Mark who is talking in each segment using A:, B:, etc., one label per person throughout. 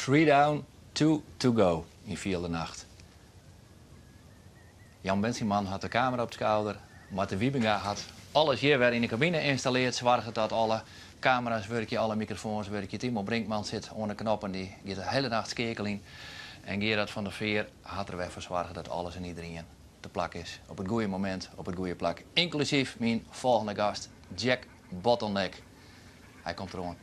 A: Three down, two to go yn Fiel de Nacht. Jan Bensieman hat de kamera op 't skouder. Marten Wiebenga hat alles hjir wer yn de kabine ynstalleard, soarget dat alle kamera's wurkje, alle mikrofoans wurkje. Timo Brinkman sit oan de knoppen, dy giet de hiele nacht skeakeljen. En Gerard van der Veer hat der wer foar soarge dat alles en iderien te plak is op it goede momint, op it goede plak. Ynklusyf myn folgjende gast, Jack Bottleneck. Hy komt deroan.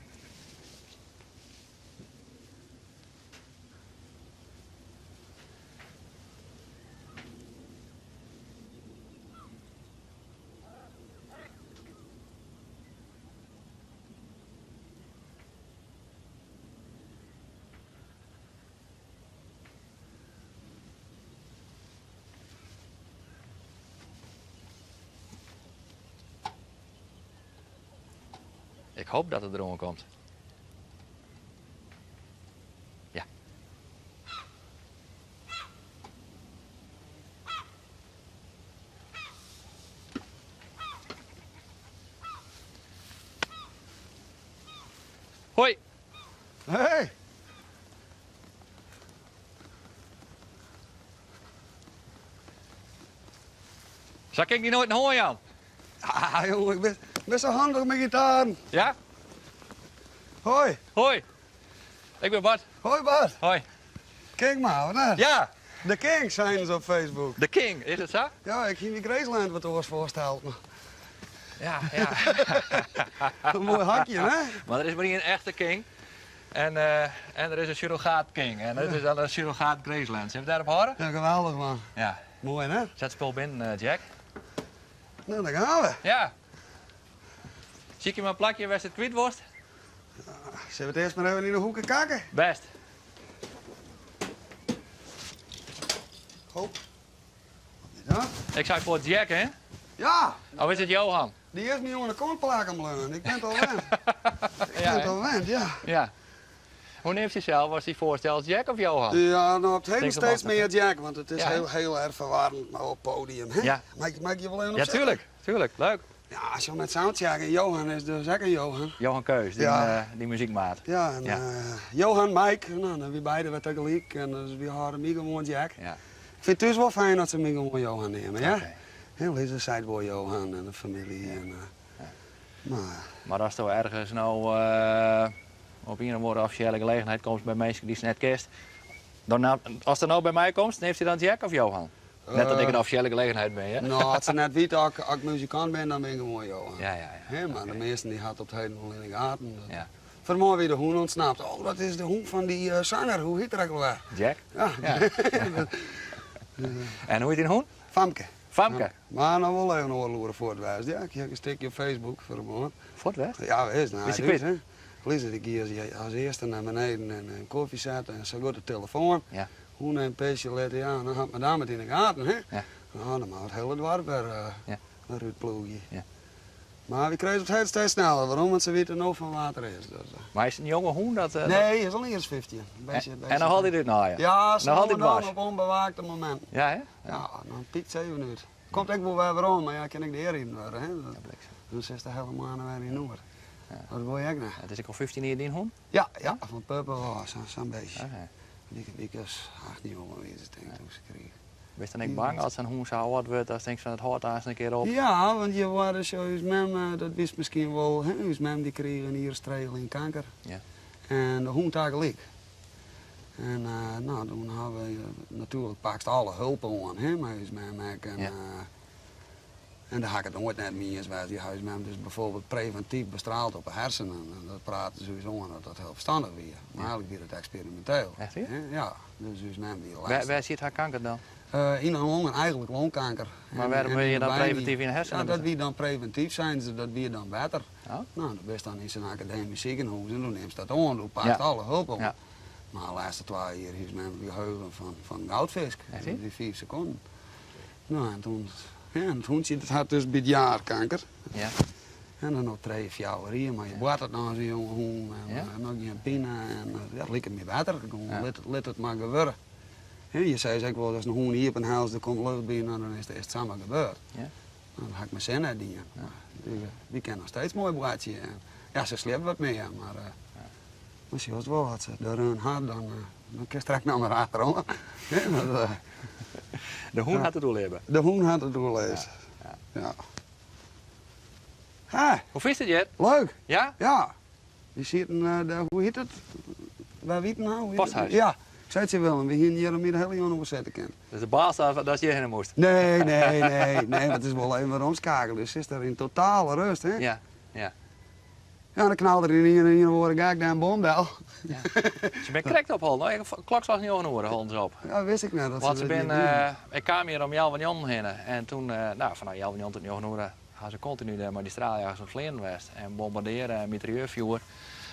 A: Ik hoop dat er deroan komt. Ja. Hoi.
B: Hey.
A: Sa kin ik dy noait hân, Jan.
B: Ah, joh, ik ben, ben zo handig met gitaren.
A: Ja?
B: Hoi.
A: Hoi. Ik ben Bart.
B: Hoi Bart.
A: Hoi.
B: King maar, of net?
A: Ja.
B: De King zijn ze op Facebook.
A: De King, is it sa?
B: Ja, ik hie my Graceland wat oars foarsteld. Maar...
A: Ja, ja.
B: Een moai hakje, hè?
A: Mar der is mar ien echte King. En, uh, en der is in surrogaat King. En dat is dan in surrogaat Graceland. Zullen we het daarop hâlde?
B: Ja, geweldich man.
A: Ja.
B: Moai, hè?
A: Set spul binnen, eh, Jack.
B: Nou, daar gaan we.
A: Ja. Sykje mar in plakje wêr'tst it kwyt wolst?
B: Zullen we het eerst maar even in de hoeken kakken?
A: Best.
B: Hoop. Wat is dat?
A: Ik sei foar Jack, hè?
B: Ja!
A: Of is it Johan?
B: Dy is my oan de kant plakken bleaun. Ik bin it al wend. Ik bin it al wend, ja.
A: Ja. Hoe neamst dysels ast dy foarstelst, Jack of Johan?
B: Ja, no op 't heden steeds mear Jack, want it is heel, heel erg verwarrend no op podium. Hè?
A: Ja.
B: Mei ik, mei ik hjir wol even op
A: Ja,
B: sitte?
A: tuurlijk, tuurlijk. Leuk.
B: Ja, as jo net soundcheck en Johan is dus ek in Johan.
A: Johan Keus, dyn,
B: Ja.
A: eh, dyn muzykmaat.
B: Ja, en
A: Ja.
B: eh, Johan, Mike, no, dan wy beide wer tagelyk en dus wy hâlde my gewoan Jack.
A: Ja.
B: Ik fyn it thús wol fijn dat se my gewoan Johan neame, ja.
A: Oké.
B: Hè, Lise seit wol Johan en de famylje en, eh, mar
A: Mar asto ergens no op ien of oare offisjele gelegenheid komst by minsken dy'tst net kenst, dan, ast no by my komst, neamst dy dan Jack of Johan? Net dat ik in offisjele gelegenheid bin, hear.
B: No, as se net witte as ik muzikant bin, dan bin ik gewoan Johan.
A: Ja, ja, ja.
B: Hè, mar de measten dy ha it op 't heden wol yn 'e gaten. Dat...
A: Ja.
B: Fan 'e moarn wie de hûn ûntsnapt. Oh, dat is de hûn fan dy sanger, hoe hjit er ek alwer?
A: Jack?
B: Ja.
A: Ja. En hoe hjit dyn hûn?
B: Famke.
A: Famke.
B: Mar no wol even oardel oere fuort west. Ja, ik hie ek in stikje op Facebook foar de moarn.
A: Fuort west?
B: Ja, wis. Nei
A: Wist je
B: it hús,
A: kwyt?
B: hè. Lise dy gie as, as earste nei beneden en in kofje sette en sa goed de telefoan.
A: Ja.
B: Hûn in pisje litte, ja, dan hat madame it yn 'e gaten, hè.
A: Ja.
B: No, dan moat it hiele doarp wer, eh,
A: Ja.
B: wer útploegje.
A: Ja.
B: Mar wy krije it op 't heden steeds sneller, werom? Want se witte no fan wa't der is. Dus, eh.
A: Mar is it in jonge hûn dat... eh,
B: Nee, hy is al iens 15. Beetje,
A: En,
B: beetje
A: en noch altyd útnaaie?
B: Ja, sa
A: Noch altyd
B: no en dan
A: dwers?
B: op ûnbewaakte mominten.
A: Ja, hè?
B: Ja, dan pykt se even út. Komt ek wol wer werom, mar ja, kin ek deariden wurde, hè.
A: Ja, bliksem.
B: Dan sitst de hiele moanne wer yn Noard.
A: Ja.
B: Dat wol je ek net.
A: It is ek al 15 jier dyn hûn?
B: Ja, ja, fan pup ôf, sa'n bistje.
A: Oké.
B: Wike, wike as 8, njoggen wie se tink ik doe't se krige.
A: Bist dan ek bang as sa'n hûn sa âld wurdt, datst tinkst fan it hâldt aanst in kear op?
B: Ja, want je wurde sjo, ús mem, dat witst miskien wol, hè, ús mem dy krige in jier as trije lyn kanker.
A: Ja.
B: En de hûn tagelyk. En no, doe ha we natuerlik pakst alle hulp oan, hè, mei ús mem ek. En,
A: Ja.
B: en dêr ha ik it noait net mei iens west. Dy ha ús mem dus bijvoorbeeld previntyf bestraald op 'e hersenen. En dat praten se ús oan dat dat hiel ferstannich wie. Mar eigenlik wie dat eksperiminteel.
A: Echt wier?
B: Hè? Ja, dus ús mem wie de
A: Wêr,
B: lêste.
A: wêr siet har kanker dan?
B: Yn 'e longen, eigenlik longkanker.
A: Mar
B: En,
A: wêrom
B: en
A: wurde je
B: yn de
A: dan
B: bynier.
A: previntyf yn 'e
B: Ja,
A: hersenen
B: dat wie dan previntyf, seinen se, dat wie dan better.
A: Oh.
B: No, dan bist dan yn sa'n akademysk sikehûs en doe nimst dat oan, doe pakst
A: Ja.
B: alle hulp oan.
A: Ja.
B: Mar de lêste twa jier hie ús mem geheugen fan in goudfisk.
A: Echt wier?
B: Dat wie fiif sekonden. No, en toen, ja, en it hûntsje dat hat dus by 't jaar kanker.
A: Ja.
B: En dan noch trije, fjouwer jier, mar je boartet noch as in jonge hûn en
A: Ja.
B: noch gjin pine en ja, it liket my better. Gewoan
A: Ja.
B: lit it mar gewurde. Hè, je sizze ek wol, as in hûn iepen hellest, der komt lucht by, no dan is it samar gebeurd.
A: Ja.
B: No, dat ha ik mei sin net dien. Mar dy kin noch steeds moai boartsje. En, ja, se sliept wat mear, mar
A: Ja.
B: Mar sjochst wol, as se de run hat, dan, dan kinst der ek noch mar achteroan.
A: De hûn hat it oerlibbe.
B: De hûn hat it oerlibbe.
A: Ja.
B: Ja. Ha.
A: Hoe fynst it hjir?
B: Leuk.
A: Ja?
B: Ja. Wy sieten, de, hoe hjit it? Wy wieten no.
A: Posthuis.
B: Ja. Ik sei tsjin Willem, wy hienen hjir om de hiele jûn oer sitte kinnen.
A: Dus de baas dat hjir hinne moast?
B: Nee, nee, nee, nee, want it is wol even weromskeakelje. Dus sitst dêr yn totale rêst, hè?
A: Ja, ja.
B: Ja, dan knalde der yn ien en ien oare gek dêr in bom del.
A: Ja. Se binne krekt opholden, no, klokslach njoggen oere holden se op.
B: Ja, wist ik net. Dat
A: Want
B: se
A: se
B: dat
A: bin,
B: niet dienen.
A: ik kaam hjir om healwei njoggenen hinne en toen, no, fanôf healwei njoggen tot njoggen oere ha se kontinu dêr mei dy straaljagers oan it fleanen west en bombardearre en mitrailleurfjoer.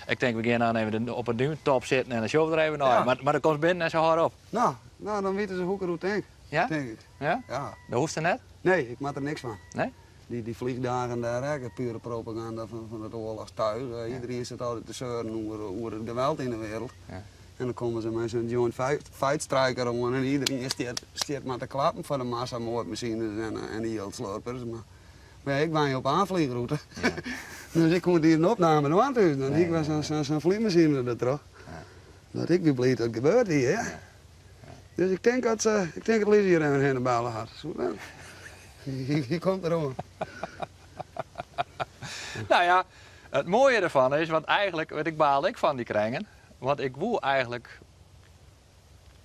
A: Ik tink, we gean dan even op de dúntop sitten en dan sjogge we der even nei.
B: Ja.
A: Mar, mar dan komst binnen en se hâlde op.
B: No, no, dan witte se hoe ik deroer tink.
A: Ja?
B: Tink ik.
A: Ja?
B: Ja.
A: Dat hoecht se net?
B: Nee, ik moat der niks fan.
A: Nee?
B: Dy vliegdagen dêr ek, pure propaganda fan it oarlochstuig. Iedereen sit altyd te seuren oer it geweld yn de wereld. En dan komme se mei sa'n Joint Fight Striker oan en iedereen stiet mar te klappen foar de massamoardmasines en de jildslurpers. Mar ja, ik wenje op 'e aanvliegroute. Dus ik koe dy in opname dwaan thús. Dan hie ik wer sa'n vliegmasine dertroch. Dat ik wie bliid dat it gebeurd wie, hè. Dus ik tink dat se, ik tink dat Lies hjir even hinne belle hat. Soe dat? Hy komt deroan.
A: Nou ja, it moaie derfan is, want eigentlik, want ik baalde ek fan dy krengen, want ik woe eigentlik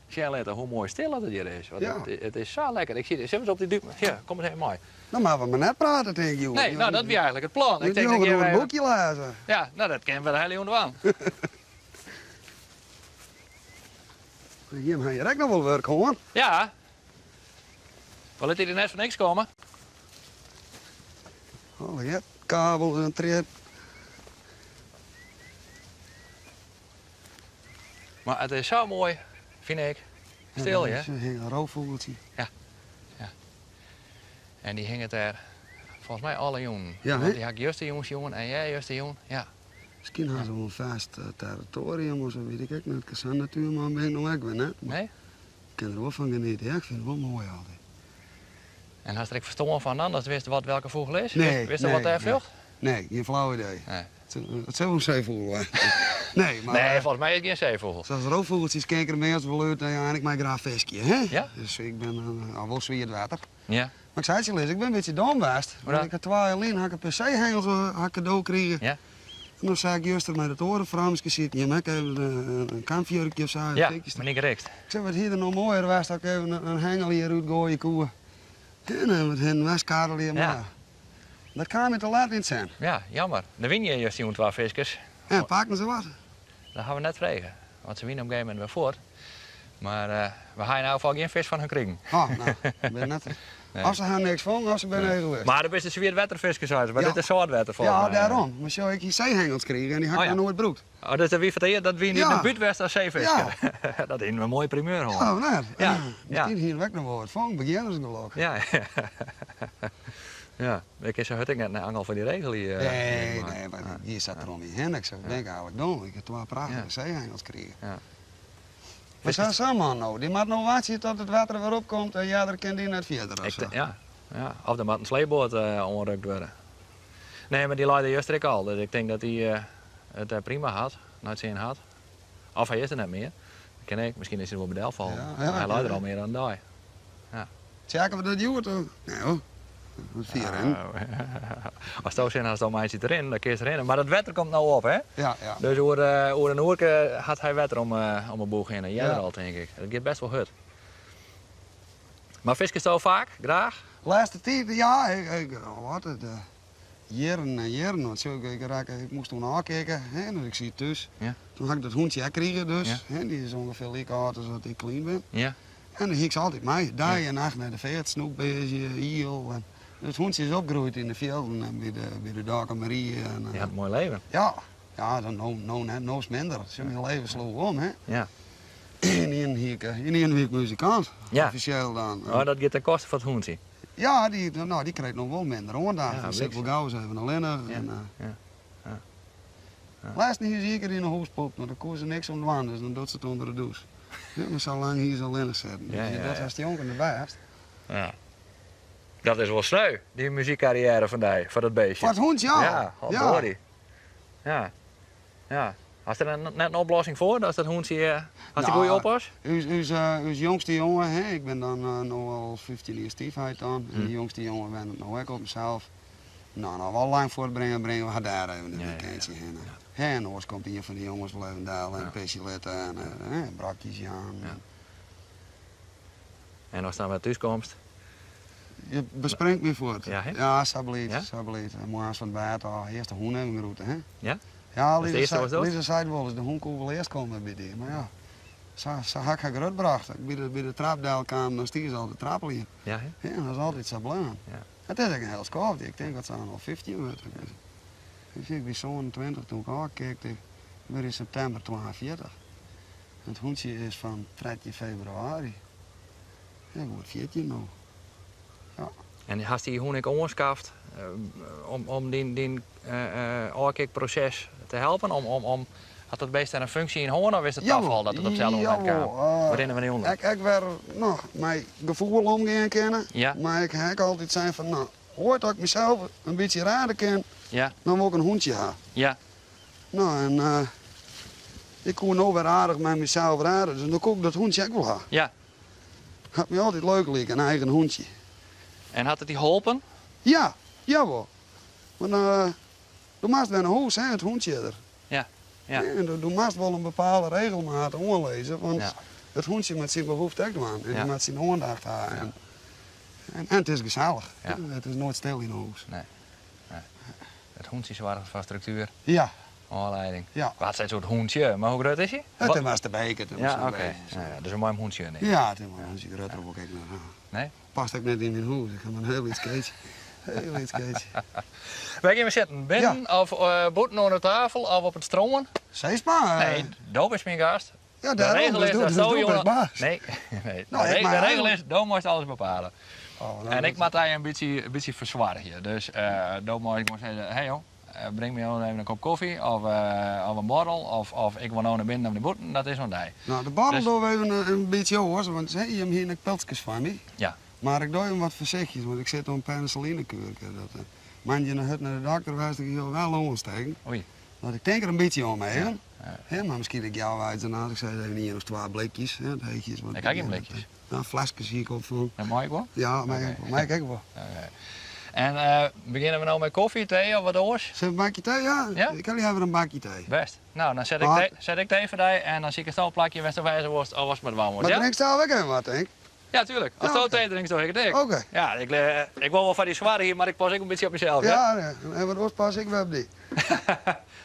A: sjen litte hoe moai stil dat it hjir is. Want
B: Ja.
A: it is sa lekker. Ik sil ris op dy dúk, ja, kom ris even mei.
B: No moatte we mar net prate tink ik hjoed.
A: Nee, no dat wie eigentlik it plan. Ik tink dat
B: Johan
A: hjir
B: in
A: even-
B: boekje lêze.
A: Ja, no dat kinne we de hiele jûn dwaan.
B: Jim ha hjir ek noch wol wurk hân.
A: Ja. We litte hjir net foar niks komme.
B: Allegear kabels en tried.
A: Mar it is sa moai, fyn ik. Stil,
B: Ja,
A: hè?
B: der hinget in roofûgeltsje.
A: Ja. Ja. En dy hinget dêr folgens my alle jûnen.
B: Ja,
A: Want
B: hè?
A: dy ha ik justerjûn sjoen en earjusterjûn. Ja.
B: Miskien ha se wol in fêst territoarium of sa, wit ik ek net. Sa'n natuerman bin ik no ek wer net. Mar
A: Nee?
B: ik kin der wol fan genietsje. Ja, ik fyn it wol moai altyd.
A: En hast der ek ferstân fan dan, datst wist wat welke fûgel is?
B: Nee,
A: Wist wat
B: nee,
A: dêr fljocht?
B: Nee, gjin flau idee.
A: Nee.
B: It sil wol in seefûgel wêze. Nee, mar...
A: Nee, folgens my is it gjin seefûgel.
B: Sa as roofûgeltsjes ken ik der meastal wol út. Ja, en ik mei graach fiskje, hè?
A: Ja?
B: Dus ik bin al wol swiet wetter.
A: Ja.
B: Mar ik sei tsjin Liz, ik bin in bytsje dom west.
A: Hoe dan?
B: Want ik ha twa jier lyn ha ik in pear seehengels ha ik kado krigen.
A: Ja.
B: En dan sei ik juster mei dat oare Frânske sitten, jim ek even in kampfjurkje of sa.
A: Ja, menear Rixt.
B: Ik sei, wat hie der no moaier west as ik even in hengel hjir útgoaie koe. En dan wat hin en skarrelje, mar
A: Ja.
B: dat kaam my te let yn it sin.
A: Ja, jammer. Der wiene hjir justerjûn twa fiskers.
B: En pakten se wat?
A: Dat ha we net frege, want se wiene op in gegeven momint wer fuort. Mar we ha yn elk gefal gjin fisk fan hun krigen.
B: Oh, no, bin net.
A: Nee.
B: Of se ha niks fongen, of se binne egoïst.
A: Mar do bist in swietwetterfisker, sei se, mar
B: Ja.
A: dit is sâltwetter folgens
B: Ja,
A: my.
B: dêrom. Mar sjoch, ik hie seehengels krigen en dy ha ik
A: Oh, ja.
B: noch noait brûkt.
A: Oh, dus dat wie foar it earst, dat wie
B: Ja.
A: dyn debút west as seefisker. Dat hiene we in moaie primeur hân.
B: Ja, of net?
A: Ja, ja.
B: Miskien hiene we ek noch wol wat fongen, begjinnersgelok.
A: Ja, ja. Ik kin sa hurd ek net in angel foar dy regulier.
B: Nee, nee, mar hjir sat der om my hinne. Ik sei, wat bin ik eigentlik dom? Ik ha twa prachtige
A: Ja.
B: seehengels krigen.
A: Ja.
B: Mar sa sa'n man no, dy moat no wachtsje tot it wetter wer opkomt en earder kin dy net fierder of sa.
A: Ja, ja. Of der moat in sleepboat oanrukt wurde. Nee, mar dy lei der juster ek al, dus ik tink dat dy it dêr prima hat, nei it sin hat. Of hy is der net mear. Dat kin ek, miskien is hy der wol by delfallen.
B: Ja, ja,
A: Hy lei der
B: ja.
A: al mear dan in dei. Ja.
B: Tsjekke we dat hjoed? Nee hoor. Wat fier rinnen.
A: Asto sin hast om in eintsje te rinnen, dan kinst rinne. Mar dat wetter komt no op, hè?
B: Ja, ja.
A: Dus oer, oer in oerke hat hy wetter om, om 'e boech hinne. Earder
B: Ja.
A: al, tink ik. Dat giet best wol hurd. Mar fiskesto faak? Graach?
B: Lêste tiid, ja, ik, ik, wat it, jierren en jierren. Want sjoch, ik, ik, ik moast toen ôfkikke, hè, dus ik siet thús.
A: Ja.
B: Toen ha ik dat hûntsje ek krigen dus,
A: Ja.
B: hè, dy is ûngefear like âld as dat ik klein bin.
A: Ja.
B: En dan hie ik se altyd mei, dei en nacht nei de feart, snoekbearzje, iel. En it hûntsje is opgroeid yn de fjilden en by de, by de Dokkumer Ie. En,
A: Dy hat in moai leven.
B: Ja, ja dan no, no net, no is minder. Sjoch, myn leven sloech om, hè.
A: Ja.
B: Ynienen hie ik, ynienen wie ik muzikant,
A: Ja.
B: offisjeel dan.
A: Oh, dat giet ten koste fan it hûntsje.
B: Ja, dy, no, dy krijt no wol minder oandacht.
A: Ja,
B: Die sit wol
A: bliksem.
B: gau ris even allinnich.
A: Ja,
B: En,
A: ja, ja.
B: Lêsten hie se ien kear yn 'e hûs poept, mar dêr koe se niks oan dwaan, dus dan docht se it ûnder de dûs. Ja, mar sa lang hie se allinnich sitten.
A: Ja,
B: Dus
A: ja,
B: dat
A: ja.
B: hast jonken de bêst.
A: Ja. Dat is wol sneu, dy muzykkarriêre fan dy, foar dat beestje.
B: Foar it hûntsje al.
A: Ja, al
B: Ja.
A: Ja. Ja. Hast der net in oplossing foar, dat dat hûntsje hast dy goede oppas?
B: Ús, ús, ús jongste jonge, hè, ik bin dan no al 15 jier styfheit dan, en de jongste jonge wennet no ek op himsels. No, no wol lang fuortbringe, bringe we har dêr even in weekendje hinne. Hè, en oars komt ien fan de jonges wol even del en pisje litte en hè, brokjes jaan.
A: En ast dan wer thús komst?
B: Je bespringt my fuort.
A: Ja, hè?
B: Ja, sa bliid,
A: Ja?
B: sa bliid. En moarns fan it bêd ôf, earst de hûn even groete, hè?
A: Ja?
B: Ja,
A: Dat is de
B: Lisa,
A: earste
B: sei,
A: watst dochst?
B: Lisa seit wolris, de hûn koe wol earst komme by dy. Mar ja, sa, sa ha ik har grutbrocht. As ik by de trap del kaam, dan stie se al te trappeljen.
A: Ja, hè?
B: Ja, dat is altyd sa bleaun.
A: Ja.
B: It is ek in hiel skoft, ik tink dat se al 15 wurdt. Ik wie 27 toen ik ôfkickte, ik wurd yn septimber 42. It hûntsje is fan 13 febrewaris. Ja, goed 14 no. Ja.
A: En hast dy hûn ek oanskaft om dyn ôfkickproses te helpen? Om, hat dat beest dêr in funksje yn hân of is it tafal dat it op itselde momint kaam? We rinne wer nei ûnder.
B: Ek wer noch mei gefoel omgean kinne.
A: Ja.
B: Mar ik ha ek altyd sein fan no, oait as ik mysels in bytsje rêde kin,
A: Ja.
B: dan wol ik in hûntsje ha.
A: Ja.
B: No en ik koe no wer aardich mei mysels rêde, dus dan koe ik dat hûntsje ek wol ha.
A: Ja.
B: Hat my altyd leuk like, in eigen hûntsje.
A: En hat it dy holpen?
B: Ja, jawol. Want do moatst wer nei hûs, hè, it hûntsje der.
A: Ja, ja.
B: En do moatst wol in bepaalde regelmaat oanlizze, want
A: Ja.
B: it hûntsje moat syn behoefte ek dwaan en
A: Ja.
B: dy moat syn oandacht ha. En, en, en it is gesellich.
A: Ja.
B: It is noait stil yn 'e hûs.
A: Nee. Nee. It hûntsje soarget foar struktuer.
B: Ja.
A: Oanlieding.
B: Ja.
A: Wat sei it hûntsje, mar hoe grut is hy?
B: It is de beker.
A: Ja, oké. Ja, dus in moai hûntsje. Nee.
B: Ja, it is in hûntsje grutter wol ik net ha.
A: Nee?
B: Past ek net yn myn hûs. Ik ha mar in hiel lyts keetsje. Hiel lyts keetsje.
A: Wêr gean we sitten? Binnen
B: Ja.
A: of bûten oan de tafel of op it strân?
B: Sis mar.
A: Nee, do bist myn gast.
B: Ja,
A: De
B: dêrom.
A: regel
B: Dus
A: is
B: do,
A: dat
B: dus
A: do,
B: do bist
A: jonge.
B: baas.
A: Nee, nee.
B: Nou,
A: De,
B: ik
A: re-
B: mei
A: de regel
B: eigen-
A: is, do moatst alles bepale.
B: Oh, nou,
A: En ik
B: dat-
A: moat dy in bytsje fersoargje. Dus do meist gewoan sizze, hey jong, bring my even in kop kofje of, of in borrel of, of ik wol no nei binnen of nei bûten, dat is oan dy.
B: Nou, de borrel
A: Dus-
B: doen we even in bytsje oars, want hey, jim hiene ek pilskes foar my.
A: Ja.
B: Mar ik doch even wat foarsichtjes, want ik sit oan penicillinekuerke. Dat, moandei nei hurd nei de dokter west, ik hiel wel oansteken.
A: Oei.
B: Want ik tink der in bytsje oan even.
A: Ja.
B: Hè, mar miskien ik jou uit daarna, ik sei even ien of twa blikjes. Hè, dat heetjes, want
A: Ik ha gjin blikjes.
B: Nou, fleskes hie ik op fan.
A: Dat mei ik wol?
B: Ja, mei
A: Oké.
B: ik wol. Mei ik ek wol.
A: Oké. En begjinne we no mei kofje, tee of wat oars?
B: Zullen we een bakje thee? Ja,
A: Ja?
B: ik kan even in bakje thee.
A: Bêst. Nou, dan set ik,
B: Maar-
A: tee, set ik tee foar dy en dan sikest al in plakje wêr'tsto wêze wolst of watst mar dwaan wolst.
B: Mar
A: Ja?
B: drinkst sels ek even wat, tink?
A: Ja, tuerlik. Ast
B: Ja,
A: do
B: oké.
A: tee drinkst, doch ik it ek.
B: Oké.
A: Ja, ik wol wol foar dy soargje, mar ik pas ek in bytsje op mysels. hè?
B: Ja, ja. En wat oars pas ik wer op dy.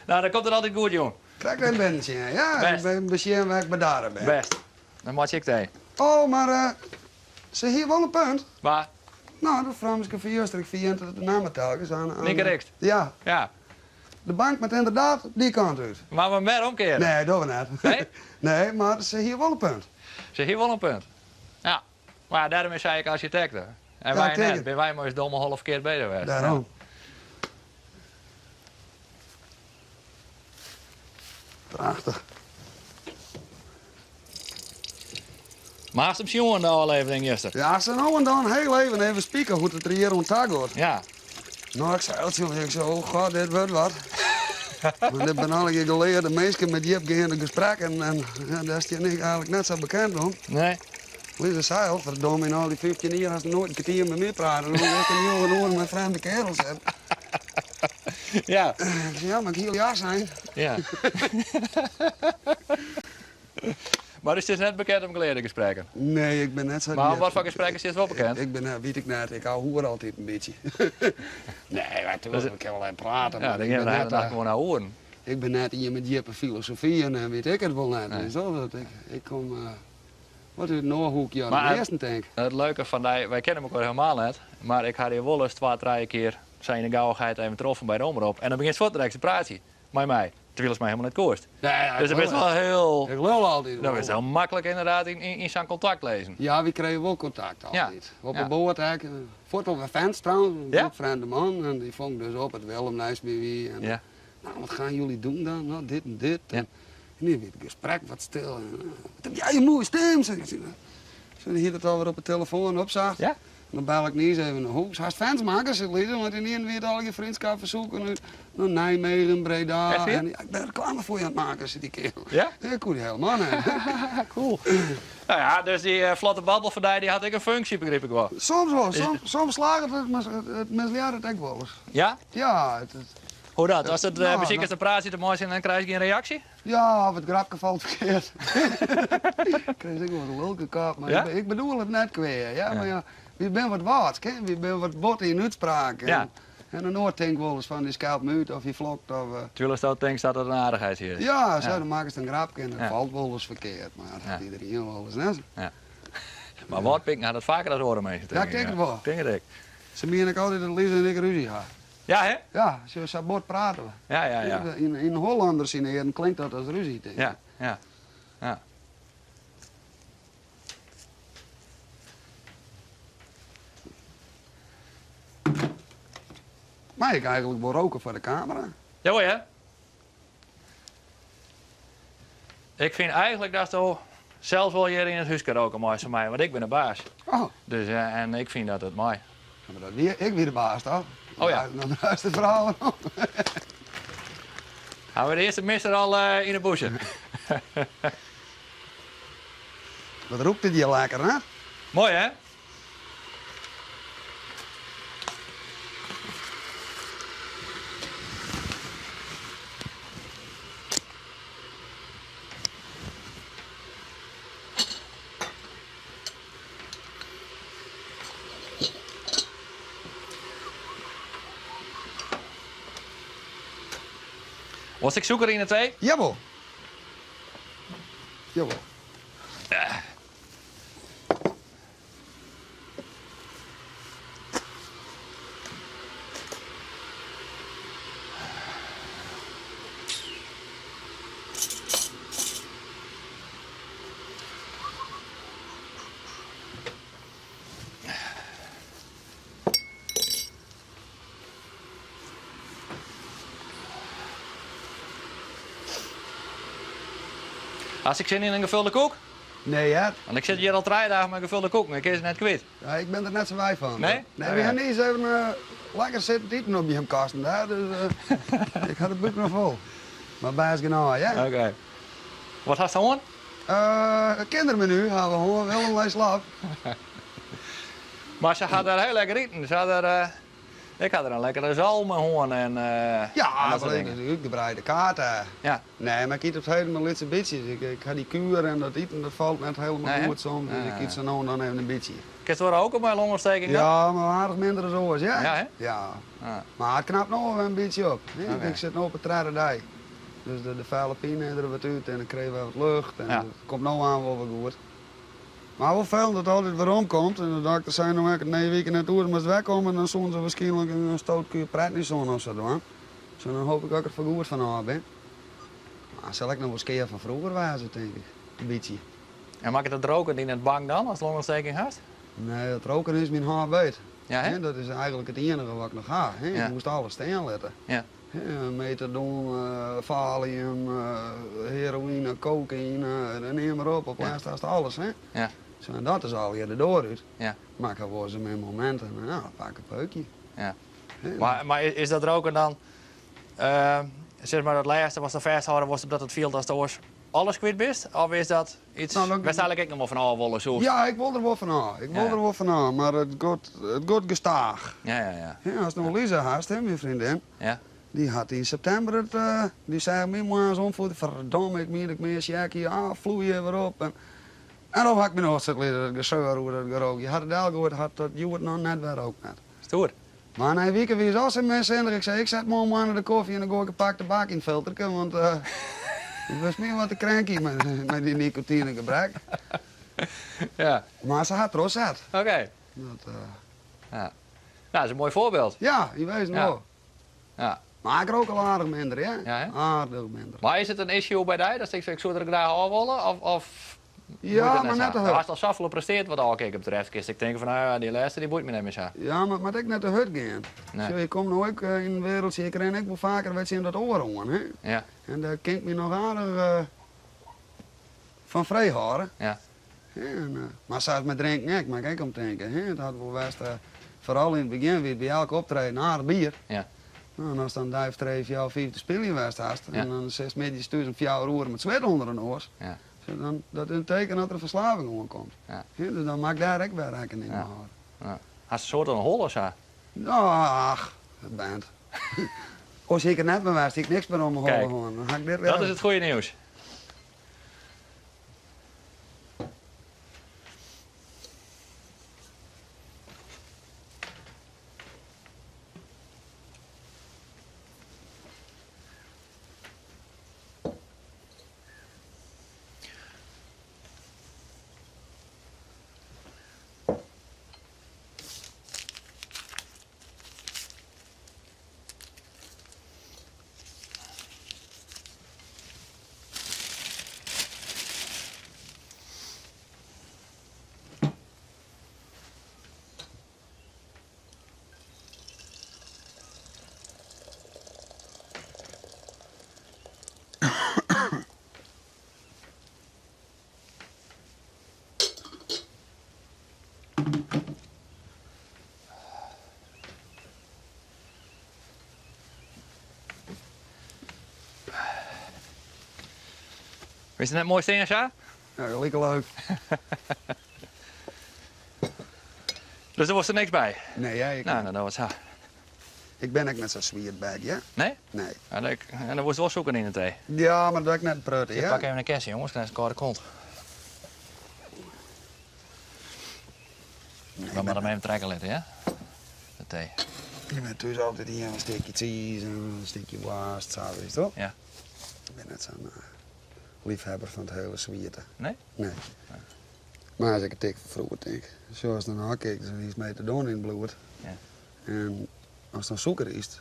A: Nou, dan komt it altyd goed, jong.
B: Krekt even binnen sjen. Ja,
A: Bêst.
B: ik ben besjen wêr't ik bedarre bin.
A: Bêst. Dan meitsje ik tee.
B: Oh, mar se hie wol in punt.
A: Wa?
B: Nou, dat Frânske ferjuster, ik ferjit de namme telkens aan. aan
A: Nynke Rixt.
B: Ja,
A: Ja.
B: de bank moat ynderdaad dy kant út.
A: Mar we wer omkeare.
B: Nee, dogge we net.
A: Nee?
B: Nee, mar se hie wol in punt.
A: Se hie wol in punt. Ja. Mar dêrom is sy ek arsjitekt. En
B: Ja,
A: wy
B: ik tink
A: net.
B: it.
A: Binne wy mei ús domme holle ferkeard beuzich west.
B: Dêrom. Prachtich.
A: Mar hast him sjoen, de ôflevering juster?
B: Ja, sa no en dan hiel even even spieken hoe't it der hjir oan ta giet.
A: Ja.
B: Nou, ik sei al tsjin ik sei, oh god, dit wurdt wat. Want dit binne allegear gelearde minsken mei djipgeande gesprekken en ja, dêr stean ik eigenlik net sa bekend om.
A: Nee.
B: Lisa sei al, verdomme, yn al dy 15 jier hast noait in kertier mei my praten. No giest in njoggen oeren mei frjemde kerels sitten.
A: Ja.
B: Ik sei, ja, mar ik hiel jas ein.
A: Ja. Mar is it net bekend om gelearde gesprekken?
B: Nee, ik bin net sa
A: Mar
B: djip.
A: wat foar gesprekken stiest wol bekend?
B: Ik bin, wit ik net, ik ouwehoer altyd in bytsje. Nee, wy
A: Dus-
B: we kinne wol even prate,
A: Ja,
B: mar
A: dan
B: ik
A: gean we
B: bin
A: de hele
B: net,
A: dag gewoan ouwehoeren.
B: ik bin net ien mei djippe filosofyen en wit ik it wol net.
A: Nee.
B: Dus dat, dat ik, ik kom wat út it Noardhoekje
A: Mar
B: it easten tink.
A: it leuke fan dy, wy kenne elkoar hielendal net, mar ik ha dy wolris twa, trije kear sa yn 'e gauwichheid even troffen by de omrop en dan begjinst fuort direkt te praatsjen mei my, terwyl ast my hielendal net koest.
B: Nee, ja,
A: Dus
B: ik
A: dat is
B: lul
A: wol hiel,
B: Ik lul altyd
A: dat
B: wol.
A: is hiel maklik ynderdaad yn sa'n kontakt lizzen.
B: Ja, wy krije wol kontakt
A: Ja.
B: altyd. Op
A: Ja.
B: de boat ek. Fuort op in fans trouwens, in
A: Ja?
B: goed frjemde man. En dy fong dus op dat Willem neist my wie. En,
A: Ja.
B: Nou, wat gaan jullie doen dan? Nou, dit en dit.
A: Ja.
B: En nu wie it gesprek wat stil. En, wat heb jij een mooie stem, sei ik. Ze hield it alwer op de telefoan opsocht.
A: Ja?
B: Dan bel ik niis even nei hûs. Hast fans makke, seit Lise, want ynienen wie it allegear vriendschapverzoeken út Nijmegen, Breda.
A: Echt wier?
B: En ik ben reklame foar je oan it maken, seit dy keardel.
A: Ja?
B: Ik koe dy helemaal net.
A: Cool. Nou ja, dus dy flotte babbel fan dy, dy hat ek in funksje, begryp ik wol.
B: Soms wol. Soms slagget it, mar it mislearret ek wolris.
A: Ja?
B: Ja. It,
A: Hoe dat? As it
B: Nou,
A: besikest in praatsje te meitsjen en dan krijst gjin reaksje?
B: Ja, of it grapke falt ferkeard. Krijst ek wol in lulke kop, mar
A: Ja?
B: ik bedoel it net kwea. Ja, mar ja, wy binne wat wâldsk, hè? Wy binne wat bot yn útspraak. En,
A: Ja.
B: en in oar tinkt wolris fan dy skeldt my út of hy flokt of.
A: Wylst tinkst dat it in aardichheid is.
B: Ja, sa, dan makkest in grapke en dat
A: Ja.
B: falt wolris ferkeard, mar dat
A: Ja.
B: hat iderien wolris, net?
A: Ja. Mar Wâldpiken hat it faker as oare minsken,
B: Ja,
A: tink
B: ik tink it wol.
A: Tink it ek.
B: Se miene ek altyd dat Lise en ik rúzje ha.
A: Ja, hè?
B: Ja, sa, sa bot prate we.
A: Ja, ja, ja.
B: Yn Hollanners syn earen klinkt dat as rúzje, tink ik.
A: Ja, ja, ja.
B: Mei ik eigenlik wol roke foar de kamera?
A: Jawol, hè? Ik fyn eigenlik datsto sels wol hjir yn it húske roke meist fan my, want ik bin de baas.
B: Oh.
A: Dus, en ik fyn dat it mei.
B: Ja, mar dat wie, ik wie de baas toch?
A: Oh ja.
B: Dan draaist it ferhaal wer om.
A: Hawwe we de earste misser al yn 'e bûse.
B: Wat rûkt it hjir lekker, hè?
A: Moai, hè? Wolst ek sûker yn 'e tee?
B: Jawol. Jawol.
A: Hast ek sin yn in gevulde koek?
B: Nee, hear.
A: Want ik sit hjir al trije dagen mei gevulde koeken, ik kin se net kwyt.
B: Ja, ik bin der net sa wei fan.
A: Nee?
B: Nee, wy ha niis even lekker sitten iten op jim kosten dêr, dus ik ha de búk noch fol. Mar bêst genôch, hear.
A: Oké. Wat hast hân?
B: It kindermenu ha we hân, Willem lei slap.
A: Mar se ha dêr hiel lekker iten. Se ha der, ik ha der in lekkere zalm hân en
B: Ja,
A: en dat soart dingen.
B: in útgebreide kaart.
A: Ja.
B: Nee, mar ik yt op 't heden mar lytse bytsjes. Ik ha dy kuer en dat iten dat falt net hielendal
A: Nee, hè?
B: goed soms, dus ik yt sa no en dan even in bytsje.
A: Kinst wol roke mei longontsteking dan?
B: Ja, mar aardich minder as oars, ja.
A: Ja, hè?
B: Ja.
A: Ah.
B: Mar it knapt no wer in bytsje op.
A: Oké.
B: Ik sit no op 'e tredde dei. Dus de feile pine is der wat út en ik krij wer wat lucht en
A: Ja.
B: it komt no oan wol wer goed. Mar wol ferfelend dat it altyd werom komt en de dokter sei no ek, nije wike net oer moatst werkomme, dan soene se wierskynlik in stootkuer prednison of sa dwaan. So dan hoopje ik dat ik der foargoed fan ôf bin. Mar sil ek noch wol skea fan froeger wêze, tink ik. In bytsje.
A: En makket it roken dy net bang dan, ast longontsteking hast?
B: Nee, it roken is myn hânbeet.
A: Ja, hè?
B: Dat is eigenlik it iennige wat ik noch ha. Hè?
A: Ja.
B: Ik moast alles stean litte.
A: Ja.
B: Metadon, Valium, heroïne, kokaïne, neam mar op. Op lêst hast alles, hè?
A: Ja.
B: Zo, en dat is allegear de doar út.
A: Ja.
B: Mar ik ha wolris myn mominten, ja, dan pak ik in peukje.
A: Ja.
B: Hè?
A: Mar is dat roken dan, sis mar dat lêste watst dan fêsthâlde wolst omdat it fielt ast oars alles kwyt bist? Of is dat iets
B: Nou, dan-
A: wêr'tst eigenlik ek noch wol fan ôf wolle soest?
B: Ja, ik wol der wol fan ôf. Ik wol
A: Ja.
B: der wol fan ôf, mar it giet, it giet gestaach.
A: Ja, ja, ja.
B: Ja, ast no Lisa hast, hè, myn freondin.
A: Ja.
B: Dy hat yn septimber it, dy seach my moarns oan foar, ferdomme, ik mien ik mear sjek hie, ah, floeie wer op. En, en dan ha ik my noch sit lizzen, dat geseur oer dat gerook. Je hat it delgoaid, hat dat hjoed noch net wer rookt net.
A: Stoer.
B: Mar nei in wike wie se al sa minsinnich. Ik sei, ik set moarn moarn de kofje en dan goai ik in pak tabak yn it filterke, want it wurdst my wat te cranky mei dy nikotinegebrek.
A: Ja.
B: Mar se hat trochset.
A: Oké.
B: Dat,
A: Ja. Nou, dat is in moai foarbyld.
B: Ja, yn wezen
A: Ja.
B: wol.
A: Ja.
B: Mar ik rook al aardich minder, ja.
A: Ja, hè?
B: Aardich minder.
A: Mar is it in issue by dy? Datst tinkst, ik soe der graach ôf wolle? Of, of
B: Ja,
A: boeit it
B: mar net te
A: sa?
B: hurd.
A: Hast al safolle presteard wat ôfkicken betreft, kinst ek tinke fan, nou ja, dy lêste dy boeit my net mear sa.
B: Ja, mar it moat ek net te hurd gean.
A: Nee.
B: Sjoch, ik kom no ek yn in wereldje, ik rin ek wol faker wer tsjin dat oare oan, hè.
A: Ja.
B: En dêr kin ik my noch aardich fan frij hâlde.
A: Ja.
B: En, mar sa is mei drinken ek, moat ik ek om tinke. Hè? It hat wol west, foaral yn it begjin wie it by elk optreden aardich bier.
A: Ja.
B: No, en ast dan in dei of trije, fjouwer, fiif te spyljen west hast,
A: Ja.
B: en dan sitst middeis thús om fjouwer oere mei it swit ûnder de noas,
A: Ja.
B: so dan, dat is in teken dat der in ferslaving oankomt.
A: Ja.
B: Hè, dus dan moat ik dêr ek wer rekkening mei
A: Ja.
B: hâlde.
A: Ja. Hast in soad oan 'e holle ofsa?
B: No, ach, it band. Oars hie ik der net mei west, hie ik niks mear oan myn holle
A: Kijk,
B: hân. Dan ha ik dit wer.
A: Dat is it goede nieuws. Is it net moai stean sa?
B: Ja, like leuk.
A: Dus der wolst der niks by?
B: Nee, ja, ik,
A: No, dan dogge we it sa.
B: ik bin ek net sa'n swiet bek, ja?
A: Nee?
B: Nee.
A: En, ik, en dan wolst wol sûker yn de tee.
B: Ja, mar dat ek net in protte,
A: Ik
B: ja?
A: pak even in kessje, jonges, krijst in kâlde kont.
B: Nee,
A: We moatte him even trekke litte, ja? De tee.
B: Ik bin thús altyd ien in stikje tsiis en in stikje woarst, sa witst wol.
A: Ja.
B: Ik bin net sa'n liefhebber fan it hiele swiete.
A: Nee?
B: Nee. Mar as ik in tik fan froeger tink, sjoch ast dan ôfkikt, dan is metadon yn it bloed.
A: Ja.
B: En ast dan sûker ytst,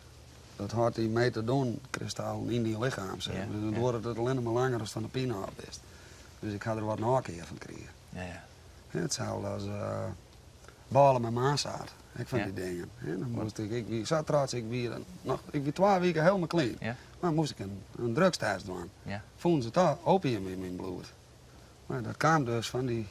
B: dat hâldt dy metadonkristallen yn dyn lichem sitten.
A: Ja,
B: Dus dan
A: ja.
B: duorret it allinnich mar langer ast fan de pine ôf bist. Dus ik ha der wat in ôfkear fan krigen.
A: Ja, ja.
B: Itselde as bôle mei maansaad, ek fan
A: Ja.
B: dy dingen. Hè, dan moast ik, ik wie sa trots, ik wie dan noch, ik wie twa wiken helemaal clean.
A: Ja.
B: Mar moast ik in drugstest dwaan.
A: Ja.
B: Fûnen se toch opium yn myn bloed. Mar dat kaam dus fan dy,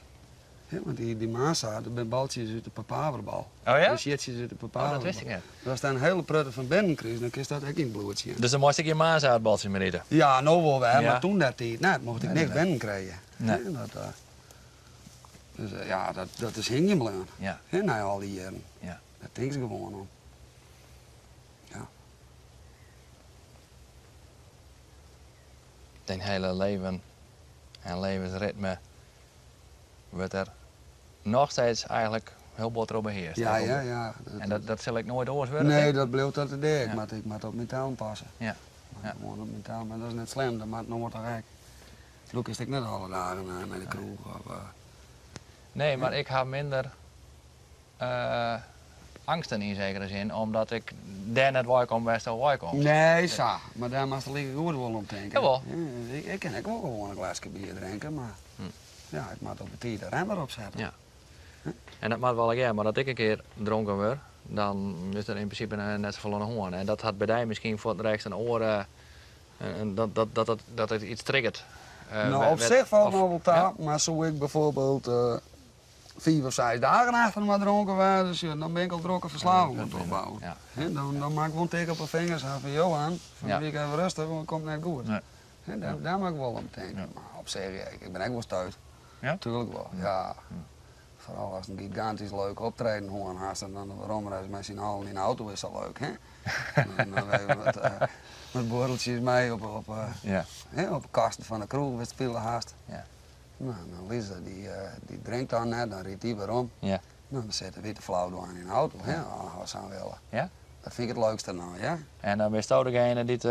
B: hè, want dy maansaad, dat binne baltsjes út de papaverbal.
A: Oh ja?
B: De sjitsjes út de
A: Oh, dat wist ik net.
B: Dus ast dêr in hiele protte fan binnen krijst, dan kinst dat ek yn it bloed sjen.
A: Dus dan moast ik gjin maansaadbaltsje mear ite?
B: Ja, no wol wer,
A: Ja.
B: mar toen dat tiid net, mocht ik
A: Nee,
B: niks
A: nee.
B: binnen krije.
A: Nee.
B: Hè, dat, dus ja, dat is hingjen bleaun.
A: Ja.
B: Hè, nei al dy jierren.
A: Ja.
B: Dêr tinkst gewoan om. Ja.
A: Dyn hiele leven en levensritme wurdt der noch steeds eigentlik hiel bot troch behearst.
B: Ja, ja, ja.
A: En dat sil ek noait oars wurde?
B: Nee, dat bliuwt tot de dea. Ik
A: Ja.
B: moat op myn tellen passe.
A: Ja.
B: Ik moat
A: Ja.
B: gewoan op myn tellen, mar dat is net slim, dat moat noait toch ek. Doe kinst ek net alle dagen nei de kroech of.
A: Nee, mar ik ha minder angsten yn sekere sin, omdat ik dêr net weikom wêr'tsto weikomst.
B: Nee, sa. Mar dêr moatst likegoed wol om tinke.
A: Jawol.
B: Ja, ik kin ek wol gewoan in gleske bier drinke, mar ja, ik moat op 'e tiid de rem wer opsette.
A: Ja. En dat moat wol allegear, mar as ik in kear dronken wurd, dan is der yn prinsipe net safolle oan de hân. En dat hat by dy miskien fuortdrekst in oare, dat, dat, dat, dat it iets triggert.
B: No, op sich falt
A: of
B: noch wol ta,
A: ja?
B: mar soe ik byfoarbyld 5 of 6 dagen achter inoar dronken wêze, sjoch, dan bin ik al drok in ferslaving oan it opbouwen.
A: Ja.
B: Hè, dan moat ik wol in tik op 'e fingers ha fan Johan, fan 'e
A: Ja.
B: wike even rêstich, want it komt net goed.
A: Nee.
B: Hè, dêr moat ik wol om tinke.
A: Ja.
B: Mar op sich, ja, ik bin ek wol stuit.
A: Ja?
B: Tuurlijk wol, ja. Foaral ast in gigantysk leuk optreden hân hast en dan de weromreis mei syn allen yn de auto is sa leuk, hè? Dan dan even wat buorreltsjes mei
A: Ja.
B: hè, op de kosten fan de kroech wêr'tst spile hast.
A: Ja.
B: No, dan Lisa dy drinkt dan net, dan rydt dy werom.
A: Ja.
B: No, dan sitte wy te flau dwaan yn de auto, hè, as we sa wille.
A: Ja?
B: Dat fyn ik it leukste no, ja.
A: En dan bisto degene dy't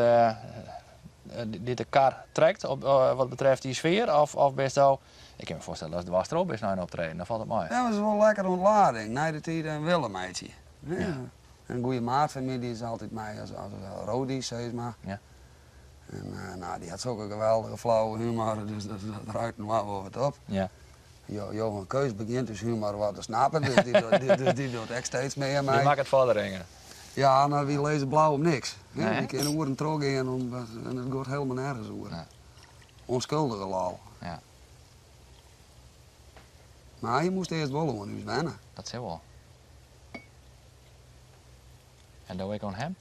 A: de kar trekt op, wat betreft dy sfear? Of bisto, ik kin my foarstelle datst dwars troch bist nei in optreden, dan falt it mei.
B: Ja, mar it is wol lekker ûntlading, nei de tiid in wille meitsje. Ja.
A: Ja.
B: In goede maat fan my dy is altyd mei as roadie, sis mar.
A: Ja.
B: En no, dy hat sokke geweldige flauwe humor, dus dat ruit inoar wol wat op.
A: Ja.
B: Johan Keus begjint ús humor wat te snappen, dus dy docht ek steeds mear mei.
A: Dy makket foarderingen.
B: Ja, mar wy lizze blau om niks.
A: Nee, hè?
B: Wy kinne oeren trochgean en it giet helemaal nergens oer.
A: Nee.
B: Ûnskuldige lol.
A: Ja.
B: Mar hy moast earst wol oan ús wenne.
A: Dat sil wol. En do ek oan him?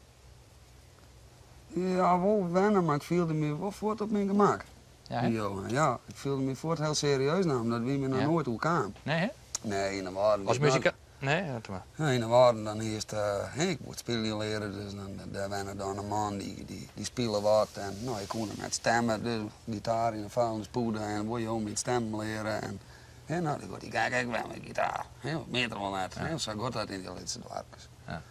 B: Ja, wol wenne, mar ik fielde my wol fuort op myn gemak.
A: Ja, hè?
B: Johan, ja, ik fielde my fuort hiel serieus naam, dat wie my noch noait oerkaam.
A: Nee, hè?
B: Nee, yn de Wâlden.
A: As muzikant? Nee, dat mar.
B: Ja, yn de Wâlden dan hiest, hè, ik moast spyljen leare, dus dan, dêr wenne dan in man dy, dy, dy spile wat en no, ik koe noch net stemme, dus gitaar yn de vuilnispûde en wol jo my it stemmen leare en, hè, no, dan gie dy gek ek wer mei gitaar, hè, wat mear wol net, hè, sa giet dat yn dy lytse doarpkes.
A: Ja.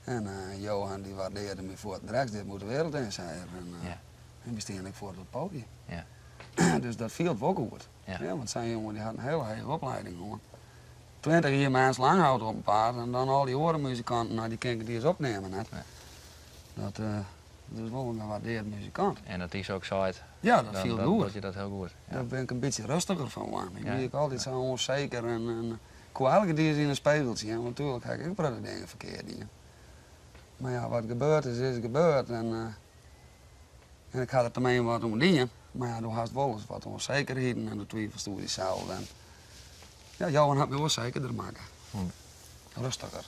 B: En Johan dy waardearde my fuort direkt, dit moet de wereld in, sei er. En,
A: Ja.
B: en we stean ek fuort op it podium.
A: Ja.
B: Dus dat fielt wol goed.
A: Ja.
B: Ja, want sa'n jonge dy hat in hiele hege opleiding hân. 20 jier mei Ernst Langhout op 'en paad en dan al dy oare muzikanten, no, dy kin ik net iens opneame net.
A: Nee.
B: Dat, dat is wol in gewaardearde muzikant.
A: En dat dy soks seit,
B: Ja, dat
A: dan,
B: fielt
A: dan
B: goed.
A: docht je dat hiel goed. Ja.
B: Dêr bin ik in bytsje rêstiger fan wurden. Ik
A: Ja.
B: wie ek altyd sa ûnseker en ik koe eigentlik net iens yn in spegel sjen, want natuerlik ha ik ek in protte dingen ferkeard dien. Mar ja, wat gebeurd is, is gebeurd. En, en ik ha der teminsten wat oan dien. Mar ja, do hast wolris wat ûnsekerheden en do twivelest oer dysels. En ja, Johan hat my wol sekerder makke. Rêstiger.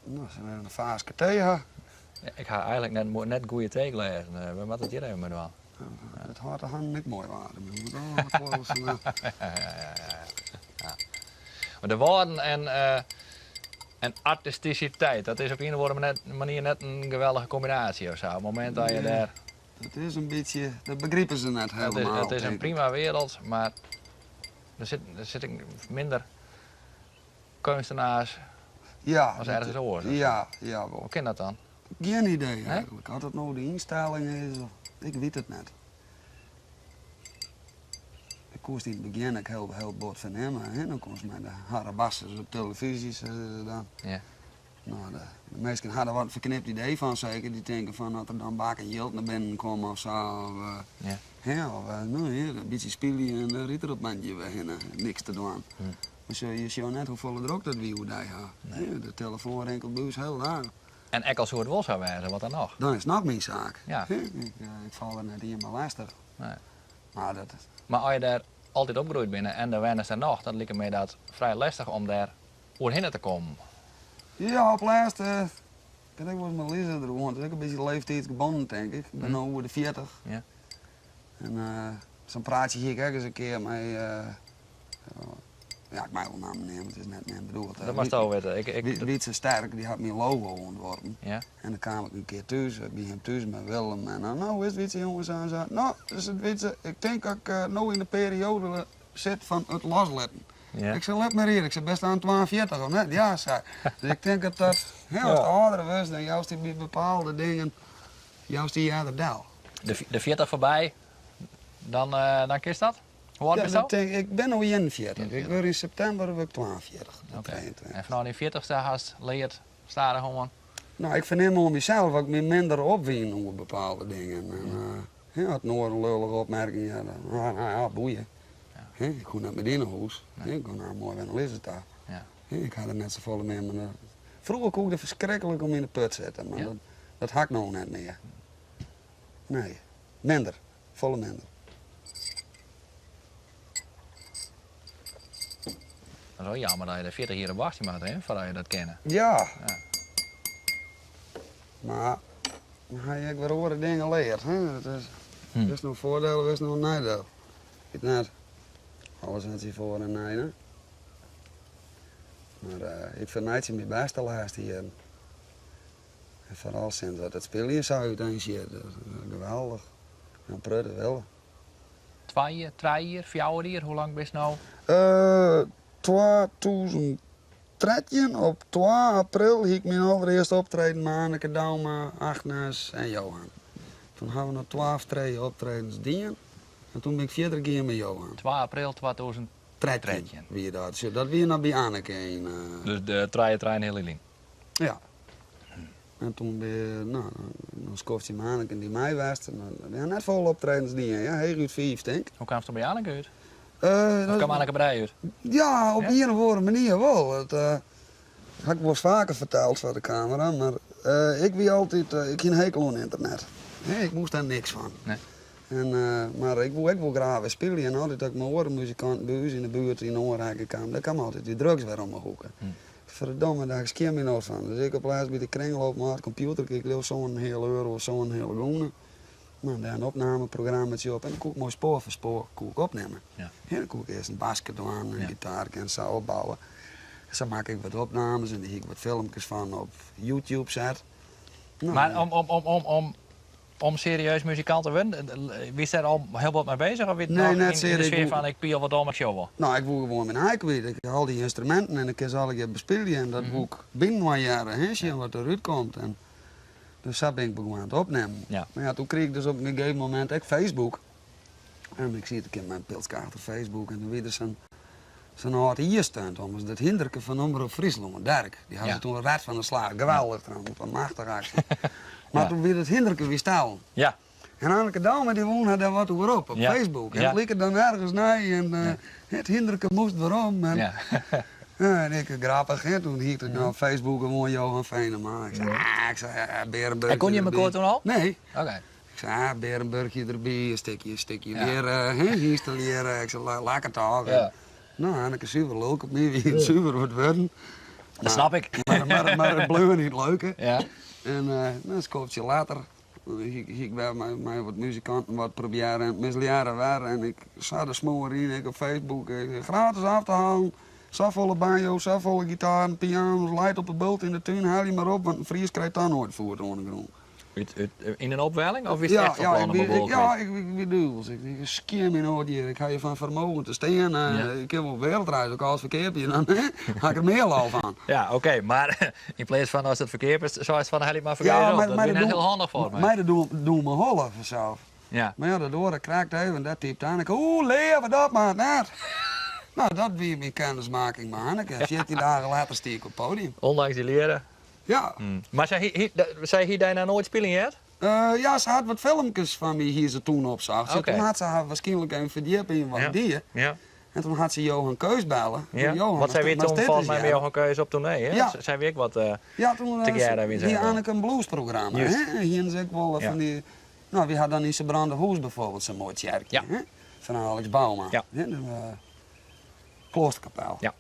B: No, sille we even in faaske tee ha?
A: Ja, ik ha eigentlik net, net goede tee glêzen. We moatte it hjir even mei dwaan.
B: It hâldt de hannen ek moai waarm. Je moatte wol wat wolris,
A: Ja. Maar de Wâlden en, en artisticiteit, dat is op ien of oare manier net in geweldige kombinaasje of sa. Op it momint dat je dêr...
B: Dat is in bytsje, dat begripe se net
A: Het is,
B: helemaal.
A: it is in
B: tink ik.
A: prima wereld, mar der sit ek minder keunstenaars
B: Ja,
A: as
B: dat-
A: ergens oars.
B: Ja, ja wol.
A: Hoe kin dat dan?
B: Gjin idee
A: Nee?
B: eigentlik. Oft it no de ynstelling is, of, ik wit it net. Ik koest yn it begjin ek hiel, hiel bot fernimme. Hè? Dan komst mei de harrebassers op televyzje, sizze se dan.
A: Ja.
B: No, de minsken ha der wat in ferknipt idee fan seker. Dy tinke fan dat der dan bakken jild nei binnen komme of sa. Of,
A: Ja.
B: hè, of no, hjir, in bytsje spylje en dan rydt er op mandje wer hinne. Niks te dwaan. Mar sjoch, je sjogge net hoefolle drok dat wy oerdei ha.
A: Nee.
B: De telefoan rinkelt by ús hiele dagen.
A: En ek al soe it wol sa wêze, wat dan noch?
B: Dan is it noch myn saak.
A: Ja.
B: Hè, ik fal der net ien mei lêstich.
A: Nee.
B: Mar dat
A: Mar as je dêr altyd opgroeid binne en der wennest der noch, dan liket my dat frij lêstich om dêr oerhinne te kommen.
B: Ja, op lêst bin ik wolris mei Lise der oan. It is ek in bytsje leeftiidsgebonden, tink ik. Ik bin no oer de 40.
A: Ja.
B: En sa'n praatsje hie ik ek ris in kear mei, ja, ik mei wol nammen neame, it is net mear bedoeld.
A: Dat moatst al witte. Ik,
B: Wietse Sterk, dy hat myn logo ûntworpen.
A: Ja.
B: En dan kaam ik in kear thús, by him thús mei Willem. En dan, no, is it Wietse jonge, sa en sa. No, is it Wietse, ik tink dat ik no yn de perioade sit fan it loslitten.
A: Ja.
B: Ik sei, lit mar hjir, ik sei, bist oan 42 of net? Ja, sei. Dus ik tink dat dat, hè, ast âlder wurdst, dan joust dy by bepaalde dingen, joust dy earder del.
A: De 40 foarby, dan kinst dat? Hoe âld
B: Ja,
A: bist
B: dat
A: do?
B: tink, ik bin no 41. Ik
A: 41.
B: wurd yn septimber wurd ik 42. De
A: Oké.
B: 23.
A: En fanôf dyn 40ste hast leard stadichoan?
B: No, ik fernim oan mysels dat ik my minder opwyn oer bepaalde dingen. En, ja, as in oar in lullige opmerking hat, dan, nou ja, boeie.
A: Ja.
B: Hè, ik hoech net mei dy nei hûs.
A: Nee.
B: Hè, ik gean no moai wer nei Lizze ta.
A: Ja.
B: Hè, ik ha der net safolle mear mei. Froeger koe ik der ferskriklik om yn de put sitte, mar
A: Ja?
B: dat ha ik no net mear. Nee, minder. Folle minder.
A: Dat is wol jammer dat je der 40 jier op wachtsje moat, hè, foardat je dat kinne.
B: Ja.
A: Ja.
B: Mar dan ha je ek wer oare dingen leard. Hè? Dat is, is no in foardiel of is no in neidiel? Ik wit net. Alles hat syn foar- en neidiel. Mar ik fermeitsje myn bêst de lêste jierren. En foaral sinds dat it spyljen sa úteinsjit. Dat is geweldich. In protte wille.
A: 2 jier, 3 jier, 4 jier, hoe lang bist no?
B: 2013, op 2 april, hie ik myn alderearste optreden mei Anneke Douma, Agnes en Johan. Toen ha we noch 2 of 3 optredens dien en toen bin ik fierder gien mei Johan.
A: 2 april 2013.
B: 13 wie dat. Sjoch, dat wie noch by Anneke yn,
A: Dus de trije trein hiel lyn.
B: Ja. En toen bin, no, in skoftsje mei Anneke dy mei west. En dan, we ha net folle optredens dien, ja, heechút 5, tink.
A: Hoe kaamst do by Anneke út?
B: Dat
A: Of kaam Anneke by dy út?
B: Ja, op
A: Ja?
B: ien of oare manier wol. Dat ha ik wolris faker ferteld foar de kamera, mar ik wie altyd, ik hie in hekel oan ynternet. Nee, ik moast dêr niks fan.
A: Nee.
B: En, mar ik woe ek wol graach wer spylje en altyd as ik mei oare muzikanten by ús yn de buert yn oanrekking kaam, dêr kaam altyd dy drugs wer om 'e hoeke. Ferdomme, dêr skeam my no fan. Dus ik op lêst by de kringloop mei it kompjûter, ik leau sân en in heale euro of sân en in heale gûne. No, dêr in opnameprogrammatsje op en dan koe ik moai spoar foar spoar koe ik opnimme.
A: Ja.
B: Dan koe ik earst in baske dwaan, in gitaarke en sa opbouwe. Sa makke ik wat opnames en dêr hie ik wat filmkes fan op YouTube set. No,
A: Mar om, om, om, om, om, om serieus muzikant te wurden, wiest dêr al hiel bot mei bezich of wie it
B: Nee,
A: noch
B: net
A: yn, yn de
B: serieus.
A: sfear fan ik piel wat om, ik sjoch wol?
B: No, ik woe gewoan myn aai kwyt. Ik ha al dy ynstruminten en ik kin se allegear bespylje en dat woe ik byinoar hearre, hè, sjen wat derút komt. En dus sa bin ik begûn oan it opnimmen.
A: Ja.
B: Mar ja, toen krige ik dus op in gegeven momint ek Facebook. En ik siet in kear mei in pilske achter Facebook en dan wie der sa'n sa'n âld jierstunt om dat hinderke fan Omrop Fryslân, Derk. Dy ha se toen ret fan de slach. Geweldich trouwens, in machtige aksje. Mar toen wie dat hinderke wie stellen.
A: Ja.
B: En Anneke Douma dy wûn har dêr wat oer op, op
A: Ja.
B: Facebook. En
A: Ja.
B: it like dan ergens nei en eh, it hinderke moast werom. En,
A: Ja.
B: en ik, grappich, hè, toen hie ik it op Facebook gewoan Johan Venema. Ik sei, ah, ik sei, ah, Berenburg.
A: En koene jim elkoar toen al?
B: Nee.
A: Oké.
B: Ik sei, ah, Berenburgje derby, in stikje, in stikje
A: Ja.
B: weer eh, hè, ynstallearre. Ik sei, lekker toch.
A: Ja.
B: No, Anneke suver lulk op my, wie it suver wat wurden.
A: Dat snap ik.
B: Mar it bleau yn it leuke.
A: Ja.
B: En eh, no, in skoftsje letter hie ik wer mei wat muzikanten wat probearre en it mislearre wer. En ik sa de smoar yn, ik op Facebook, eh, gratis af te halen. Safolle banjo's, safolle gitaren, piano's, leit op 'e bult yn de tún, helje mar op, want in Fries krijt dan noait foet oan de grûn.
A: Ut, ut, yn in opwelling of is it
B: Ja,
A: echt fan
B: ja,
A: plan
B: ik
A: om
B: wie,
A: in bol
B: ik, ja, ik, ik wie duvels. Ik, ik skeam my noait hjir. Ik ha hjir fan fermogen te stean.
A: Ja.
B: Ik kin wol wereldreis, ook alles ferkeapje, dan ha ik er mear lol fan.
A: Ja, oké, mar yn pleats fan ast it ferkeapest, seist fan helje it mar fergees op. Dat wie net hiel handich foar my.
B: Mei de doeme holle fansels.
A: Ja.
B: Mar ja, dat oare krekt even, dat typt Anneke, oeh, leave, dat moat net. No, dat wie myn kennismaking mei Anneke. 14 dagen letter stie ik op it podium.
A: Ondanks dy learen.
B: Ja.
A: Mar sy hie, sy hie dy noch noait spyljen heard?
B: Ja, se hat wat filmkes fan my hie se toen opsocht.
A: Oké.
B: Toen hat se har wierskynlik even ferdjippe yn wat ik die.
A: Ja.
B: En toen hat se Johan Keus belle.
A: Ja.
B: Johan,
A: Want sy wie
B: moatst
A: toen
B: dit
A: folgens
B: ris
A: my by
B: hearre.
A: Johan Keus op toernee, hè?
B: Ja.
A: Sy wie ek wat
B: Ja, toen
A: tegearre wie
B: hie Anneke in bluesprogramma.
A: Just.
B: Hè? En hienen se ek wol
A: Ja.
B: fan dy. No, wy ha dan yn Sibrandahûs bijvoorbeeld sa'n moai tsjerkje.
A: Ja.
B: Hè? Fan Alex Bouma.
A: Ja.
B: Hè? De kloasterkapel.
A: Ja.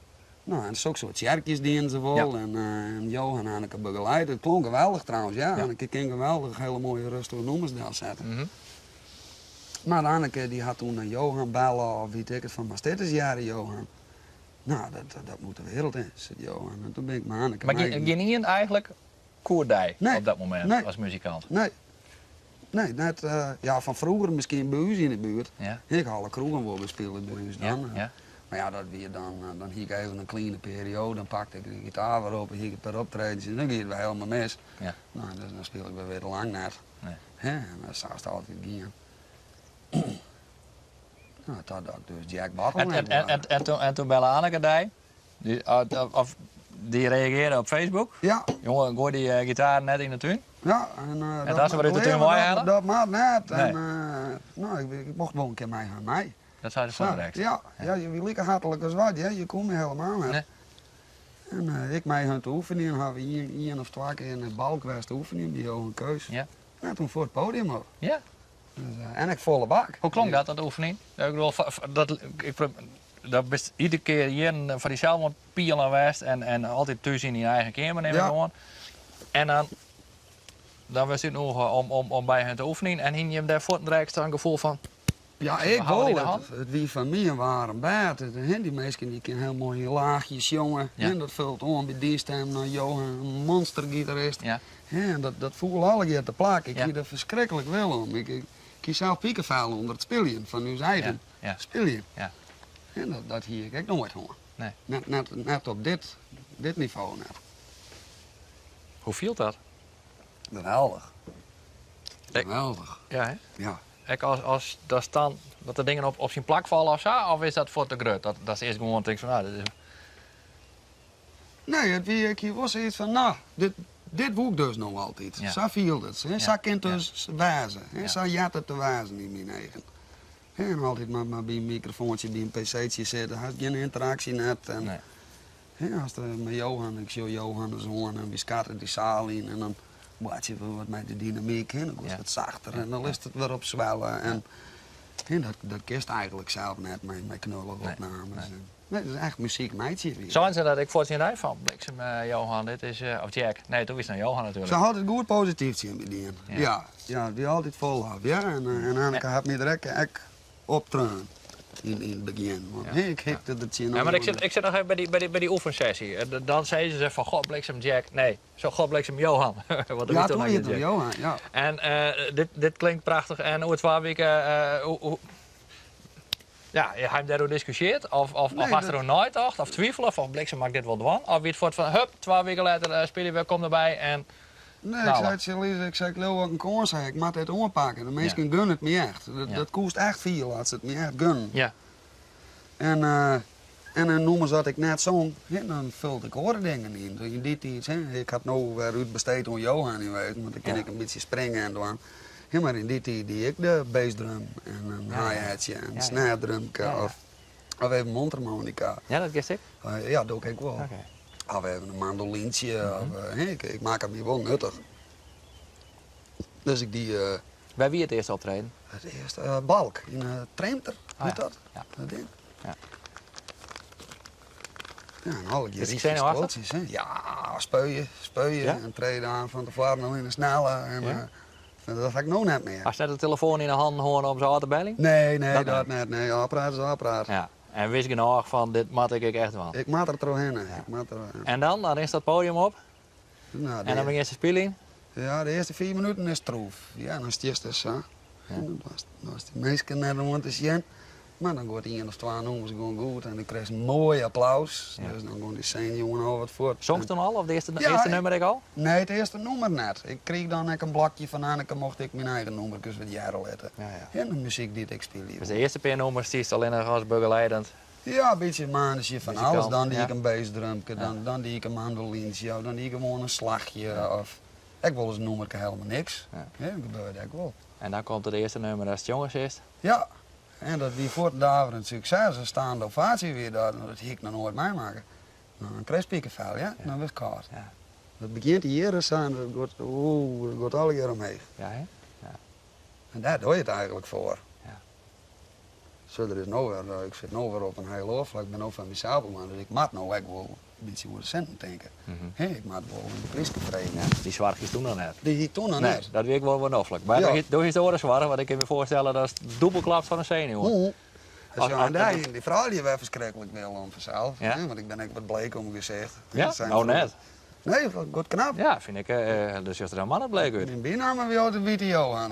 B: No, en sokke soart tsjerkjes dienen se wol.
A: Ja.
B: En, en Johan Anneke begeleid. It klonk geweldich trouwens, ja.
A: Ja.
B: Anneke kin geweldich hele moaie rêstige nûmers delsette. Mar Anneke dy hat toen nei Johan belle of wit ik it fan, moatst dit ris hearre Johan. No, dat, dat moet de wereld in, sei Johan. En toen bin ik mei Anneke
A: Mar
B: mei-
A: gjin, gjinien eigentlik koe dy
B: Nee.
A: op dat momint
B: Nee.
A: as muzikant?
B: Nee. Nee, net, ja, fan froeger miskien by ús yn de buert.
A: Ja.
B: Ik ha alle kroegen wol bespile by ús dan.
A: Ja, ja.
B: Mar ja, dat wie dan, dan hie ik even in kleine periode, dan pakte ik de gitaar wer op en hie ik in pear optredens en dan gie it wer helemaal mis.
A: Ja.
B: No, dus dan spile ik wer wer te lang net.
A: Nee.
B: Hè, en dan sa is it altyd gien. No, totdat ik dus Jack Bottleneck
A: En, en, en, en, toen, en toen belle Anneke dy, die, of die reagearde op Facebook.
B: Ja.
A: Jonge, goai dy gitaar net yn de tún.
B: Ja, en,
A: En dat se wer út de tún
B: dat,
A: weihelle?
B: dat moat net.
A: Nee.
B: En, no, ik, ik mocht wol in kear mei har mei.
A: Dat sei se fan direkt.
B: Ja, ja, je wie like hartlik as wat, ja. Je koe my helemaal net.
A: Nee.
B: En ik mei hun te oefenjen, ha we ien of twa kear yn Balk west te oefenjen by Johan Keus.
A: Ja.
B: En toen foar it podium op.
A: Ja.
B: Dus, en ik folle bak.
A: Hoe klonk dat, dat oefening? Ja, ik bedoel, dat, ik, dat bist iedere kear jierren foar dysels oan it pielen west en altyd thús yn dyn eigen keamer, nim ik
B: Ja.
A: oan. En dan, dan wurdst útnûge om by hun te oefenjen en hiene jim dêr fuortendaliks in gefoel fan,
B: Ja, ik
A: We hawwe it yn
B: wol.
A: de hand.
B: It wie foar my in waarm bêd. Hè, dy minsken dy kinne hiel moai yn laachjes sjonge.
A: Ja.
B: En dat fult oan by dy stem. No, Johan, in monstergitarist.
A: Ja.
B: Hè, en dat foel allegear te plak. Ik
A: Ja.
B: hie der ferskriklik wil om. Ik hie sels pikefel ûnder it spyljen fan ús eigen
A: Ja, ja.
B: spyljen.
A: Ja.
B: En dat hie ik ek noait hân.
A: Nee.
B: Net op dit nivo net.
A: Hoe fielt dat?
B: Geweldich.
A: Ik-
B: Geweldich.
A: Ja, hè?
B: Ja.
A: Ek as dat dan, dat de dingen op syn plak falle of sa, of is dat fuort te grut? Dat is earst gewoan tink fan, nou, dit is...
B: Nee, it wie, ik hie wol sayts fan, no, dit woe ik dus no altyd.
A: Ja.
B: Sa fielt it, hè.
A: Ja.
B: Sa kin it
A: Ja.
B: dus wêze, hè.
A: Ja.
B: Sa heart it te wêzen yn myn eagen. Hè, en altyd mar by in mikrofoantsje, by in pc'tsje sitte, hast gjin ynteraksje net. En,
A: Nee.
B: hè, ast mei Johan, ik sjoch Johan dus oan en wy skatte dy saal yn en dan Boartsje we wat mei de dynamyk, hè, dan giest wat sachter en dan litst it wer opswelle. En, hè, dat, dat kinst eigentlik sels net mei, mei knullige opnames. Nee, dat is echt muzyk meitsje.
A: Seinen se dat ek foar tsjin dy fan bliksem, Johan, dit is, of Jack, nee, doe wiest noch Johan natuerlik.
B: Se ha altyd goed posityf tsjin my dien. Ja, ja, it wie altyd fol lof, ja. En, en Anneke hat my der ek, ek optreaun yn, yn it begjin. Want ja. ik hikte der tsjin.
A: Ja, mar ik sit, ik sit noch even by dy, by dy, by dy oefensessy. Dan sizze se fan, god bliksem Jack, nee, zo god bliksem Johan.
B: Want ja, toen wie it Johan, ja.
A: En dit, dit klinkt prachtich en oer twa wiken, Ja, ha jim dêroer diskusjeard? Of, of, of hast deroer neitocht? Of twivele fan bliksem, moat ik dit wol dwaan? Of wie it fuort fan hup, twa wiken letter spylje we, kom derby en.
B: Nee, ik sei tsjin Lise, ik sei, ik leau dat ik in kâns ha, ik moat dit oanpakke. De minsken gunne it my echt. Dat, dat koest echt fiele as se it my echt gunnen.
A: Ja.
B: En, en dan nûmers dat ik net song, hè, dan fulde ik oare dingen yn. Yn dy tiid, hè, ik ha it no wer útbesteed oan Johan yn wêzen, want dan kin ik in bytsje springe en dwaan. Ja, mar yn dy tiid die ik de bassdrum en in hi-hatje en in snaredrumke of, of even mondharmonica.
A: Ja, dat kinst ek?
B: Ja, doch ik ek wol. Of even in mandolyntsje. Mm -hmm. of, ik, ik makke my wol nuttich. Dus ik die.
A: Wêr wie it earste optreden?
B: It earste, Balk, yn Treemter, oh, ja. dat?
A: Ja.
B: Dat ding.
A: Ja.
B: Ja, en allegear
A: Is zenuwachtich?
B: Hè? Ja, spuie, spuie.
A: Ja?
B: En treden aan fan tefoaren al yn de snelle. En,
A: ja.
B: dat ha ik no net mear.
A: Hast net de telefoan yn de hannen hân om se ôf te beljen?
B: Nee, nee, dat, net. Nee, ôfpraat is ôfpraat.
A: Ja. En wist genôch fan dit moat ik ek echt dwaan?
B: Ik moat der trochhinne. Ik moat der,
A: En dan? Dan rinst dat podium op?
B: Nou,
A: en dan begjinst te spyljen?
B: Ja, de earste fiif minuten is troef. Ja, dan stiest der sa.
A: Ja.
B: En dan doarst dy minsken net oan te sjen. Mar dan giet ien of twa nûmers gewoan goed en dan krijst in moai applaus.
A: Ja.
B: Dus dan gean dy senuwen al wat fuort.
A: Songst toen al, of de earste,
B: Ja,
A: earste nûmer ek al?
B: Nee, it earste nûmer net. Ik kriich dan ek in blokje fan Anneke, mocht ik myn eigen nûmerkes wat hearre litte.
A: Ja, ja.
B: En de muzyk dy't ik spylje.
A: Dus de earste pear nûmers stiest allinnich as begeleidend?
B: Ja, in bytsje manager fan
A: Muzikant,
B: alles. Dan die
A: ja.
B: ik in bassdrumke, dan, dan die ik in mandolyntsje, of dan die ik gewoan in slachje. Of ek wolris in nûmerke helemaal niks.
A: Ja.
B: Ja, dat gebeurde ek wol.
A: En dan komt it earste nûmer ast sjonge silst?
B: Ja, en dat wie fuortdaverend sukses. In staande ovatie wie dat. Dat hie ik noch noait meimakke. No, dan krijst pikefel, ja? Dan wurdst kâld.
A: Ja.
B: Dat begjint hjir sa en dat giet, oeh, dat giet allegear omheech.
A: Ja, hè? Ja.
B: En dêr doch je it eigentlik foar.
A: Ja.
B: Zo, der is no wer, ik sit no wer op in hiel oar flak. Ik bin no foar mysels begûn, dus ik moat no ek wol in bytsje oer de sinten tinke. Hè, ik moat wol in pryske freegje.
A: Ja, dy soarch hiest toen noch net.
B: Dy hie ik toen noch
A: Nee,
B: net.
A: dat wie ek wol wat noflik. Mar
B: Ja.
A: do hiest oare soargen, want ik kin my foarstelle datst dûbel klapt fan de senuwen.
B: Hoe? Dus
A: As-
B: ja,
A: as-
B: en dêr hiene dy froulju wer ferskriklik wille om fansels.
A: Ja.
B: Hè, want ik bin ek wat bleek om myn gesicht.
A: Ja?
B: Dat zijn
A: No net.
B: Nee, goed knap.
A: Ja, fyn ik. Der sjocht der helemaal net bleek út.
B: Myn bynamme wie altyd Wite Johan,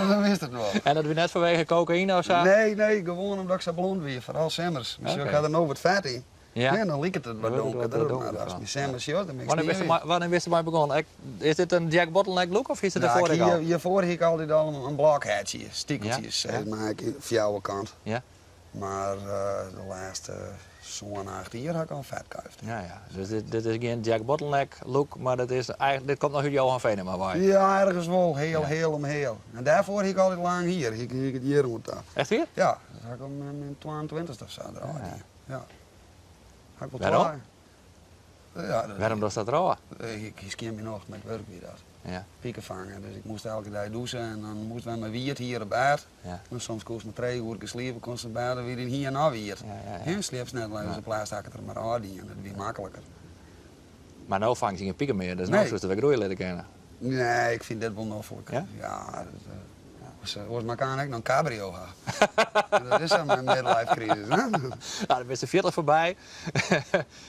B: dan wist it wol.
A: En dat wie net fanwege kokaïne of sa?
B: Nee, nee, gewoan omdat ik sa blond wie, foaral simmers. Mar sjoch, ik ha der no wat fet yn.
A: Ja.
B: En dan liket it wat
A: Dan wurdt it wat
B: donkerder,
A: donkerder
B: mar ast
A: fan.
B: my simmers sjochst, dan bin ik
A: Wannear bist
B: sniewyt.
A: wannear bist dermei begûn? Ek, is dit in Jack Bottleneck look of hiest it
B: Nou,
A: derfoar
B: ik
A: ek
B: hie,
A: al?
B: hjirfoar hie ik altyd al in blokhetsje, stikeltsjes,
A: Ja,
B: sis mar, ik, fjouwerkant.
A: Ja.
B: Mar de lêste sân, acht jier ha ik al in fetkuifke.
A: Ja, ja. Dus dit, dit is gjin Jack Bottleneck look, mar dat is eigentlik, dit komt noch út Johan Venema wei.
B: Ja, ergens wol. Heal, heal om heal. En dêrfoar hie ik altyd lang hier. Hie ik, hie ik it hjir oan ta.
A: Echt wier?
B: Ja, dat ha ik om myn 22ste of sa derôf dien. Ja. Ha ik wol
A: Wêrom?
B: twa. Ja, dat,
A: Wêrom dochst dat derôf?
B: Ik hie skjin myn nocht mei it wurk wie dat.
A: Ja.
B: Piken fange. Dus ik moast elke dei dûse en dan moast wer mei wiet hier op bêd.
A: Ja.
B: En soms koest mar trije oerkes sliepe, komst op bêd, dan wie dyn hier noch wiet.
A: Ja, ja, ja.
B: Hè, sliepst net, dus op lêst ha ik it der mar ôf dien. Dat wie makliker.
A: Mar no fangst gjin piken mear, dus no
B: Nee.
A: soest it wer groeie litte kinne.
B: Nee, ik fyn dit wol noflik.
A: Ja?
B: Ja, dat, eh, oars moat ik ek noch in cabrio ha. Dat is sa mei midlife crisis, hè?
A: Nou, dan bist de 40 foarby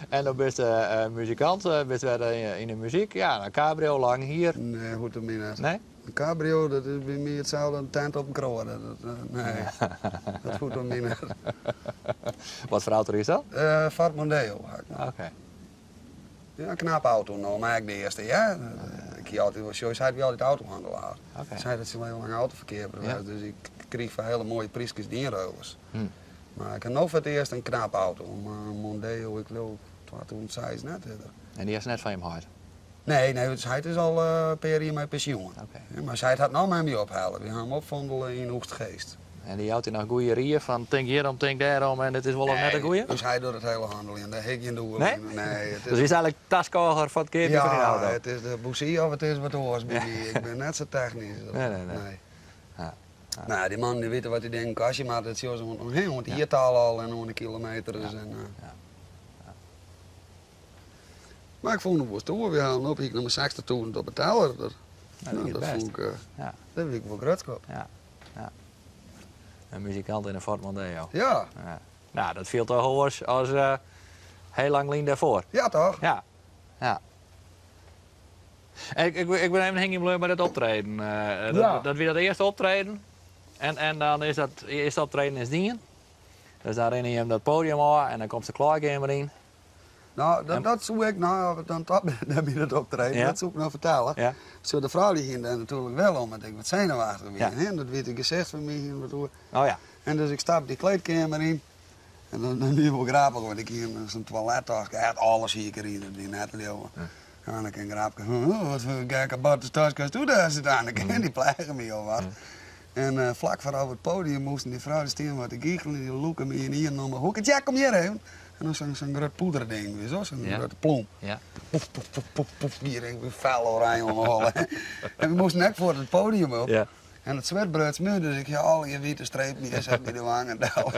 A: en dan bist uh, muzikant, bist wer yn de muzyk. Ja, in cabrio, lang hier.
B: Nee, hoecht om my net.
A: Nee?
B: In cabrio, dat is by my itselde as in tent op in kroade. Dat, nee, dat hoecht om my net.
A: Wat foar auto is dat?
B: Ford Mondeo ha ik noch.
A: Oké.
B: Ja, in knappe auto no, mar ek de earste, ja. Ik hie altyd wol, sjoch, sy wie altyd autohannelaar.
A: Oké.
B: Sy hat syn leven lang autoferkeaper
A: Ja.
B: west, dus ik kriich foar hiele moaie pryskes ynruilers. Mar ik ha no foar it earst in knappe auto, in Mondeo, ik leau 2006 net.
A: En dy hast net fan jim heit?
B: Nee, nee, want heit is al in pear jier mei pensjoen.
A: Oké.
B: Ja, mar heit hat no mei my ophelle. Wy ha him opfondele yn Oegstgeest.
A: En dy jout dy noch goede rie fan tink hjirom, tink dêrom en it is wol of net in goeie?
B: Nee, ús heit docht it hiele hanneljen, dêr ha ik gjin doel
A: Nee?
B: yn. Nee, it
A: Dus
B: is,
A: is eigenlik taskôger foar it keapjen fan dyn
B: ja,
A: auto?
B: it is de bousie of it is wat oars by my. Ik bin net sa technysk.
A: Nee, nee, nee.
B: Nee.
A: Ja.
B: Nou, dy mannen dy witte wat dy dingen kostje moatte. Dat sjogge se oan, hè, oan it jiertal al en oan de kilometers. En, Maar ik fûn it wol stoer. Wy hellen op, hie ik noch mar 60.000 op 'e teller. Dat,
A: Nou, dat
B: nou,
A: giet
B: dat
A: bêst.
B: fûn ik,
A: Ja.
B: dêr wie ik wol grutsk op.
A: Ja. Ja. In muzikant yn in Ford Mondeo.
B: Ja,
A: Ja. Nou, dat fielt toch oars as heel lang lyn dêrfoar.
B: ja toch?
A: Ja. Ja. En ik bin even hingjen bleaun by dat optreden.
B: Ja.
A: Dat wie dat earste optreden. En dan is dat earste optreden is dien. Dus dan rinne jim dat podium ôf en dan komt de klaaikeamer yn.
B: Nou, dat soe ik, nou, dan toch by dat optreden,
A: Ja.
B: dat soe ik noch fertelle.
A: Ja.
B: Zo, de froulju hiene dêr natuerlik wel om, want ik wat senuwachtich wie.
A: Ja.
B: Hè? En dat wie it gesicht fan my en wat oer.
A: Oh ja.
B: En dus ik stap dy kleedkeamer yn. En dan wie it wol grappich, want ik hie sa'n toiletaske, echt alles hie ik deryn, dat wie net te leauwen. En Anneke in grapke, oh, wat foar gekke botte taske hast doe dêr sit Anneke, en dy pleage my al wat. En flak foar op it podium moasten dy froulju stean wat te giechelen, dy lûke my ynienen om 'e hoek. Ja, kom hjir even. En dan sa'n grut poederding, witst wol, sa'n grutte plom. Poef, poef, poef, poef, poef, hier ik bin fel oranje om 'e holle. En we moasten ek foar it podium op. En it swit bruts my, dus ik hie allegear wite strepen hjir sa by de wangen del.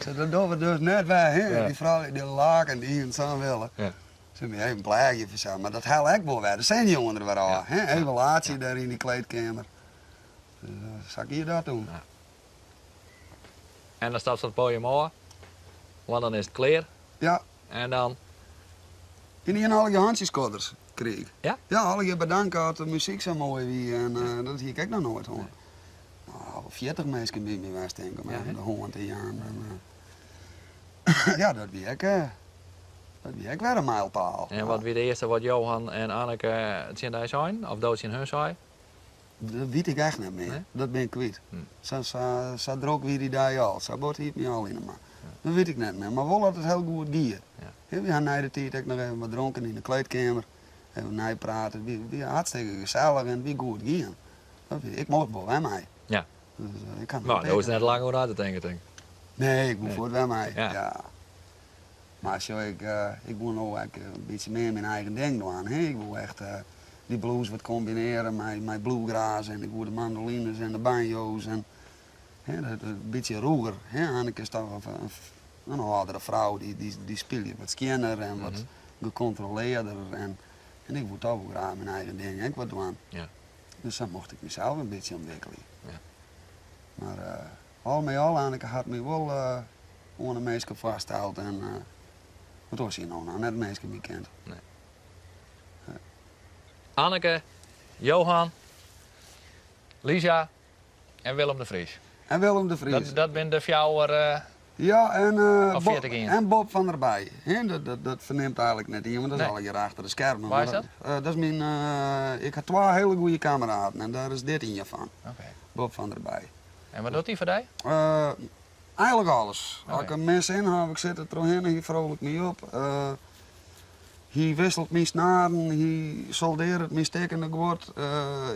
B: Zo, dat dogge we dus net wer, hè. Dy froulju dy laken, dy hienen sa'n wille. Se my even pleagje foar sa, mar dat helle ek wol wer de senuwen der wer ôf, hè. Even laatsje dêr yn dy kleedkeamer. Dus sa gie dat toen.
A: Ja. En dan stapst it podium ôf, want dan is it klear.
B: Ja.
A: En dan?
B: Ynienen allegear hantsjeskodders krige ik.
A: Ja?
B: Ja, allegear bedanke dat de muzyk sa moai wie en dat hie ik ek noch noait hân. No, wol 40 minsken by my west tink ik om even de hân te jaan. En, ja, dat wie ek, dat wie ek wer in mijlpaal.
A: En wat wie de earste wat Johan en Anneke tsjin dy seinen? Of do tsjin hun sei?
B: Dat wit ik echt net mear.
A: Nee?
B: Dat bin ik kwyt. Sa drok wie dy dei al. Sa bot hie it my al yn 'e mar. Dat wit ik net mear. Mar wol dat it hiel goed gie. Wy ha nei de tiid ek noch even wat dronken yn de kleedkeamer. Even neipraat. It wie hartstikke gesellich en it wie goed gien. Dat wie, ik mocht wol wer mei. Dus, ik ha
A: No, dêr hoechst net lang oer nei te tinken, tink ik.
B: Nee, ik woe fuort wer mei.
A: Ja.
B: Ja. Mar sjoch, ik woe no ek in bytsje mear myn eigen ding dwaan. Hè? Ik woe echt dy blues wat kombinearje mei bluegrass en ik woe de mandolines en de banjo's en, hè, dat, in bytsje rûger. Hè? Anneke is toch in âldere frou, dy spylje wat skjinner en wat gekontrolearder. En ik woe toch wol graach myn eigen ding ek wat dwaan. Dus dan mocht ik mysels in bytsje ûntwikkelje. Mar al mei al, Anneke hat my wol oan de minsken foarsteld en want oars hie no noch net minsken my kend.
A: Nee. Anneke, Johan, Lisa en Willem de Vries.
B: En Willem de Vries.
A: Dat binne de fjouwer.
B: Ja, en,
A: Of
B: Bob,
A: 40 ien.
B: en Bob van der Bij. Hè, dat fernimt eigenlik net ien, want dat is
A: Nee.
B: allegear achter de skermen.
A: Wa is
B: Maar
A: dat?
B: dat is myn, ik ha twa hiele goede kameraden en dêr is dit ien fan. Bob van der Bij.
A: En wat docht hy foar dy?
B: Eigenlik alles. As ik in min sin ha, ik sit der trochhinne, hy frolik my op. Hy wisselt myn snaren, hy soldearret myn stikkene guod.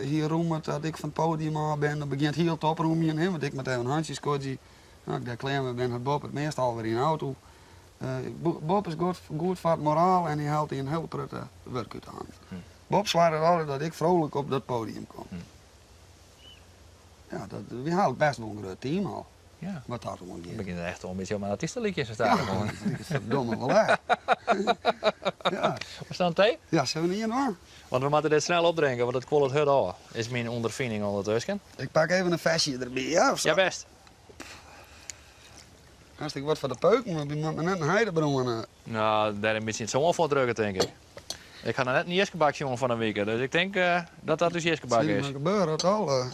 B: Hy rûmet dat ik fan it podium ôf bin, dan begjint hy al te oprûmjen, hè, want ik moat even hantsjeskodzje. No, as ik dêr klear mei bin, hat Bob it meast alwer yn 'e auto. Bob is goed foar it moraal en hy helpt dy in hiele protte wurk út de hannen. Bob soarget altyd dat ik frolik op dat podium kom. Ja, wy ha bêst wol in grut team al. Wat dat oangiet.
A: Het begint echt al een beetje om een artiest te liedjes te staan.
B: Ja, dat is verdomme wel echt. Ja.
A: We staan thee?
B: Ja, zullen we niet doen?
A: Want we moeten dit snel opdrinken, want het kuollet hurd ôf. Is myn ûnderfining ûndertusken.
B: Ik pak even in feske derby, ja? Of sa?
A: Ja, bêst.
B: Hast ik wat foar de peuken, want dy moat my net in heidebrân.
A: Nou, dêr in bytsje it sân foar drukke, tink ik. Ik ha noch net in jiskebak sjoen fan in wike, dus ik tink dat dat ús jiskebak
B: Sil
A: is.
B: mar gebeure, dat al.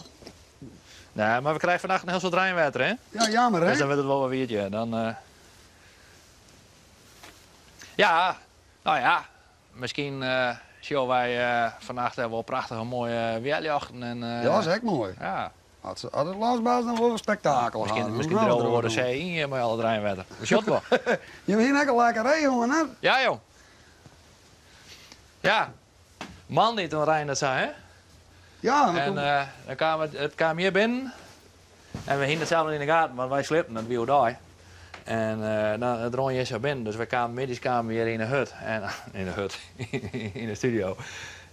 A: Nee, mar we krije fannacht in hiel soad reinwetter, hè?
B: Ja, jammer, hè?
A: Dus dan wurdt it wol wer wiet, ja. Dan, ja, no ja, miskien sjogge wy fannacht wol prachtige moaie wjerljochten. En,
B: Ja, dat is ek moai.
A: Ja.
B: As it losbarst, dan wol we spektakel
A: Miskien,
B: ha.
A: miskien
B: Dan
A: driuwe we
B: we
A: de see yn hjir mei al it reinwetter. We sjogge it wol.
B: Je hiene ek in lekker ree, jongen, hè?
A: Ja, jong. Ja, moandei toen reinde it sa, hè?
B: Ja, want
A: En,
B: toen
A: dan kaam it, it kaam hjir binnen. En we hiene it sels net yn de gaten, want wy sliepten, it wie oerdei. En no, it rûn hjir sa binnen, dus wy kamen middeis kamen we hjir yn 'e hut. En, yn 'e hut, yn 'e studio.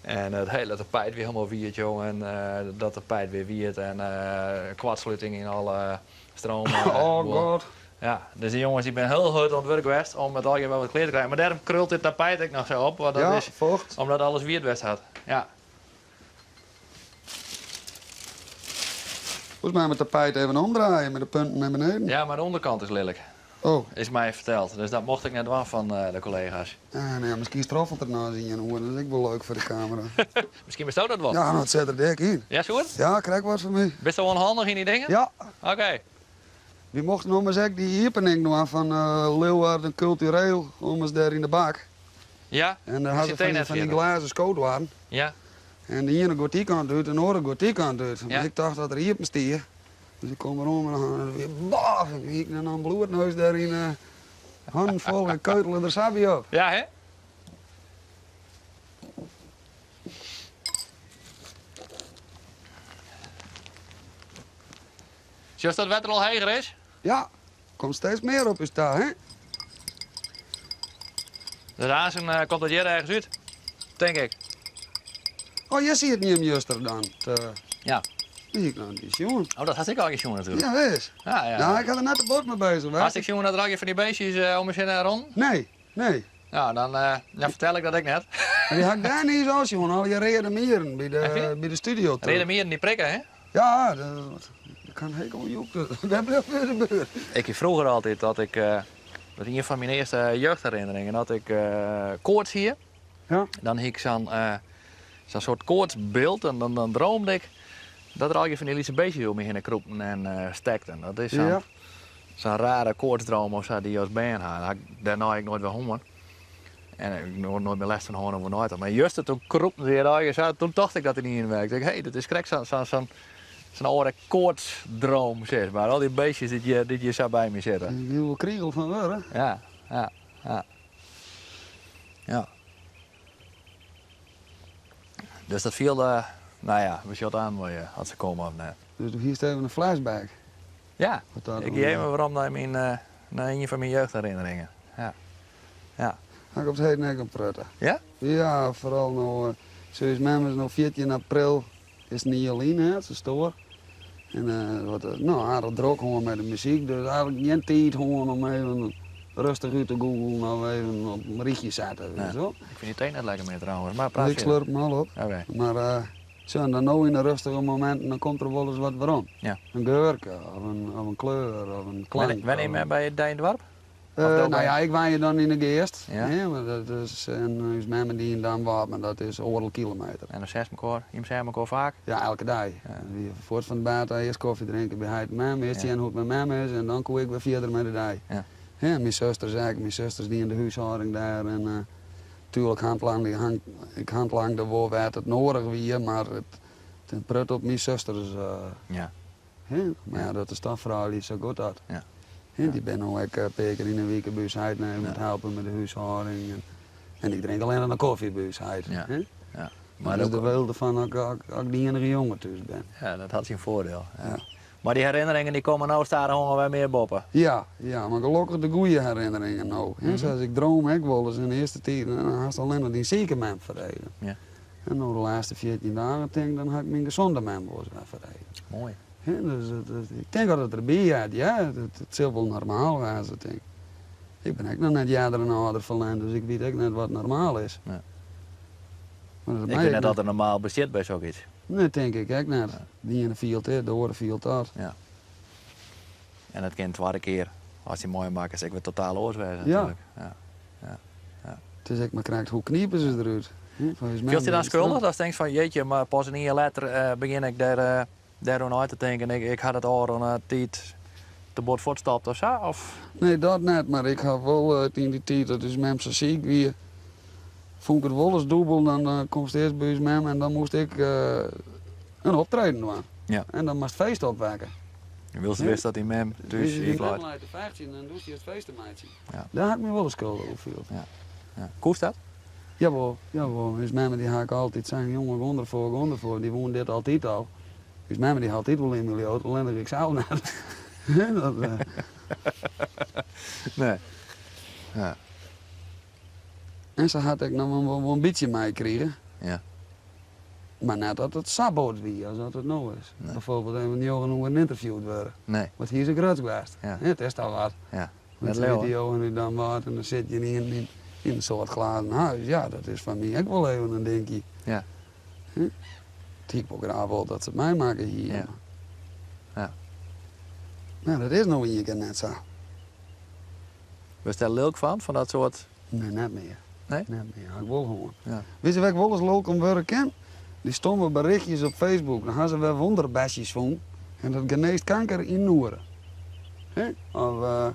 A: En it hiele tapijt wie hielendal wiet, jong. En dat tapijt wie wiet en koartsluting yn alle stroom.
B: Oh god.
A: Ja, dus dy jonges dy binne hiel hurd oan it wurk west om it allegear wer wat klear te krijen. Mar dêrom krult dit tapijt ek noch sa op, want dat
B: Ja,
A: is
B: focht.
A: omdat alles wiet west hat. Ja.
B: Volgens mij met tapijt even omdraaien met de punten naar beneden.
A: Ja, mar de ûnderkant is lillik.
B: Oh.
A: Is my ferteld. Dus dat mocht ik net dwaan fan de kollega's.
B: Ja, no ja, miskien stroffelt der noch ris ien oer. Dat is ek wol leuk foar de kamera.
A: Miskien bisto dat wol?
B: Ja, no, it set der dik yn.
A: Ja, soe it?
B: Ja, krekt wat foar my.
A: Bisto oanhandich yn dy dingen?
B: Ja.
A: Oké.
B: Wy mochten ommers ek dy iepening dwaan fan Leeuwarden Cultureel, ommers dêr yn de bak.
A: Ja,
B: En dêr ha se fan dy glêzen skodoarren.
A: Ja.
B: En de iene giet dy kant út en de oare giet dy kant út.
A: Ja.
B: Ik tocht dat er iepen stie. Dus ik kom deroan en dan wie baf! En hie ik dan in bloedneus dêr yn, hannen fol en keutele der sa by op.
A: Ja, hè? Sjochst dat it wetter al heger is?
B: Ja, komt steeds mear op ús ta, hè?
A: De razen eh, komt dat hjir ergens út, tink ik.
B: Oh, hjir sieten jim juster dan. Te...
A: Ja.
B: Hie ik noch net sjoen.
A: Oh, dat hast ek al sjoen natuerlik.
B: Ja, wis.
A: Ja, ja.
B: Nou, ik ha der net te bot mei bezich west.
A: Hast ek sjoen dat der allegear fan dy beestjes eh, om ús hinne rûnen?
B: Nee, nee.
A: Nou, dan, eh, dan fertel ik dat ek net.
B: Mar dy ha ik dêr niis al sjoen, al dy reade mieren by de, by de studio.
A: Reade mieren dy prikke, hè?
B: Ja, dat kan hekel joek. Dêr bliuwt by de buert.
A: Ik hie froeger altyd dat ik, dat ien fan myn earste jeugdherinneringen, dat ik koarts hie.
B: Ja.
A: Dan hie ik sa'n sa'n soart koartsbyld en dan, dan droomde ik dat der allegear fan dy lytse beestjes oer my hinne krûpten en stekten. Dat is sa'n
B: Ja.
A: sa'n rare koartsdroom of sa dy't je as bern ha. Dat ha ik dêrnei ek noait wer hân. En ik noait mear lêst fan hân of oernei. Mar juster toen krûpten se hjir allegear sa, toen tocht ik dat ynienen wer. Ik tink, hé, dat is krekt sa'n sa'n sa'n sa'n âlde koartsdroom, sis mar. Al dy beestjes dy't hjir, dy't hjir sa by my sitte.
B: Ik wie wol krigel fan wurde.
A: Ja, ja, ja. Ja. Dus dat fielde, nou ja, we sjogge it oan wol je, as se komme of net.
B: Dus do hiest even in flashback.
A: Ja,
B: Wat dat
A: ik gie even werom nei myn, nei ien fan myn jeugdherinneringen. Ja. Ja.
B: Ha ik op 't heden ek in protte.
A: Ja?
B: Ja, foaral no, sjoch, ús mem is no 14 april, is in jier lyn, hè, se stoar. En wat, no, aardich drok hân mei de muzyk, dus eigentlik gjin tiid hân om even rêstich út te googlen of even op in rychje sette, weet je wel.
A: Ik fyn dy tee net lekker mear trouwens, mar praat
B: Ik slurp 'm al op.
A: Oké.
B: Mar sjoch, en dan no yn de rêstige mominten, dan komt der wolris wat werom.
A: Ja.
B: In geurke, of in, of in kleur, of in klank.
A: Wenje jim by dy yn it doarp?
B: No ja, ik wenje dan yn 'e Geast.
A: Ja.
B: Hè, mar dat is, en ús memme dy yn Damwâld, mar dat is oardel kilometer.
A: En dan seachst mekoar, jim seagen mekoar faak?
B: Ja, elke dei.
A: Ja.
B: Wie fuort fan it bêd ôf earst kofje drinke by heit en mem, earst
A: Ja.
B: sjen hoe't it mei mem is en dan koe ik wer fierder mei de dei.
A: Ja.
B: Hè, myn susters ek, myn susters dienen de húshâlding dêr en tuerlik hantlang, hang, ik hantlangde wol wêr't it noadich wie, mar it, it prut op myn susters.
A: Ja.
B: Hè, mar ja, dat is dan froulju sa goed dat.
A: Ja.
B: Hè, dy binne no ek in pear kear yn 'e wike by ús heit even
A: Ja.
B: it helpen mei de húshâlding. En, en ik drink allinnich noch kofje by ús heit.
A: Ja.
B: Hè?
A: Ja.
B: Maar dat is de weelde fan as ik de iennige jonge thús bin.
A: Ja, dat hat syn foardiel. Ja.
B: Ja.
A: Mar dy herinneringen dy komme no stadichoan wer mear boppe.
B: Ja, ja, mar gelokkich de goede herinneringen no. Hè, Sa as ik droom ek wolris yn de earste tiid, dan hast allinnich dyn sike mem foar eagen.
A: Ja.
B: En no de lêste 14 dagen tink ik, dan ha ik myn gesonde mem wolris wer foar eagen.
A: Moai.
B: Hè, dus it, ik tink dat it derby heart, ja. It, it sil wol normaal wêze, tink ik. Ik bin ek noch net earder in âlder ferlern, dus ik wit ek net wat normaal is.
A: Nee.
B: Mar dat
A: Ik
B: mei
A: wit
B: ek
A: net dat der normaal bestiet by sokyts.
B: Nee, tink ik ek net. De iene fielt dit, de oare fielt dat.
A: Ja. En dat kin twadde kear, as dy meimakkest, ek wer totaal oars wêze
B: Ja.
A: natuerlik. Ja. Ja. Ja.
B: It is ek mar krekt hoe knipe se derút. Hè, fan ús mem
A: Fielst dy dan
B: is
A: skuldich datst tinkst fan jeetje, mar pas in jier letter eh, begjin ik dêr, eh, dêroer nei te tinken. Ik, ik ha dat ôfrûne tiid te bot fuortstopt of sa? Of?
B: Nee, dat net, mar ik ha wol eh, yn dy tiid dat ús mem sa siik wie, fûn ik it wolris dûbel. Dan eh, komst earst by ús mem en dan moast ik eh, in optreden dwaan.
A: Ja.
B: En dan moatst feest opwekke.
A: Wylst wist dat dyn mem thús
B: Dus dyn
A: siik
B: mem
A: leit.
B: leit te fechtsjen en do stiest feest te meitsjen.
A: Ja.
B: Dêr ha ik my wolris skuldich oer field.
A: Ja. Ja. Koest dat?
B: Jawol, jawol. Us memme dy ha ik altyd sein, jonge, gean derfoar, gean derfoar. Dy woene dit altyd al. Us memme dy hat altyd wol yn my leaud, allinnich ik sels net. Dat, eh.
A: Nee. Ja.
B: En se hat ek noch wol, wol in bytsje meikrigen.
A: Ja.
B: Mar net dat it sa bot wie as dat it no is.
A: Nee.
B: Bijvoorbeeld even njoggen oeren ynterviewd wurde.
A: Nee.
B: Want hier is in grutsk west.
A: Ja.
B: Het is toch wat.
A: Ja.
B: Net
A: leauwe.
B: jo en dan wat en dan sit je in, in, in een soort glazen huis. Ja, dat is foar my ek wol even in dinkje.
A: Ja.
B: Hm? Ik wol graach wol dat se it meimakke hie.
A: Ja. Ja.
B: Nou, dat is no ien kear net sa.
A: Wurdst dêr lilk fan, fan dat soart?
B: Nee, net mear.
A: Nee?
B: Net mear. Ha ik wol hân.
A: Ja.
B: Witst wêr't ik wolris lilk om wurde kin? Dy stomme berichtjes op Facebook. Dan ha se wer wonderbesjes fûn en dat genêst kanker yn in oere. Hè? Of uh,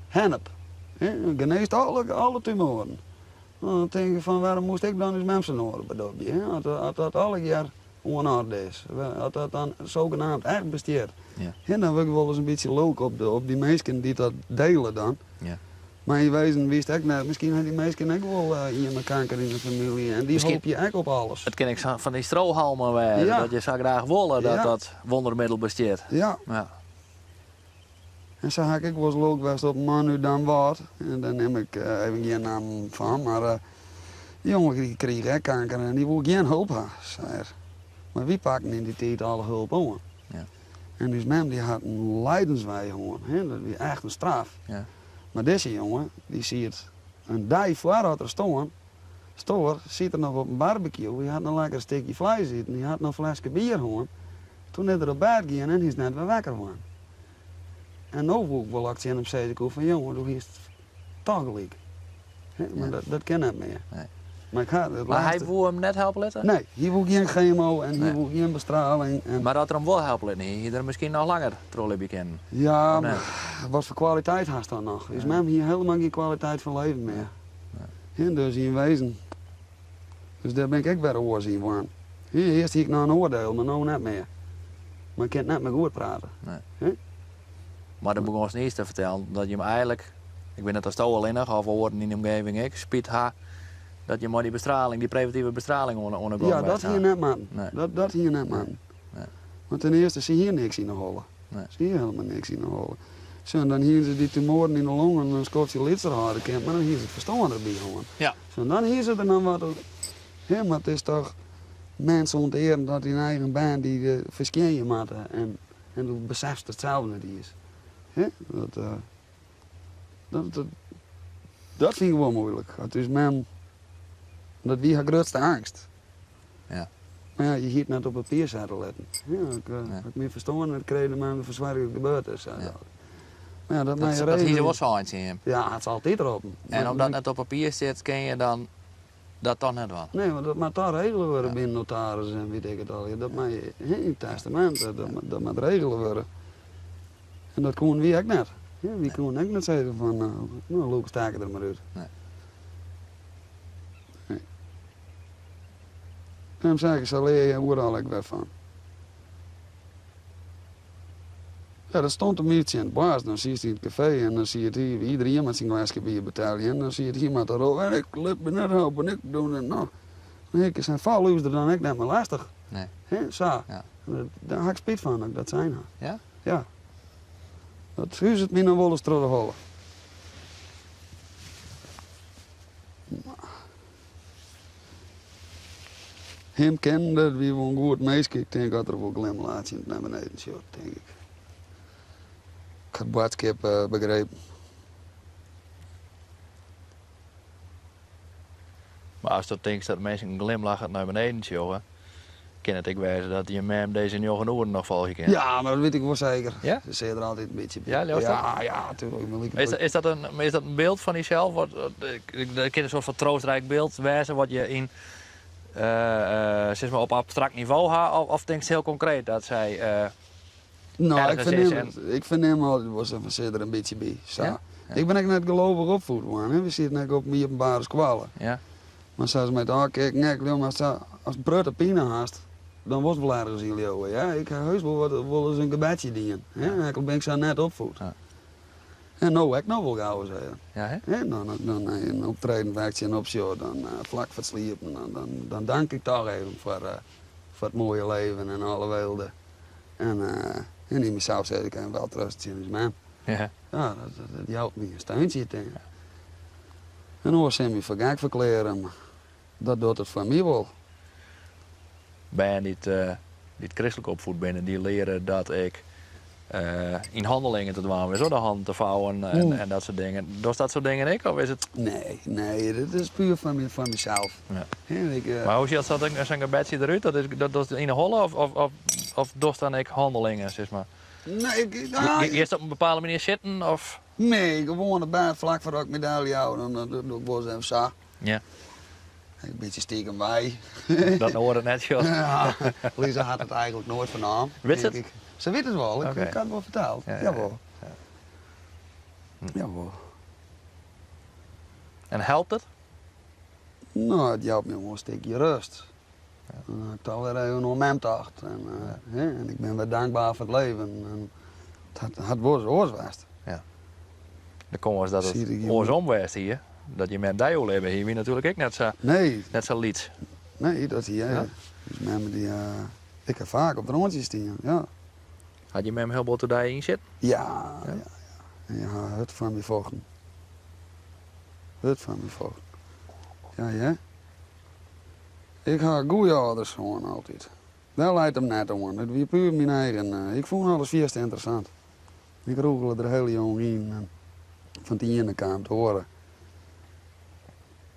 B: hennep. Hè? Genêst alle, alle tumoaren. Dan tink ik fan wêrom moast ik dan ús mem syn oare bedobje? Hè? As, as dat allegear oan orde is, as dat dan zogenaamd echt bestiet.
A: Ja.
B: Hè, dan wurd ik wolris in bytsje lilk op, de, op dy minsken dy't dat diele dan.
A: Ja.
B: Mar yn wezen witst ek net, miskien ha dy minsken ek wol uh, ien mei kanker yn de famylje en dy hoopje ek op alles.
A: It kin ek sa fan dy strohalmen wêze,
B: Ja.
A: dat je sa graach wolle dat
B: Ja.
A: dat wondermiddel bestiet.
B: Ja.
A: Ja.
B: En sa ha ik ek wolris lilk west op in man út Damwâld. En dêr nim ik eh, even gjin namme fan, mar eh, dy jonge dy krige ek kanker en dy woe gjin help ha, sei er. Mar wy pakten yn dy tiid alle help oan.
A: Ja.
B: En ús mem dy hat in lijdenswei hân, hè, dat wie echt in straf.
A: Ja.
B: Mar dizze jonge, dy siet in dei foardat er stoarn, stoar, siet er noch op in barbecue. Hy hat noch lekker in stikje fleis iten, hy hat noch in fleske bier hân. Toen is er op bêd gien en hy is net wer wekker wurden. En no woe ik wol ek tsjin him sizze koe fan jonge, do hiest toch gelyk. Hè, mar
A: Ja.
B: dat, dat kin net mear.
A: Nee.
B: Mar ik ha it
A: Mar hy
B: lêste-
A: woe him net helpe litte?
B: Nee, hy woe gjin chemo en hy
A: Nee.
B: woe gjin bestraling. En
A: Mar as er him wol helpe litten hie, hie er miskien noch langer trochlibje kinnen.
B: Ja,
A: Of net?
B: mar wat foar kwaliteit hast dan noch? Us mem hie hielendal gjin kwaliteit fan leven mear.
A: Nee.
B: Hè, dus yn wezen. Dus dêr bin ik ek wer oars yn wurden. Hè, earst hie ik noch in oardiel, mar no net mear. Mar ik kin it net mear goed prate.
A: Nee.
B: Hè?
A: Mar do begonst earst te fertellen dat je him eigenlik, ik wit net oftsto allinnich of oaren yn de omgeving ek, spyt ha dat je mei dy bestraling, dy previntive bestraling oan oan de gong
B: Ja, dat
A: west ha.
B: hie net moatten.
A: Nee.
B: Dat, dat hie net moatten.
A: Nee.
B: Want ten earste, se hie niks yn de holle.
A: Nee.
B: Se hie hielendal niks yn de holle. Zo, en dan hiene se dy tumoaren yn de longen in skoftsje lytser hâlde kind, mar dan hie se it ferstân derby hân.
A: Ja.
B: Zo, en dan hie se der noch wat. Hè, mar it is toch mensen ûntearen dat dyn eigen bern dy uh, ferskjinje moatte en, en do besefst it sels net iens. Hè? Dat, uh, dat, dat, dat fyn ik wol muoilik. As ús mem, dat wie har grutste eangst.
A: Ja.
B: Mar ja, je hie it net op papier sette litten. Ja, ik, uh,
A: Ja.
B: as ik myn ferstân net krij, dan mei de fersoarging gebeurd is.
A: Ja.
B: Mar ja, dat,
A: Dat,
B: mei
A: dat hie se
B: regelje.
A: wol sein tsjin him.
B: Ja, it is altyd roppen.
A: En omdat net op papier sit, kin je dan dat toch net dwaan.
B: Nee, mar dat moat dan regele wurde
A: Ja.
B: by in notaris en wit ik it al. Dat mei hè, yn it testamint, dat, dat, dat moat regele wurde. En dat koene wy ek net. Ja, wy koene ek net sizze fan, uh, no, lûk stekker der mar út.
A: Nee.
B: Nee. Dêrom sei ik, sa lear je oeral ek wer fan. Ja, dat stond him tsjin it boarst. Dan sietst yn it kafee en dan siet hy, iderien mei syn gleske bier betelje. En dan siet hy mar te roppen, en ik lit my net helpe, ik doch it no. Ik sein, fal ús der dan ek net mear lestich.
A: Nee.
B: Hè, sa.
A: Ja.
B: Dêr ha ik spyt fan dat ik dat sein ha.
A: Ja?
B: Ja. Dat huzet my noch wolris troch de holle. Him kennende, dat wie wol in goed minske. Ik tink dat er wol glimlachjend nei beneden sjocht, tink ik. Ik ha it boadskip uh, begrepen.
A: Mar ast tinkst dat minsken glimlachjend nei beneden sjogge, kin it ek wêze dat je mem dizze njoggen oeren noch folgje kin.
B: Ja, mar dat wit ik wol seker.
A: Ja?
B: Se sit der altyd in bytsje by.
A: Ja, leaust dat?
B: Ja, ja, natuerlik.
A: Is, dat in, is dat in byld fan dysels? Wat, dat kin in soart fan troastrijk byld wêze wat je yn, sis mar op abstrakt nivo ha, of, of tinkst hiel konkreet dat sy uh,
B: No, ik
A: ergens is
B: fernim,
A: en...
B: ik fernim altyd wol sa fan sit der in bytsje by. Sa.
A: Ja? Ja.
B: Ik bin ek net gelovich opfied wurden. Hè. We sieten ek op in iepenbere skoalle.
A: Ja.
B: Mar sa mei it ôfkicken ek, mar sa, ast grutte pine hast, dan wolst wol ergens yn leauwe. Ja? Ik ha heus wol, wat, wolris in gebedsje dien. Hè? Ek al bin ik sa net opfied.
A: Ja.
B: En no ek noch wol gau ris even.
A: Ja, hè?
B: Hè? Dan, dan in optreden wêr't ik tsjin opsjoch, dan uh, flak foar it sliepen, dan, dan, dan dank ik toch even foar, uh, foar it moaie leven en alle weelde. En en yn mysels sis ik even welterusten tsjin ús mem.
A: Ja.
B: Ja, dat, dat, dat jout my in steuntje, tink ik. En oars sil my foar gek ferklearje, mar dat docht it foar my wol.
A: Bern dy't dy't kristlik opfoed binne, dy leare dat ek yn hannelingen te dwaan is, de hannen te fouwen en, en dat soart dingen. Dochst dat soart dingen ek, of is it...
B: Nee, nee, dat is puer foar, my, foar mysels.
A: Ja.
B: Ik,
A: Mar hoe sjocht sa'n gebedsje derút? Dat is, dat dochst yn 'e holle of, of, of, of dochst dan ek hannelingen, sis mar?
B: Nee, ik, nou,
A: Giest op in bepaalde manier sitten, of?
B: Nee, gewoan op bêd flak foardat ik my deljou, dan doe ik wolris even sa.
A: Ja.
B: In bytsje stikem wei.
A: Dat in oar it net sjocht.
B: Ja, Lisa hat it eigentlik noait fernaam.
A: Wit se it?
B: Ik. Se wit it wol, ik,
A: Oké.
B: ik ha it wol ferteld.
A: Ja, ja,
B: Jawol.
A: ja.
B: Jawol.
A: En helpt it?
B: No, it jout my wol in stikje rêst. Dan ha ik toch wer even oan mem tocht. En, eh, hè, en ik bin wer dankber foar it leven. En it hat, hat wolris oars west.
A: Ja. De kâns dat
B: Siet
A: it
B: ik hjir
A: oarsom west hie, dat je mem dy oerlibbe hie, wie natuerlik ek net sa,
B: Nee,
A: net sa lyts.
B: nee, dat hie
A: Ja?
B: Us mem dy, eh, ik ha faak op it rântsje stien, ja.
A: Hat je mem hiel bot oer dy ynsitten?
B: Ja,
A: Ja?
B: ja, ja. Ja, hurd foar my fochten. Hurd foar my fochten. Ja, ja. Ik ha goede âlders hân altyd. Dêr leit him net oan. It wie puer myn eigen. Eh, ik fûn alles fierste ynteressant. Ik rûgele der hiel jong yn en fan it iene kaam it oare.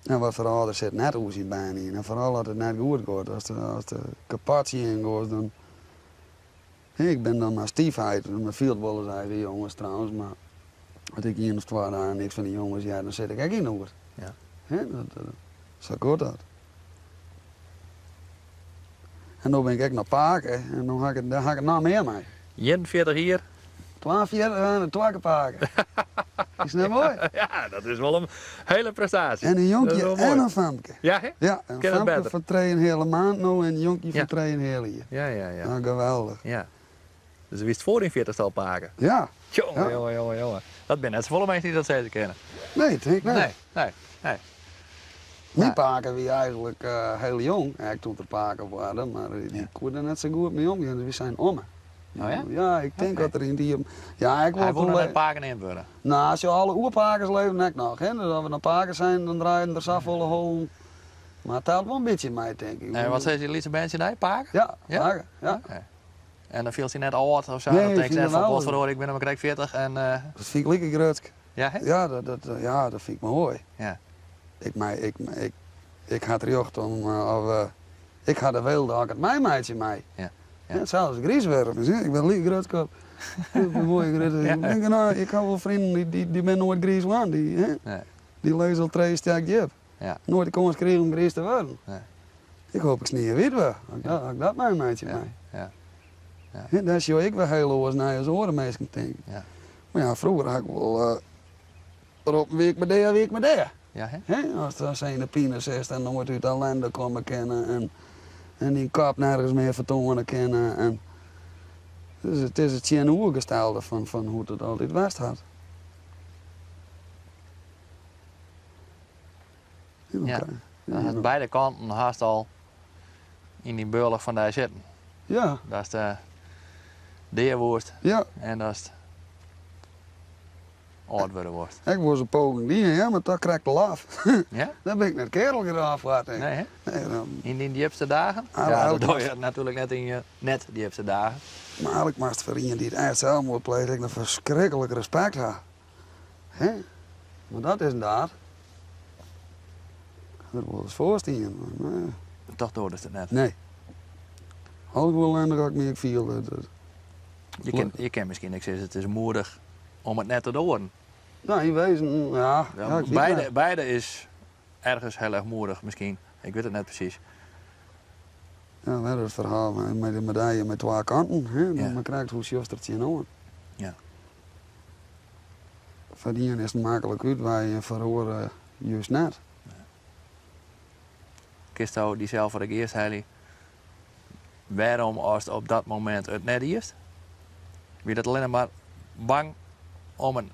B: En wat foar âlder sit net oer syn bern yn. En foaral as it net goed giet. As de, as de kapot tsjin giet, dan... Ik bin dan mar styfheit. Men fielt wolris eigen jonges trouwens, mar as ik ien of twa dagen niks fan de jonges hear, dan sit ik ek yn noed.
A: Ja.
B: Hè, dat, eh, sa giet dat. En no bin ik ek noch pake en no ha ik it, dêr ha ik it noch mear mei.
A: 41 jier.
B: 42 en twa kear pake. Is net moai?
A: Ja, dat is wol in hiele prestaasje.
B: En in
A: Dat is
B: jonkje
A: wel moai.
B: en in famke.
A: Ja, hè?
B: Ja, in
A: Kin it
B: famke
A: better?
B: fan trijenheale maand no en in jonkje
A: Ja.
B: fan trijenheale jier.
A: Ja, ja, ja.
B: Nou, geweldich.
A: Ja. Dus do wiest foar dyn 40ste al pake.
B: Ja.
A: Jonge,
B: Ja.
A: jonge, jonge, jonge. Dat binne net safolle minsken dy't dat sizze kinne.
B: Nee, tink ik net.
A: Nee, nee, nee.
B: Myn pake wie eigentlik eh, hiel jong, ek doe't er pake waard, mar dy
A: Ja.
B: koe der net sa goed mei omgean. Dus wy seinen omme.
A: Oh ja?
B: Ja, ik tink
A: Oké.
B: dat er yn dy... Ja, ik
A: Hy
B: wol
A: woe
B: toen
A: noch net
B: le-
A: pake neamd wurde.
B: Nou, als je alle oerpakers leven ek noch, hè. Dus as we dan pakers zijn, dan draaien der safolle hollen. Mar it telt wol in bytsje mei, tink ik.
A: En wat sizze dy lytse berntsje dy, pake?
B: Ja,
A: Ja?
B: pake, ja.
A: Oké. En dan fielst dy net âld of sa?
B: Nee,
A: dan
B: ik
A: tinkst
B: fyn
A: net
B: it
A: fan
B: wel.
A: potverdorie, ik bin noch mar krekt 40 en eh,
B: Dat fyn ik like grutsk.
A: ja, hè?
B: Ja, dat, dat, ja, dat fyn ik moai.
A: Ja.
B: Ik, mei, ik, ik, ik ha it rjocht om, eh, of, eh, ik ha de weelde as ik it meimeitsje mei.
A: Ja, ja.
B: Ja, sels griis wurde. Dus, ik bin like grutsk op. Ik bin moai grut.
A: Ja.
B: Ik, denk, nou, ik ha wol freonen dy, dy, dy binne noait griis wurden. Dy, hè?
A: Nee.
B: Dy lizze al trije stek djip.
A: Ja.
B: Noait de kâns krigen om griis te wurden.
A: Nee.
B: Ik hoop ik sniewyt wurd, as ik dat, as ik dat meimeitsje
A: Ja,
B: mei.
A: ja. Ja.
B: Hè, Dêr sjoch ik wer hiel oars nei as oare minsken tink ik.
A: Ja.
B: Mar ja, froeger ha ik wol uh, roppen wie ik mar dea, wie ik mar dea.
A: Ja, hè?
B: Hè? As der yn de pine sitst en noait út ellinde komme kinne en, en dyn kop nergens mear fertoane kinne. En, dus it is it tsjinoergestelde fan, fan hoe't it altyd west hat. Ja, dan
A: Ja.
B: krij-
A: Dan hast beide kanten hast al yn dyn bealch fan dêr sitten.
B: Ja,
A: Datst de dea woest
B: ja.
A: en datst âld wurde wolst.
B: Ik wol in poging dien, ja, mar dat krekt te laf.
A: Ja?
B: Dêr bin ik net keardel genôch foar, tink ik.
A: Nee, hè?
B: Nee, dan,
A: Yn dyn djipste dagen?
B: Ah,
A: ja, dat
B: eigenlijk
A: doe je natuerlik net yn je net djipste dagen.
B: mar eigentlik moatst foar ien dy't echt selsmoard pleecht ek noch ferskriklik respekt ha. Hè? Mar dat is in daad. Ik ha der wolris foar stien, mar nee.
A: Toch doardest it net.
B: Nee. Al hoe ellendig ik my ek fiel. Dat, dat-
A: Je kin miskien ek sizze, it is moedich om it net te doaren.
B: Nou, yn wezen, ja.
A: Ja,
B: ja, ik wit
A: beide,
B: net.
A: beide is ergens hiel erch moedich miskien. Ik wit it net presys.
B: Ja, wer it ferhaal mei, mei de medaille mei twa kanten. Hè?
A: Ja.
B: Mar krekt hoe sjochst der tsjinoan.
A: Ja.
B: Foar de ien is it maklik útwei en foar de oare juist net.
A: Kinsto dysels foar de geast helje wêrom ast op dat momint it net diest? Wie dat allinnich mar bang om it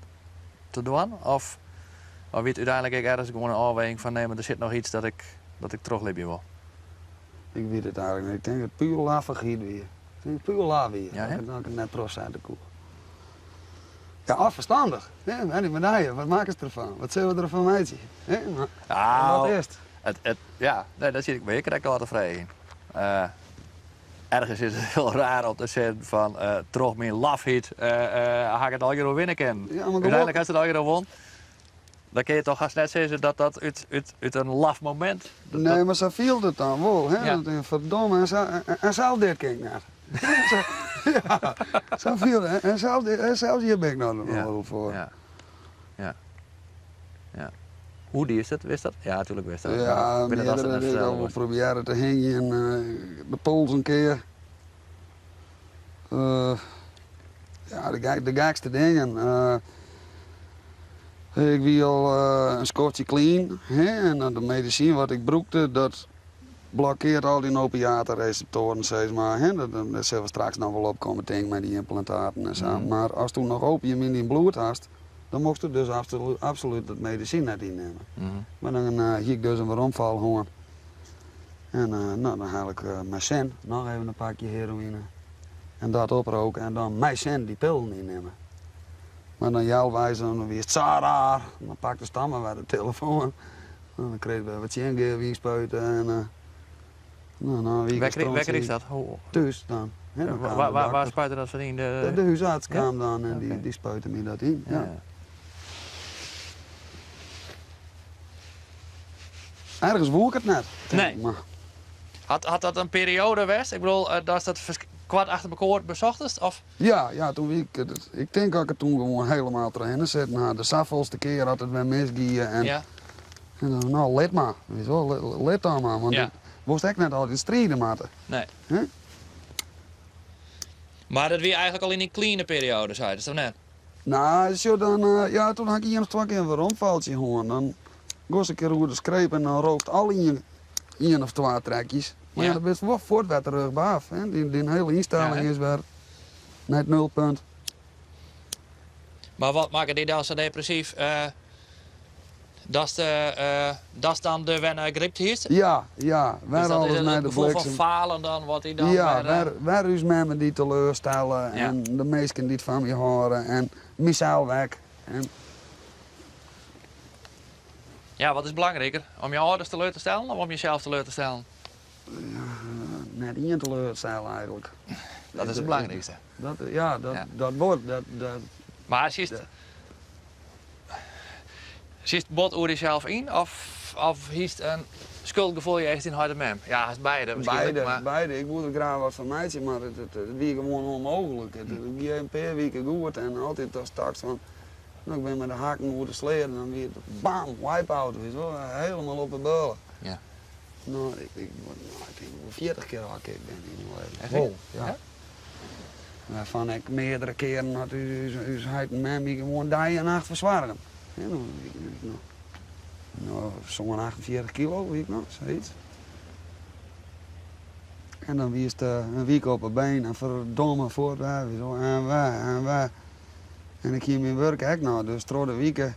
A: te dwaan? Of, of wie it úteinlik ek ergens gewoan in ôfweging fan nee, mar der sit noch yts dat ik, dat ik trochlibje wol?
B: Ik wit it eigentlik net. Ik tink dat it puer laffichheid wie. Toen ik puer laf wie,
A: Ja, hè?
B: dat ik it net trochsette koe. Ja, of ferstannich. Hè, wer dy medaille, wat makkest derfan? Wat sille we derfan meitsje? Hè, mar
A: Nou,
B: wat is it?
A: It, ja, nee, dat sit ik my ek krekt ôf te freegjen. Ergens is it hiel raar om te sizzen fan troch myn lafheid ha ik it allegear oerwinne kinnen.
B: Ja, mar
A: Uteinlik hast it allegear wûn. Dan kinne je toch hast net sizze dat dat út in laf momint.
B: Nee, mar sa fielt it dan wol. Hè?
A: Ja.
B: Dat ik, ferdomme, en sels dit kin ik net. Ja, sa fielt it. En sels hjir bin ik noch wol foar.
A: Ja. Ja. Ja. Hoe diest it? Wist dat? Ja, natuerlik wist dat.
B: Ja,
A: Binnen dat
B: meardere
A: net
B: ik
A: fertelle
B: al
A: wolst.
B: probearre te hingjen, de pols in kear. Ja, de gekste dingen. Ik wie al in skoftsje clean, hè, en de medisyn wat ik brûkte, dat blokkeart al dy opiatenreseptoaren, sis mar. Hè. Dat sille we straks noch wol opkomme, tink ik, mei dy ymplantaten en sa. Mar ast toen noch opium yn dyn bloed hast, dan mochtst du dus absolút dat medisyn net ynnimme. Mar dan hie ik dus in weromfal hân. En no, dan haal ik mei sin noch even in pakje heroïne en dat oproke en dan mei sin dy pillen ynnimme. Mar dan healweis, dan wie it sa raar, dan pakte dan mar wer de telefoan. Dan kreeg ik wer wat tsjingif ynspuite en no, dan wie ik
A: Wêr kreegst dat? Hoe?
B: Thús dan. Hè, dan kaam de
A: Wa
B: dokter.
A: spuite dat foar yn? De
B: De húsarts
A: Ja?
B: kaam dan en
A: Oké.
B: dy spuite my dat yn. Ja.
A: Ja.
B: Ergens woe ik it net. Tink
A: Nee.
B: ik, mar
A: Hat dat in perioade west? Ik bedoel, datst dat koart achter mekoar besochtest? Of?
B: Ja, ja, toen wie ik, ik tink dat ik it toen gewoan hielendal trochhinne setten ha. De safolste kear dat it wer misgie en, en dan, no, lit mar. Witst wol, lit dan mar, want ik wolst ek net altyd stride moatte.
A: Nee.
B: Hè?
A: Mar dat wie eigentlik al yn dyn cleane perioade, seidest, of net?
B: No, sjoch, dan, ja, toen ha ik ien of twa kear in weromfaltsje hân. Dan goast in kear oer de skreep en dan rookt al ien of twa trekjes. Mar ja, dan bist wol fuort wer terug by af. Hè? Dyn hiele ynstelling is wer nei it nulpunt.
A: Mar wat makket dy dan sa depressyf? Datst dan der wer nei grypt hiest?
B: Ja, ja. Wer
A: Dus dat
B: alles
A: is
B: nei
A: it
B: de
A: gefoel fan
B: bliksem.
A: falen dan, wat dy dan
B: Ja,
A: wer,
B: wer ús memmen dy't teleurstelle en de minsken dy't fan my hâlde en mysels ek. En
A: Ja, wat is belangriker? Om je âlders teleur te stellen of om jesels teleur te stellen?
B: Ja, net ien teleurstellen eigentlik.
A: Dat is it belangrykste.
B: Dat, ja, dat, dat wordt. Dat, dat,
A: Mar siest bot oer dysels yn of hiest in skuldgefoel jegens dyn heit en mem? Ja, hast beide waarskynlik,
B: Beide,
A: mar
B: beide. Ik woe der graach wat fan meitsje, mar it wie gewoan ûnmooglik. It gie in pear wiken goed en altyd ast tochtst fan, no, ik bin mei de hakken oer de sleat en dan wie it bam, wipe-out, witst wol, hielendal op 'e beule. No, ik tink wol 40 kear ôfkickt bin yn myn leven.
A: Echt
B: Wol,
A: waar?
B: ja.
A: Ja?
B: Wêrfan ik meardere kearen hat ús heit en mem my gewoan dei en nacht fersoargen. Ja, no, wie ik noch, no, zo'n 48 kilo wie ik noch, sayts. En dan wiest in wike op 'e been en ferdomme fuort wer, witst wol, en wer, en wer. En ik hie myn wurk ek noch, dus troch de wike,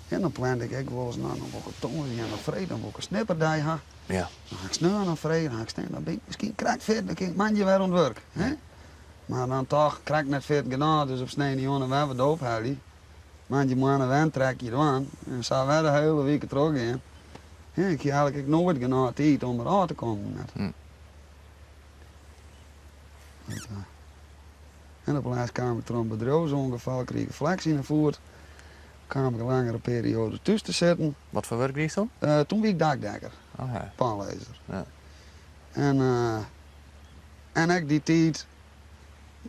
B: ja, dan plande ik ek wolris, no, dan wol ik op tongersdei en op freed, dan wol ik in snipperdei ha. Dan ha ik sneon noch frij, dan ha ik sneon, dan bin ik miskien krekt fit, dan kin ik moandei wer oan it wurk. Hè? Mar dan toch krekt net fit genôch, dus op snein-jûn wer wat ophelje. Moandeitemoarn wer in trekje dwaan en sa wer de hiele wike trochgean. Ja, ik hie eigentlik ek noait genôch tiid om der ôf te kommen. Net. En op 't lêst kaam ik troch in bedriuwsûngefal, krige ik fleks yn 'e foet. Kaam ik in langere perioade thús te sitten.
A: Wat foar wurk diest dan?
B: Toen wie ik dakdekker, panlizzer. En ek dy tiid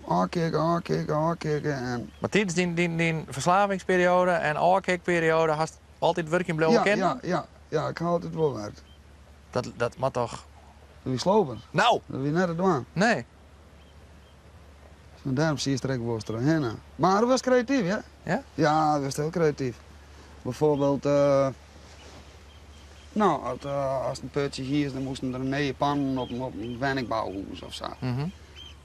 B: ôfkikke, ôfkikke, ôfkikke en
A: Mar tidens dyn ferslavingsperiode en ôfkikperiode hast altyd wurkjen bliuwe
B: Ja,
A: kinnen?
B: ja, ja, ja, ik ha altyd wol wurkt.
A: Dat moat toch
B: Dat wie slopend.
A: Nou!
B: Dat wie net te dwaan.
A: Nee.
B: En dêrom siest der ek wolris trochhinne. Mar dat was kreatyf, ja?
A: Ja?
B: Ja, dat was hiel kreatyf. Bijvoorbeeld, no, as in putsje hier is, dan moasten der nije pannen op in wenningbouhûs of sa.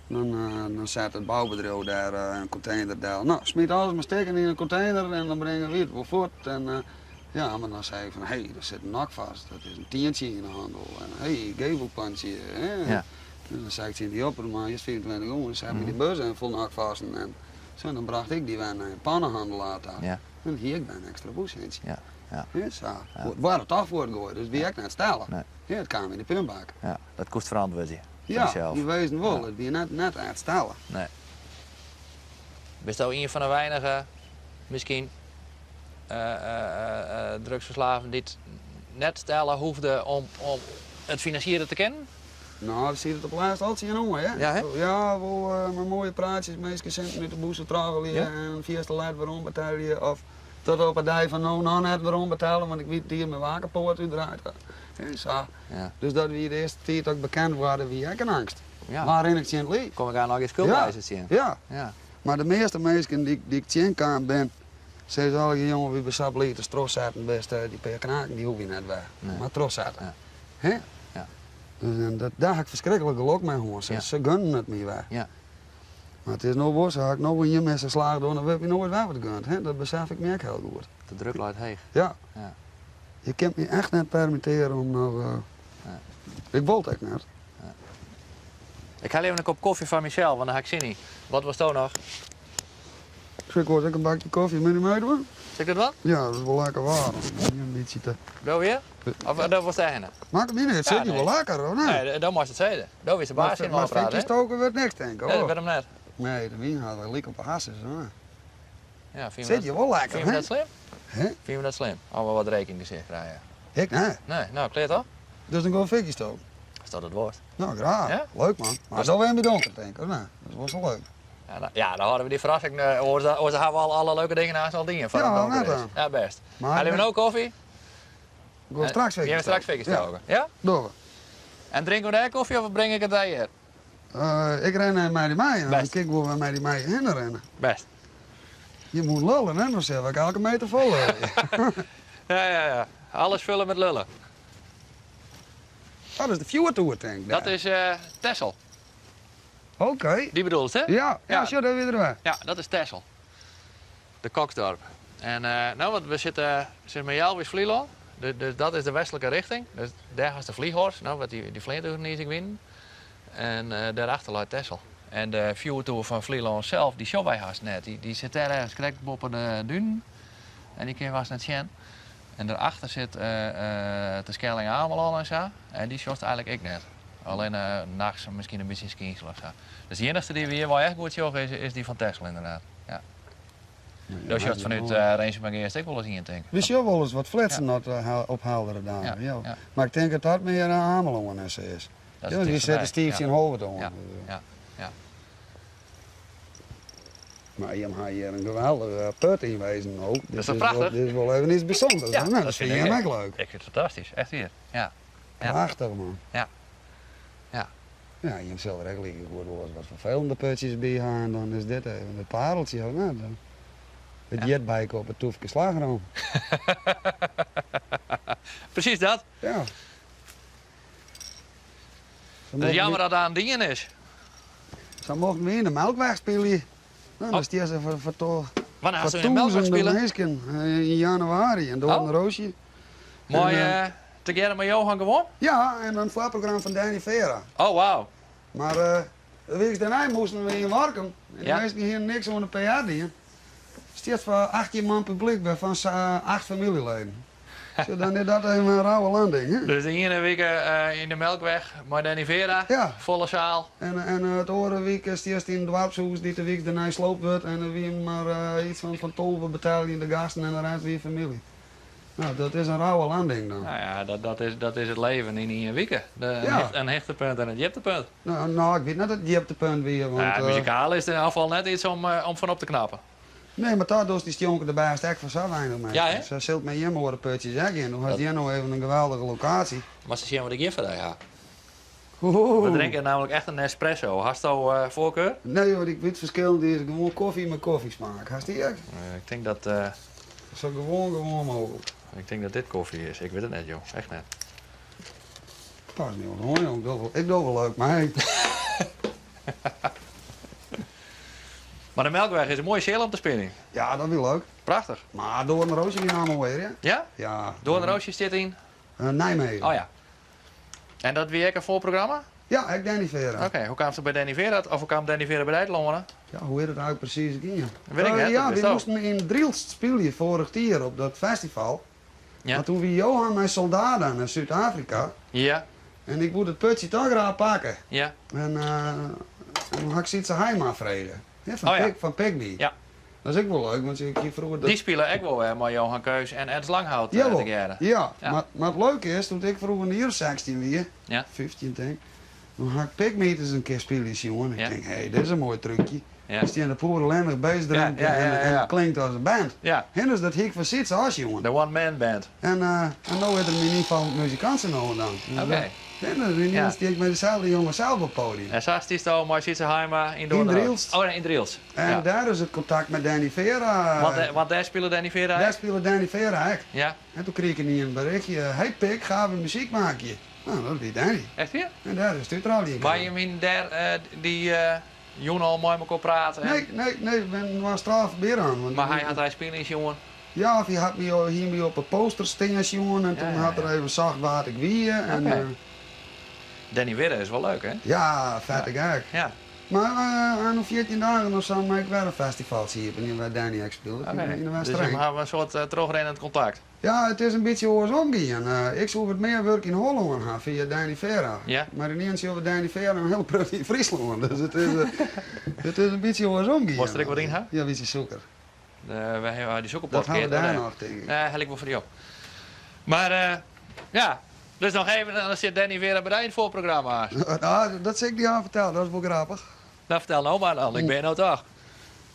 B: Dan set it boubedriuw dêr in kontener del. No, smyt alles mar stikken yn in kontener en dan bringe wy it wol fuort. En ja, mar dan sei ik fan, hé, der sit in nok fêst, dat is in tientsje yn 'e hannel. En hé, gevelpantsje, hè. Dus dan sei ik tsjin dy opperman, hjir is 25 gûne, set my dy bus even fol nakvasten. En sa, dan bracht ik dy wer nei in pannenhandelaar ta.
A: Ja.
B: Dan hie ik wer in ekstra bûssintsje.
A: Ja. Ja.
B: Ja, sa. Het waard toch fuortgoaid, dus wie ek net stellen.
A: Nee.
B: Ja, it kaam yn de puntbak.
A: Ja, dat koest ferantwurdzje foar
B: Ja,
A: dysels.
B: yn wezen wol. It wie net, net echt stellen.
A: Nee. Bisto ien fan de weinige, miskien, drugsferslaafden dy't net stelle hoegde om, om it finansiere te kinnen?
B: No, we sieten op lêst al tsjin oan, hè?
A: Ja, hè?
B: Ja, wol mei moaie praatsjes, minsken sinten út de bûse troggelje
A: Ja.
B: en fierste let werom betelje. Of tot op 'e dei fan no noch net werom betelle, want ik wie it jier myn wakerpoat útdraaid. En sa.
A: Ja.
B: Dus dat wie de earste tiid dat ik bekend waard, wie ek in eangst.
A: Ja.
B: Waar rin ik tsjin it liif?
A: Kom ik oan noch gjin skuldeisers tsjin?
B: Ja.
A: Ja.
B: Maar de measte minsken dy't ik tsjinkaam bin, sizze allegear, jonge, wy binne sa bliid datst trochsetten bist, dy pear knaken dy hoech je net wer.
A: Nee.
B: Mar trochsetten.
A: Ja.
B: Hè?
A: Ja.
B: Dus en dat, dêr ha ik ferskriklik gelok mei hân. Se,
A: Ja.
B: se gunnen it my wer.
A: Ja.
B: Mar it is no wol sa, as ik no ien misse slach doch, dan wurdt my noait wer wat gund. Hè? Dat besef ik my ek hiel goed.
A: De druk leit heech.
B: Ja.
A: Ja.
B: Je kunt my echt net permittearje om noch.
A: Nee.
B: Ik wol it ek net.
A: Ik ha even in kop kofje foar mysels, want dêr ha ik sin yn. Wat wolsto noch?
B: Ik wol ek in bakje kofje, moat je meidwaan?
A: Sil ik dat dwaan?
B: Ja, dat is wol lekker waarm. In bytsje te.
A: Bliuw hjir? Of dat wolst dêrhinne?
B: Makket my net, it sit
A: Ja,
B: je
A: nee.
B: wol lekker, of net?
A: Nee, dan moatst it sizze. Do bist de baas yn
B: Maar
A: ôfpraat,
B: fikje
A: hè?
B: stoken wurdt niks, tink ik.
A: Nee,
B: hoor.
A: wêrom net?
B: Nee, de wyn hat lyk op de hasses. Hoor.
A: Ja, fyn
B: Sit je wol lekker,
A: Fyn je
B: hè?
A: dat slim?
B: Hè?
A: Fyn je dat slim? As we wat reek yn it gesicht krije.
B: Ik net.
A: Nee, no, klear toch?
B: Dus dan gewoan fikje stoken.
A: As dat it wolst.
B: No, graach.
A: Ja?
B: Leuk man. Mar dan wer by donker, tink ik, of net? Dat is wol sa leuk.
A: Ja, no, ja, dan hâlde we dy ferrassing. Oars, oars ha we al alle leuke dingen aanst al dien foar
B: Ja,
A: it donker
B: net
A: is.
B: dan.
A: Ja, bêst.
B: Maar
A: Helje we no kofje?
B: Ik wol straks
A: Gean we straks fikje
B: Ja.
A: stoken. Ja?
B: Dogge we.
A: En drinke we dêr kofje of bring ik it dij hjir?
B: Ik rin even mei dy mei en dan
A: Bêst.
B: kin ik wol wer mei dy mei hinne rinne.
A: Bêst.
B: Je moat lullen, hè? Dan sil ik elke meter fol lullen.
A: Ja, ja, ja. Alles vullen met lullen.
B: Dat is de fjoertoer, tink ik.
A: Dat is Texel.
B: Oké.
A: Dy bedoelst, hè?
B: Ja, ja,
A: Ja.
B: sjoch, dêr wie er wer.
A: Ja, dat is Texel. De Cocksdorp. En no, want we sitte sis mar healweis Flylân. Dus dat is de westlike richting. Dus dêr hast de Vliehors, no, wat dy fleantugen niis ek wienen. En dêrachter leit Texel. En de fjoertoer fan Flylân sels, dy sjogge wy hast net. Dy sit dêr ergens krekt boppe de dunen. En dy kinne we hast net sjen. En dêrachter sit Terschelling Amelân en sa. En dy sjochst eigenlik ek net. Allinne nachts miskien in bytsje skynsel of sa. Dus de iennichste dy't we hjir wol echt goed sjogge is, is dy fan Texel ynderdaad. Ja. Do sjochst fanút Rinsumageast ek wolris ien, tink ik.
B: We sjogge wolris wat flitsen op heldere dagen.
A: Ja,
B: Ja.
A: ja.
B: Mar ik tink dat dat mear Amelân is. is.
A: Dat
B: Ja, want dy sitte
A: tichterby.
B: stiif
A: Ja.
B: tsjin Holwert oan.
A: Ja, ja, ja.
B: Mar jim ha hjir in geweldige put yn wezen no.
A: Dat is toch prachtich?
B: Dit is wol even iets bysûnders.
A: Ja,
B: hè?
A: dat
B: Dat
A: fyn
B: fyn
A: ik
B: jim
A: ek.
B: ek leuk.
A: Ik fyn it fantastysk, echt wier. Ja. Ja.
B: Prachtich man.
A: Ja. Ja.
B: Ja, jim sille der ek like goed wol ris wat ferfelende putsjes by ha en dan is dit even it pareltsje, of net? It
A: Ja.
B: jitbijke op it toefke slagroom.
A: Presys dat.
B: Ja.
A: Het is jammer dat dat oan dien is.
B: Sa mochten we yn de Melkweg spylje. No, dan
A: Oh.
B: stie se foar
A: Wannear hast
B: foar
A: du yn de Melkweg
B: tûzenen
A: spile?
B: minsken yn januari yn Doornroosje.
A: Mei
B: En,
A: tegearre mei Johan Gewoon?
B: Ja, en in foarprogramma fan Danny Vera.
A: Oh, wauw.
B: Mar de wyks dêrnei moasten we yn Warkum. En de
A: Ja.
B: minsken hiene niks oan de PR dien. Stiet foar 18 man publyk, wêrfan 8 famyljeleden. Sjoch, dan is dat even in rauwe landing, hè?
A: Dus de iene wike yn de Melkweg mei Danny Vera,
B: Ja.
A: folle saal.
B: En it oare wike stiest yn it doarpshûs dy't de wyks dêrnei sloopt wurdt en der wiene mar iets fan 12 beteljende gasten en de rest wie famylje. No, dat is in rauwe landing dan.
A: No ja, dat is it leven yn ien wike. De,
B: Ja.
A: In hichtepunt en in djiptepunt.
B: No, no, ik wit net oft it djiptepunt wie, want,
A: Ja, muzikaal is it yn elk gefal net iets om fan op te knappen.
B: Nee, mar dat dochst dy stjonker de bêst ek foar sa weinich minsken.
A: Ja, hè?
B: Sa sil it mei jim oare putsjes ek gean. Do hast
A: Dat
B: hjir no even in geweldige lokaasje.
A: Moatst sjen wat ik hjir foar dy ha.
B: Oeh.
A: We drinke namelijk echt in espresso. Hasto foarkar?
B: Nee, want ik wit ferskil, dy is gewoan kofje mei kofjesmaak. Hast dy ek?
A: Ik tink dat
B: Sa gewoan mooglik.
A: Ik tink dat dit kofje is. Ik wit it net, joh. Echt net.
B: Pas my oan, jong. Ik doch wol leuk mei.
A: Mar de Melkweg is in moaie seal om te spyljen.
B: Ja, dat wie leuk.
A: Prachtich.
B: Mar Doornroosje wie no moaier, hè?
A: Ja?
B: Ja.
A: Doornroosje stiet yn?
B: Nijmegen.
A: Oh ja. En dat wie ek in fol programma?
B: Ja, ek Danny Vera.
A: Oké, hoe kaamst by Danny Vera, of hoe kaam Danny Vera by dy telâne?
B: Ja, hoe is it eigentlik presys gien?
A: Wit ik net,
B: Ja,
A: dat
B: wy
A: witsto.
B: moasten yn Drylts spylje foarich jier op dat festival.
A: Ja.
B: Mar toen wie Johan mei Soldada nei Súd-Afrika.
A: Ja.
B: En ik woe dat putsje toch graach pakke.
A: Ja.
B: En toen ha ik Sytse Haima frege. Ja, fan,
A: Oh ja.
B: Pig, fan Pygmy.
A: Ja.
B: Dat is ek wol leuk, want ik hie froeger dat...
A: Dy spile ek wol wer mei Johan Keus en Ernst Langhout
B: Jawol.
A: tegearre.
B: Ja,
A: Ja.
B: Mar it leuke is, doe't ik froeger in jier of 16 wie,
A: Ja.
B: 15 tink, toen ha ik Pygmy ris in kear spyljen sjoen. Ik
A: Ja.
B: tink, hé, dit is in moai trúkje.
A: Ja.
B: Der stean de poer allinnich bassdrum
A: Ja, ja, ja, ja,
B: en
A: ja.
B: it klinkt as in band.
A: Ja.
B: Hè, dus dat hie ik fan Sytse ôfsjoen.
A: De one man band.
B: En no is er my yn ieder gefal muzikant sa no en dan. Dus
A: Oké.
B: hè, dus ynienen
A: Ja.
B: stie ik mei deselde jonge sels op it podium.
A: En sa stiest mei Sytse Haima yn
B: Yn Drylts.
A: Oh nee, yn Drylts.
B: En
A: Ja.
B: dêr is it kontakt mei Danny Vera.
A: Want dêr spile Danny Vera
B: Dêr
A: ek?
B: spile Danny Vera ek.
A: Ja.
B: En toen krige ik in berichtje, hey Pik, gaan we muzyk meitsje? No, dat wie Danny.
A: Echt wier?
B: En dêr is it útrôljen
A: Mar
B: kaam.
A: jim hiene dêr dy jûn al mei mekoar praat? En...
B: Nee, nee, nee, we binne inoar straal foarby rûn. Want
A: Mar hy hat dy spyljen sjoen?
B: Ja, of hy hat my, hie my op 'e poster stean sjoen en toen hat er even socht wa't ik wie. En,
A: Danny Vera is wol leuk, hè?
B: Ja, fette gek.
A: Ja.
B: Mar oan 14 dagen of sa mei ik wer in festivaltsje iepenje wêr't Danny ek spilet, yn de
A: Dus
B: Westereen.
A: jim hawwe in soart trochrinnend kontakt?
B: Ja, it is in bytsje oarsom gien. Ik soe wat mear wurk yn Hollân ha fia Danny Vera.
A: Ja.
B: Mar ynienen sjogge we Danny Vera in hiel protte yn Fryslân. Dus it is in bytsje oarsom gien.
A: Wolst der ek wat yn ha?
B: Ja, in bytsje sûker.
A: We hawwe dy sûkerpot
B: Dat hawwe we
A: keard,
B: dêr
A: maar,
B: noch, tink ik.
A: Nee, hel ik wol foar dy op. Mar ja, dus noch even, dan sit Danny Vera by dy yn it foarprogramma.
B: No, dat sil ik dy oan fertelle, dat is wol grappich.
A: No, fertel no mar dan, ik bin no toch.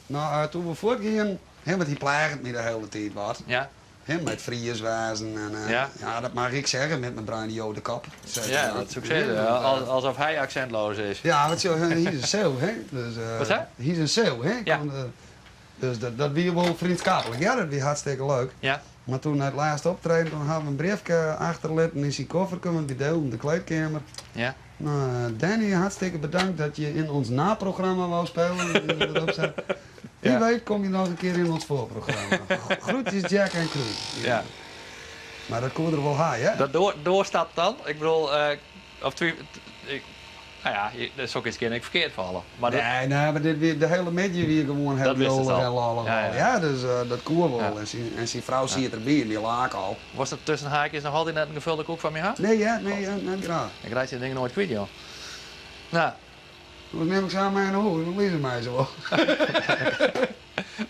B: No, doe't we fuortgienen, hè, want hy plaget my de hiele tiid wat.
A: Ja.
B: Hè, mei it Fries wêzen en
A: Ja.
B: ja, dat mag ik zeggen met mijn bruine jodenkop. Zeg
A: Ja,
B: ik dan.
A: dat soe ik sizze.
B: Ja,
A: Alsof hy aksintleas is.
B: Ja, want zo, hy is in Seeuw, hè? Dus,
A: Wat sei?
B: Hy is in Seeuw, hè?
A: Ja.
B: Kon, dus dat wie wol freonskiplik. Ja, dat wie hartstikke leuk.
A: Ja.
B: Mar toen nei it lêste optreden, toen hawwe we in briefke achterlitten yn syn kofferke, want wy dielden de kleedkeamer.
A: Ja.
B: No, Danny, hartstikke bedankt dat je in ons naprogramma wou spelen. Erop zei. Wie weet kom je nog een keer in ons voorprogramma. Groetjes Jack en crew.
A: Ja.
B: Mar dat koe er wol ha, hè?
A: Dat doarstapt dan? Ik bedoel, of twi-, ik, nou ja, je, dat soe ik eens ferkeard falle. Mar dat
B: Nee, nee, mar dit wie, de hiele middei wie gewoan hiel
A: Dat wist it
B: lollich
A: al.
B: en lollich
A: Ja,
B: al.
A: ja.
B: Ja, dus dat koe wol.
A: Ja.
B: En syn frou siet derby en dy lake al.
A: Was dat tussen haakjes noch altyd net in gevulde koek fan my ha?
B: Nee, ja, nee, ja, net graach.
A: Ik reitsje de dingen noait kwyt, joh. No.
B: Dat nim ik sa mei nei hûs, dan lizze my se wol.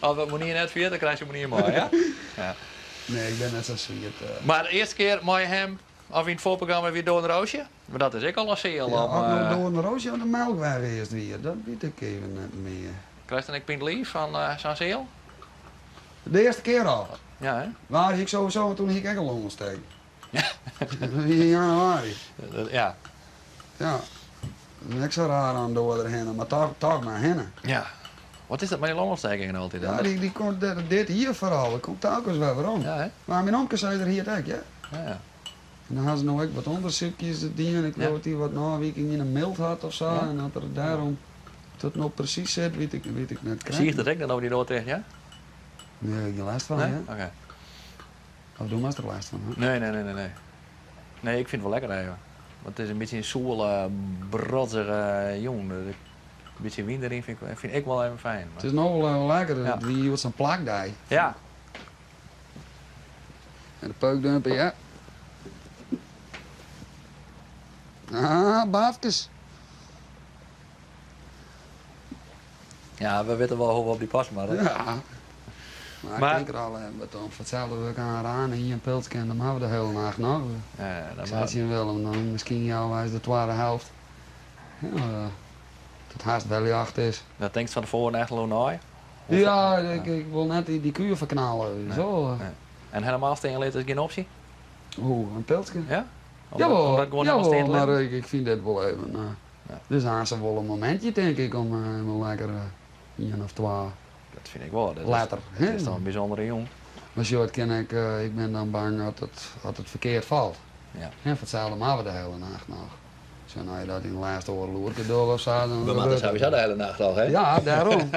A: As we Monier net fiert, dan krijst Monier mei, ja? Ja.
B: Nee, ik bin net sa swiet.
A: Mar de earste kear mei him of yn it foarprogramma wie Doornroosje? Mar dat is ek al in seal
B: Ja,
A: om,
B: of no Doornroosje of de Melkweg earst wie, dat wit ik even net mear.
A: Krijst dan ek pyn liif fan sa'n seal?
B: De earste kear al.
A: Ja, hè?
B: Waar hie ik sowieso, want toen hie ik ek in longontsteking. Dat wie yn januari.
A: Dat, ja.
B: Ja. Dat is ek sa raar oan doar derhinne, mar toch mar hinne.
A: Ja. Wat is dat mei dy longontstekingen altyd dan?
B: Ja, dy komt dit jier foaral, dat komt telkens wer werom.
A: Ja, hè?
B: Mar myn omke sei der hie it ek, ja.
A: Ja, ja.
B: En dan hawwe se no ek wat ûndersykjes dien. Ik leau dat hy wat ôfwiking yn 'e milt hat of sa.
A: Ja.
B: En dat er dêrom dat no presys sit, wit ik net krekt.
A: Siicht it ek dan oer dy doar ticht, ja?
B: Nee, gjin lêst fan,
A: Nee?
B: ja.
A: Oké.
B: Of do moatst der lêst fan ha.
A: Nee, nee, nee, nee, nee. Nee, ik fyn it wol lekker even. Want it is in bytsje in soele, brodzige jûn. Dus in bytsje wyn deryn fyn ik wol even fijn.
B: It is no wol even lekker.
A: Ja.
B: It wie hjoed sa'n plakdei.
A: Ja.
B: En de peukdumper, ja. Ah, baafkes.
A: Ja, we witte wol hoe't we op dy passe moatte.
B: Ja. Mar ik
A: Mar
B: tink der al even wat om. Foar itselde wurk oan Raan en ien pilske en dan hawwe we de hiele nacht noch.
A: Ja, dan
B: Ik sei tsjin Willem, dan miskien healweis de twadde helte. Ja, dat it hast wer ljocht is.
A: Dat tinkst fan tefoaren echt al oer nei?
B: Ja, ik wol net dy kuer ferknalle.
A: Nee,
B: Zo.
A: nee. En helemaal stean litte is gjin opsje?
B: Hoe, in pilske?
A: Ja? Om
B: Jawol,
A: dat gewoan helemaal stean te
B: jawol, mar
A: litten?
B: ik fyn dit wol even.
A: Ja.
B: Dus aanst wol in momintsje, tink ik, om even lekker ien of twa.
A: Dat fyn ik wol. Dat
B: Letter,
A: is
B: hè?
A: toch in bysûndere jûn.
B: Mar sjoch, it kin ek, ik bin dan bang at it ferkeard falt.
A: Ja.
B: Hè, foar itselde moatte we de hiele nacht noch. Sa, no je dat yn de lêste oardel oerke dogge of sa, dan
A: We moatte
B: wurdt
A: sowieso de hiele nacht al, hè?
B: Ja, dêrom.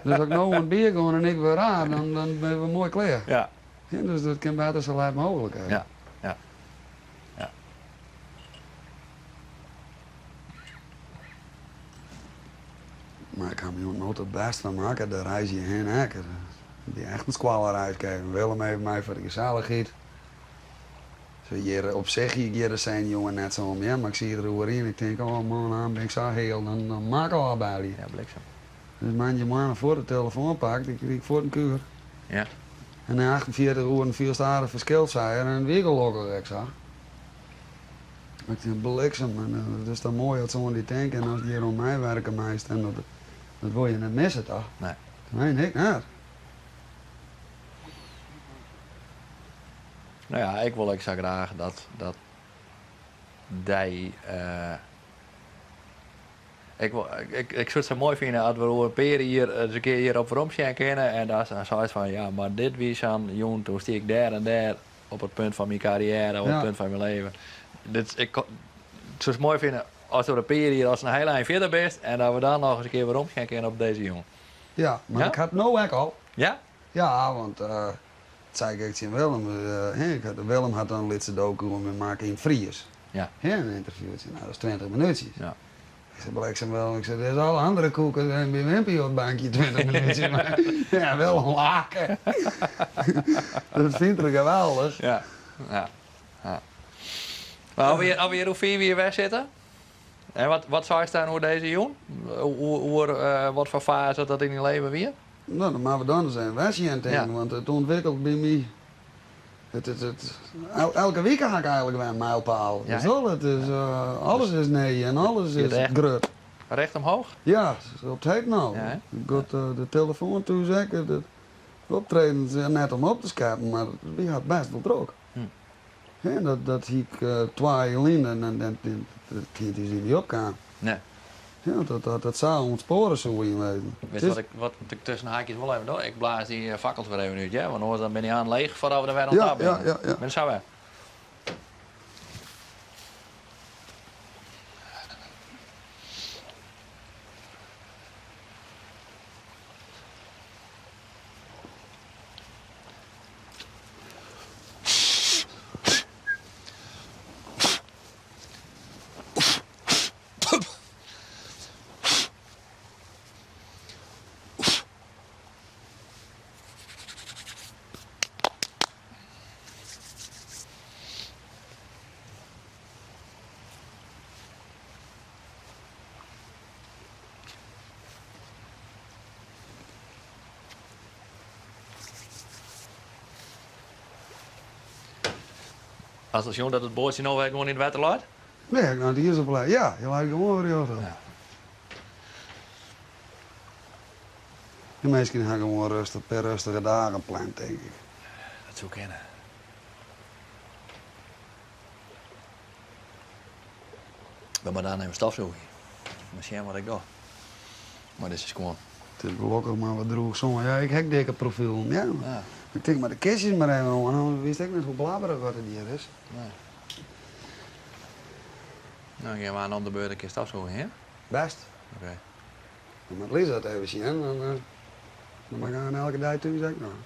B: Dus as ik no oan it bier gean en ik wurd raar, dan binne we moai klear.
A: Ja.
B: Ja, dus dat kin better sa let mooglik, hè.
A: Ja, ja. Ja.
B: Mar ik ha my oant no ta bêst fermakke, de reis hjirhinne ek. It wie echt in skoallereiske even. Willem even mei foar de gesellichheid. Se hjir op sich hie ik hjir de senuwen net sa om, hear, mar ik siet der oer yn. Ik tink, oh man, aanst bin ik sa heal, dan moat ik ôfbelje.
A: Ja, bliksem.
B: Dus moandeitemoarn fuort de telefoan pakt, ik krige fuort in kuer.
A: Ja.
B: En nei 48 oeren fielst aardich ferskil, sei er, en it wie gelokkich ek sa. Ik tink, bliksem, en it is toch moai as se oan dy tinke en ast hjir oan meiwerke meist en dat, dat wol je net misse toch?
A: Nee.
B: Nee, ik net.
A: No ja, ik wol ek sa graach dat, dat dy. Ik, ik, ik soe it sa moai fine as we oer in pear jier ris in kear hjir op werom sjen kinne en dan seist fan ja, mar dit wie sa'n jûn, toen stie ik dêr en dêr op it punt fan myn karriêre, op it punt fan myn leven. Dit, ik soe it moai fine as oer in pear jier ast in hiel ein fierder bist en dat we dan noch ris in kear werom sjen kinne op dizze jûn.
B: Ja, mar ik ha it no ek al.
A: Ja?
B: Ja, want dat sei ik ek tsjin Willem. Willem hat dan in lytse doku oer my makke yn it Fries.
A: Ja.
B: Hè, in ynterviewtsje. No, dat is 20 minútsjes.
A: Ja.
B: Ik sei, bliksem Willem, ik sei, dit is alle andere koeken en by Wimpy op it bankje 20 minútsjes. Mar ja, Willem lake. Dat fynt er geweldich.
A: Ja, ja, ja. Mar as we hjir oer 5 jier wer sitte, en wat seist dan oer dizze jûn? Oer wat foar faze dat yn dyn leven wie?
B: No, dan moatte we dan ris even wer sjen, tink ik, want it ûntwikkelt by my. It, it, it, elke wike ha ik eigenlik wer in mijlpaal.
A: Ja,
B: Dus al, it is, alles is nij en alles is
A: echt
B: grut.
A: Recht omhoog?
B: Ja, op it heden no.
A: Ja, hè?
B: Goed, de telefoan thús ek. De optredens, net om op te skeppen, mar wy ha it bêst wol drok. Hè, dat hie ik twa jier lyn en dat hie net iens yn my opkaam.
A: Nee.
B: Ja, dat dat sa ûntspoare soe yn wêzen.
A: Witst wat ik, wat ik tusken haakjes wol even doch? Ik blaas dy fakkels wer even út, hear, want oars dan bin ik aan leech foardat we der wer oan ta binne.
B: Ja, ja, ja.
A: Bin sa wer. Hast al sjoen dat it boatsje no wer gewoan yn it wetter leit?
B: Nee, ha ik noch net iens op let. Ja, hy leit gewoan wer rjochtop.
A: Ja.
B: De minsken ha gewoan rêstich, pear rêstige dagen pland, tink ik.
A: Dat soe kinne. We moatte dan even stofsûgje. Mar sjen wat ik doch. Mar dizze skuon.
B: It is gelokkich mar wat droech sân. Ja, ik ha ek dikke profilen. Ja.
A: Ja.
B: Ik tink, mar de kistjes mar even oan, dan witst ek net hoe blabberich wat it hjir is.
A: Nee. Nou, gean we aan om de beurt in kear stofsûgje, hè?
B: Bêst.
A: Oké.
B: Dan moat Lisa it even sjen, dan, dan moat ik aanst elke dei thús ek noch.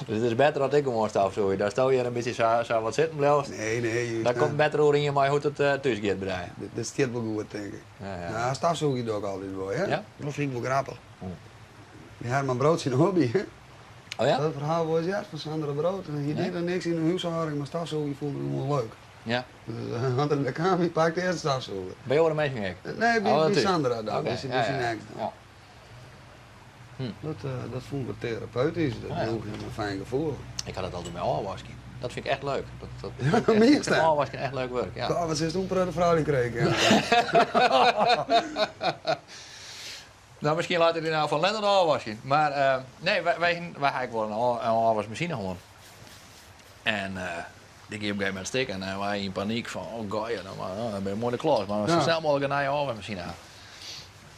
A: Dus it is better dat ik gewoan stofsûgje, datsto hjir in bytsje sa wat sitten bliuwst.
B: Nee, nee, just
A: Dan komt
B: net.
A: better oerien mei hoe't it thús giet by dy.
B: Dit stiet wol goed, tink ik.
A: Ja, ja.
B: Ja, stofsûgje doch ik altyd wol, hè?
A: Ja?
B: Dat fyn ik wol grappich. Dy Herman Brood syn hobby, hè?
A: Oh ja?
B: Dat ferhaal wolris heard fan Sandra Brood. En hy die dan niks yn de húshâlding, mar stofsûgje fûn er gewoan leuk.
A: Ja.
B: Dus as er der kaam, hy pakte earst stofsûger.
A: By oare minsken ek?
B: Nee, by,
A: Oh,
B: by
A: thús.
B: Sandra dan,
A: Oké,
B: by syn
A: ja, ja.
B: eks dan.
A: Ja.
B: Dat, dat fûn er terapeutysk, dat
A: Ja.
B: joech him in fijn gefoel.
A: Ik ha dat altyd mei ôfwaskjen. Dat fyn ik echt leuk. Dat, dat,
B: Ja,
A: ik
B: meast
A: fyn
B: hè?
A: ôfwaskjen echt leuk wurk, ja.
B: Goh, wat silst in protte froulju krije.
A: Nou, miskien leit it dy no fan Lennart ôfwaskjen. Mar eh, nee, wy, wy, wy ha ek wol in, ôf, in ôfwaskmasine hân. En eh, dy gie op in gegeven momint stik en wy yn panyk fan, oh goeie, dan, oh, dan bin je moai de klos. Mar sa
B: Ja.
A: snel mooglik in nije ôfwaskmasine ha.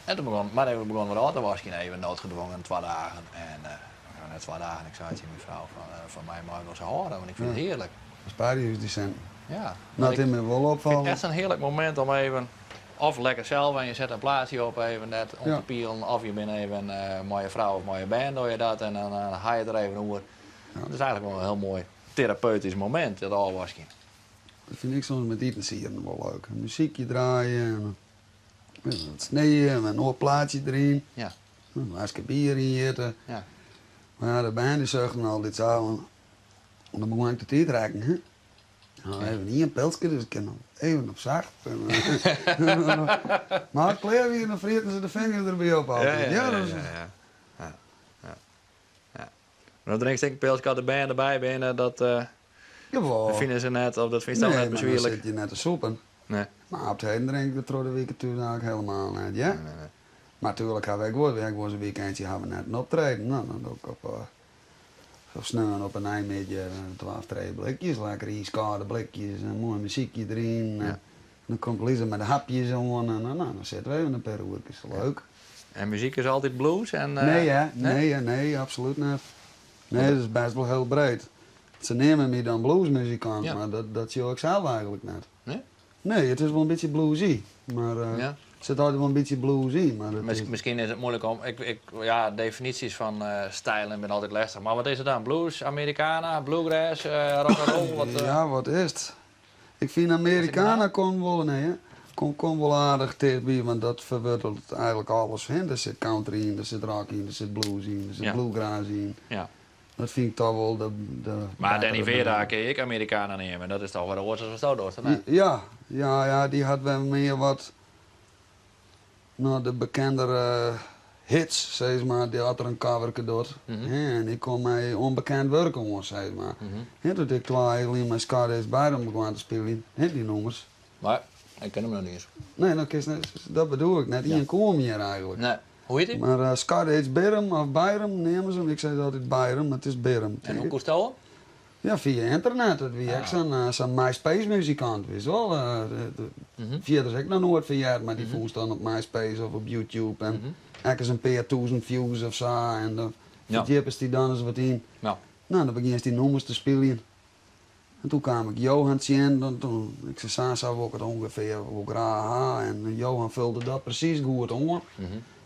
A: En toen begon, mar even begon wer ôf te waskjen, even noodgedwongen, 2 dagen. En eh, nou, net 2 dagen, ik sei tsjin myn frou fan, eh, fan my mei wol se hâlde, want ik fyn it hearlik.
B: Besparje ús dy sinten.
A: Ja.
B: Nou,
A: Ik
B: it is my wol
A: fyn it
B: opfallen.
A: echt in hearlik momint om even, of lekker sels en je sette in plaatsje op even net om
B: Ja.
A: te pielen, of je binne even eh, mei je frou of mei je bern doe je dat en dan eh, ha je it der even oer. Dat is eigenlik wol in hiel moai terapeutysk momint, dat ôfwaskjen.
B: Dat fyn ik soms met itensieden wol leuk. In muzykje draaie en Wat snie en in oar plaatsje deryn.
A: Ja.
B: In glaske bier ynjitte.
A: Ja.
B: Mar ja, de bern dy suchten altyd sa, want dan begûn ik de tiid rekken. Hè? Nou, even ien pilske, dus ik kin noch even op sacht. Mar as it klear wie, dan frieten se de fingers derby op altyd.
A: Ja, ja, ja. Ja, ja. Ja. Dan drinkst ek in pilske as de bern derby binne, dat
B: Jawol.
A: fine se net of dat fynst al
B: Nee,
A: net
B: mar dan
A: beswierlik.
B: sit je net te sûpen.
A: Nee.
B: Mar op 't heden drink ik der troch de wike thús eigentlik helemaal net, hear.
A: Nee, nee.
B: Mar tuerlik ha we ek wol, ek wolris in weekendje ha we net in optreden. No, dan doch ik op, op sneon op 'e neimiddei twa of trije blikjes, lekker iiskâlde blikjes en moai muzykje deryn.
A: Ja.
B: Dan komt Lisa mei de hapjes oan en no, dan sitte we even in pear oerkes. Leuk.
A: En muzyk is altyd blues en
B: Nee hear, nee hear, nee, absolút net. Nee, dat is bêst wol hiel breed. Se neame my dan bluesmuzikant,
A: Ja.
B: mar dat, dat sjoch ik sels eigentlik net.
A: Nee?
B: Nee, it is wol in bytsje bluesy, mar
A: Ja.
B: der sit altyd wol in bytsje blues yn. Mar it is,
A: Miskien is it muoilik om. Ik, ja, definysjes fan stilen binne altyd lestich. Mar wat is it dan? Blues, Americana, bluegrass, rock and roll? Wat,
B: Ja, wat is it? Ik fyn Americana komt wol, nee, hè? Komt wol aardich tichtby, want dat ferwurdelet eigentlik alles. Hè? Der sit country yn, der sit rock yn, der sit blues yn, der sit bluegrass yn. Dat fyn ik toch wol de
A: Mar Danny
B: bettere
A: Vera
B: benammen.
A: kin je ek Americana neame. Dat is toch wat oars as wat do dochst, of net?
B: Ja, ja, ja, dy hat wer mear wat no, de bekendere hits, sis mar, dy hat er in coverke docht. Hè, en ik kom mei ûnbekend wurk oan, sis mar. Hè, doe't ik twa jier lyn mei Scott H. Byram begûn te spyljen, hè, dy nûmers.
A: Mar ik ken him noch net iens.
B: Nee, dan kinst net, dat bedoel ik, net ien koe him hjir eigentlik.
A: Nee. Hoe hjit hy?
B: Mar Scott H. Biram of Byram neame se him, ik sis altyd Byram, mar it is Biram.
A: En hoe koesto him?
B: Ja, fia ynternet. Dat wie ek sa'n MySpace-muzikant, witst wol. Fierders ek noch noait fan heard, mar dy fûnst dan op MySpace of op YouTube. En ek ris in pear tûzen views of sa. En dan ferdjippest dy dan ris wat yn. No, dan begjinst dy nûmers te spyljen. En toen kaam ik Johan tsjin. Dan, toen, ik sei, sa sa wol ik it ûngefear wol graach ha. En Johan fulde dat presys goed oan.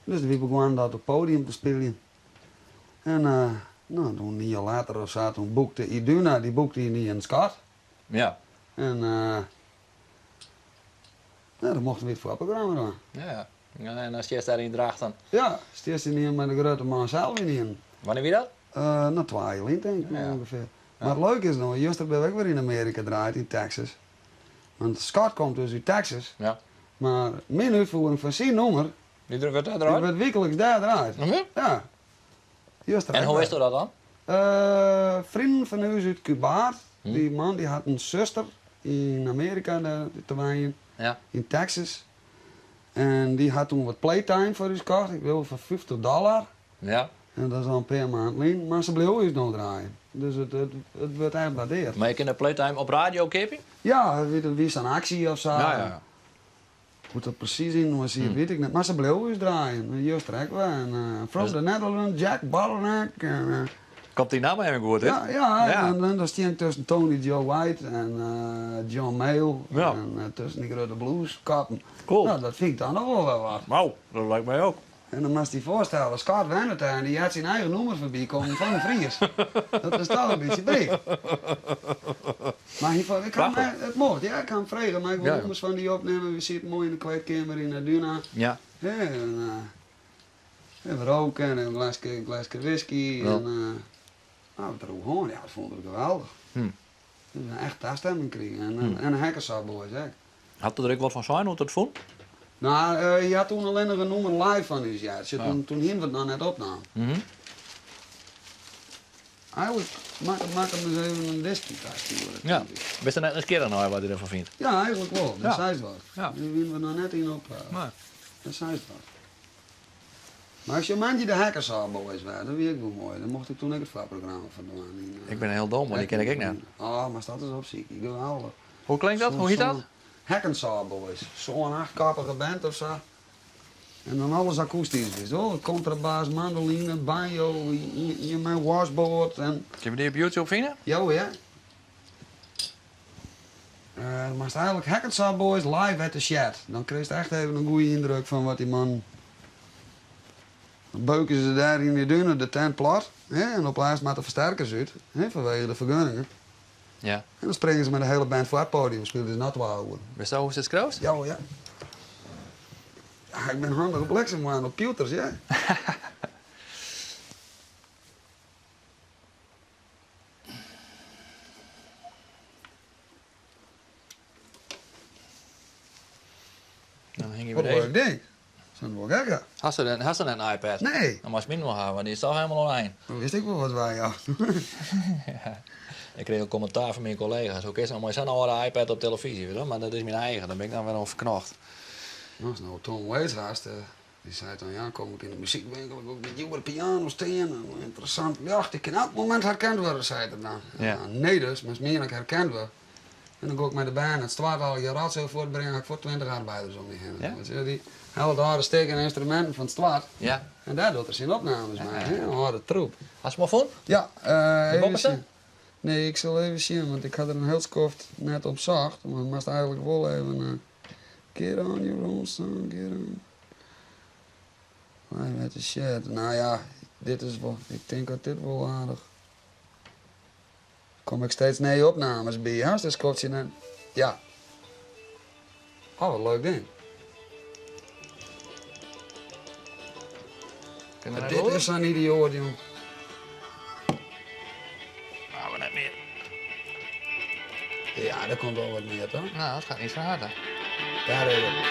B: Dus wy begûnen dat op it podium te spyljen. En no, toen in jier letter of sa, toen boekte Iduna, dy boekte ynienen Scott. En no, dan mochten wy it foarprogramma dwaan.
A: Ja, ja. En dan stiest dêr yn Drachten.
B: Ja, stiest ynienen mei de grutte man sels ynienen.
A: Wannear wie dat?
B: No, twa jier lyn tink ik ûngefear. Mar it leuke is no, juster bin ik wer yn Amearika draaid, yn Texas. Want Scott komt dus út Texas. Mar myn útfiering fan syn nûmer,
A: Dy wurdt dêr
B: dy
A: draaid?
B: wurdt wykliks dêr draaid. Ja. Juster
A: En
B: ek
A: hoe
B: wer.
A: witsto dat dan?
B: Vrienden fan ús út Kûbaard, dy man dy hat in suster yn Amearika te wenjen, yn Texas. En dy hat toen wat playtime foar ús kocht, ik leau foar 50 dollar. En dat is al in pear maand lyn, mar se bliuwe ús no draaien. Dus it wurdt echt waardeard.
A: Mar je kinne playtime op radio keapje?
B: Ja, it wie sa'n aksje of sa.
A: Ja, ja.
B: Hoe't dat presys yn siet, wit ik net. Mar se bliuwe ús draaien. Juster ek wer. En from the Netherlands, Jack Bottleneck. En,
A: Komt dy namme even goed, hè?
B: Ja, ja, en dan stean ik tusken Tony Joe White en John Mayall. En tusken dy grutte blueskappen.
A: Cool.
B: No, dat fyn ik dan noch wol wer wat.
A: Nou, dat liket my ek.
B: En dan moatst dy foarstelle, Scott wennet dêr en dy hat syn eigen nûmer foarby kommen fan in Fries. Dat is toch in bytsje bryk. Mar hy ik ha
A: Prachtich.
B: it mocht, ja, ik ha him frege, mei ik wol nûmers fan dy opnimme? We sieten moai yn de kleedkeamer yn Iduna. Ja, en we roken en in glaske whisky. En nou, wat er oer ja, dat fûn er geweldich. Dus in echt tastemming krigen. En en Hackensaw Boys ek.
A: Hat er der ek wat fan sein, hoe't it fûn?
B: No, hy hat toen allinnich in nûmer live fan ús heard. Sjoch, toen hiene we it noch net opnaam. Eigentlik moat ik him ris even in diskje tastjoere, tink ik.
A: Bist der net nijsgjirrich nei wat hy derfan fynt?
B: Ja, eigentlik wol. Dat seist wat. Dêr wiene we noch net yn op.
A: Nee.
B: Dat seist wat. Mar as je moandei de Hackensaw Boys waren, dat wie ek wol moai. Dan mocht ik toen ek it foarprogramma fan dwaan. Yn,
A: Ik bin hiel dom, want dy ken ik ek net.
B: Oh, mar dat is opsykje. Geweldich.
A: Hoe klinkt dat? Hoe hjit dat?
B: Hackensaw Boys. Zo'n achtkoppige band of sa. En dan alles akoestysk, witst wol. Kontrabas, mandoline, banjo, je mijn washboard. En
A: Kinne we dy op YouTube fine?
B: Ja, ja. Maar het eigentlik Hackensaw Boys live at the Shed. Dan krijg je echt even in goede yndruk fan wat dy man. Dan beuken se dêr yn de dunen de tent plat. Hè, en op laatst moatte de fersterkers út, hè, fanwege de fergunningen. En dan springe se mei de hiele band foar it podium, spylje se noch twa oeren.
A: Witsto hoe'tst it skriuwst?
B: Ja, ja. Ik bin handich bliksem op pjûters, ja.
A: Dan hingje
B: we
A: Wat
B: leuk ding. Zijn wel gek,
A: Hast du net, hast du net in iPad?
B: Nee.
A: Dan moatst myn wol hawwe, want dy is toch helemaal oan
B: Dan wist ik wol wat wy ja.
A: Ja. Ik kreeg ook commentaar van mijn collega's. Hoe kinst no mei sa'n âlde iPad op televyzje, weet je Maar dat is myn eigen, dêr bin ik dan wer oan ferknocht.
B: Nou, ast no Tom Waits hast, dy sei dan, ja, kom ik yn de muzykwinkel, ik by djoere piano stean, ynteressant ljocht, ik kin elk momint herkend wurde, sei er dan.
A: Ja.
B: Nee dus, mar mien ik herkend wurd. En dan gean ik mei de bern it stoart allegear rotzooi fuortbringe, ha ik fuort 20 arbeiders om my hinne.
A: Ja?
B: Want dy hellet âlde stikken ynstruminten fan it stoart.
A: Ja.
B: En dêr docht er syn opnames mei, hè, in âlde troep.
A: Hast 'm al fûn?
B: Ja,
A: De
B: even
A: boppeste?
B: sjen. Nee, ik sil even sjen, want ik ha der in hiel skoft net op socht. Mar moatst eigentlik wol even get on your own, son, get on. Live at the Shed. Nou ja, dit is wol, ik tink dat dit wol aardich. Kom ik steeds nije opnames by, hast in skoftsje net. Ja. Oh, wat leuk ding.
A: Kin er net
B: Dit
A: oer?
B: is sa'n idioat, jong.
A: Nou, we net mear.
B: Ja, der komt wol wat mear, toch?
A: Nou, it giet net sa hurd.
B: Dêr is it.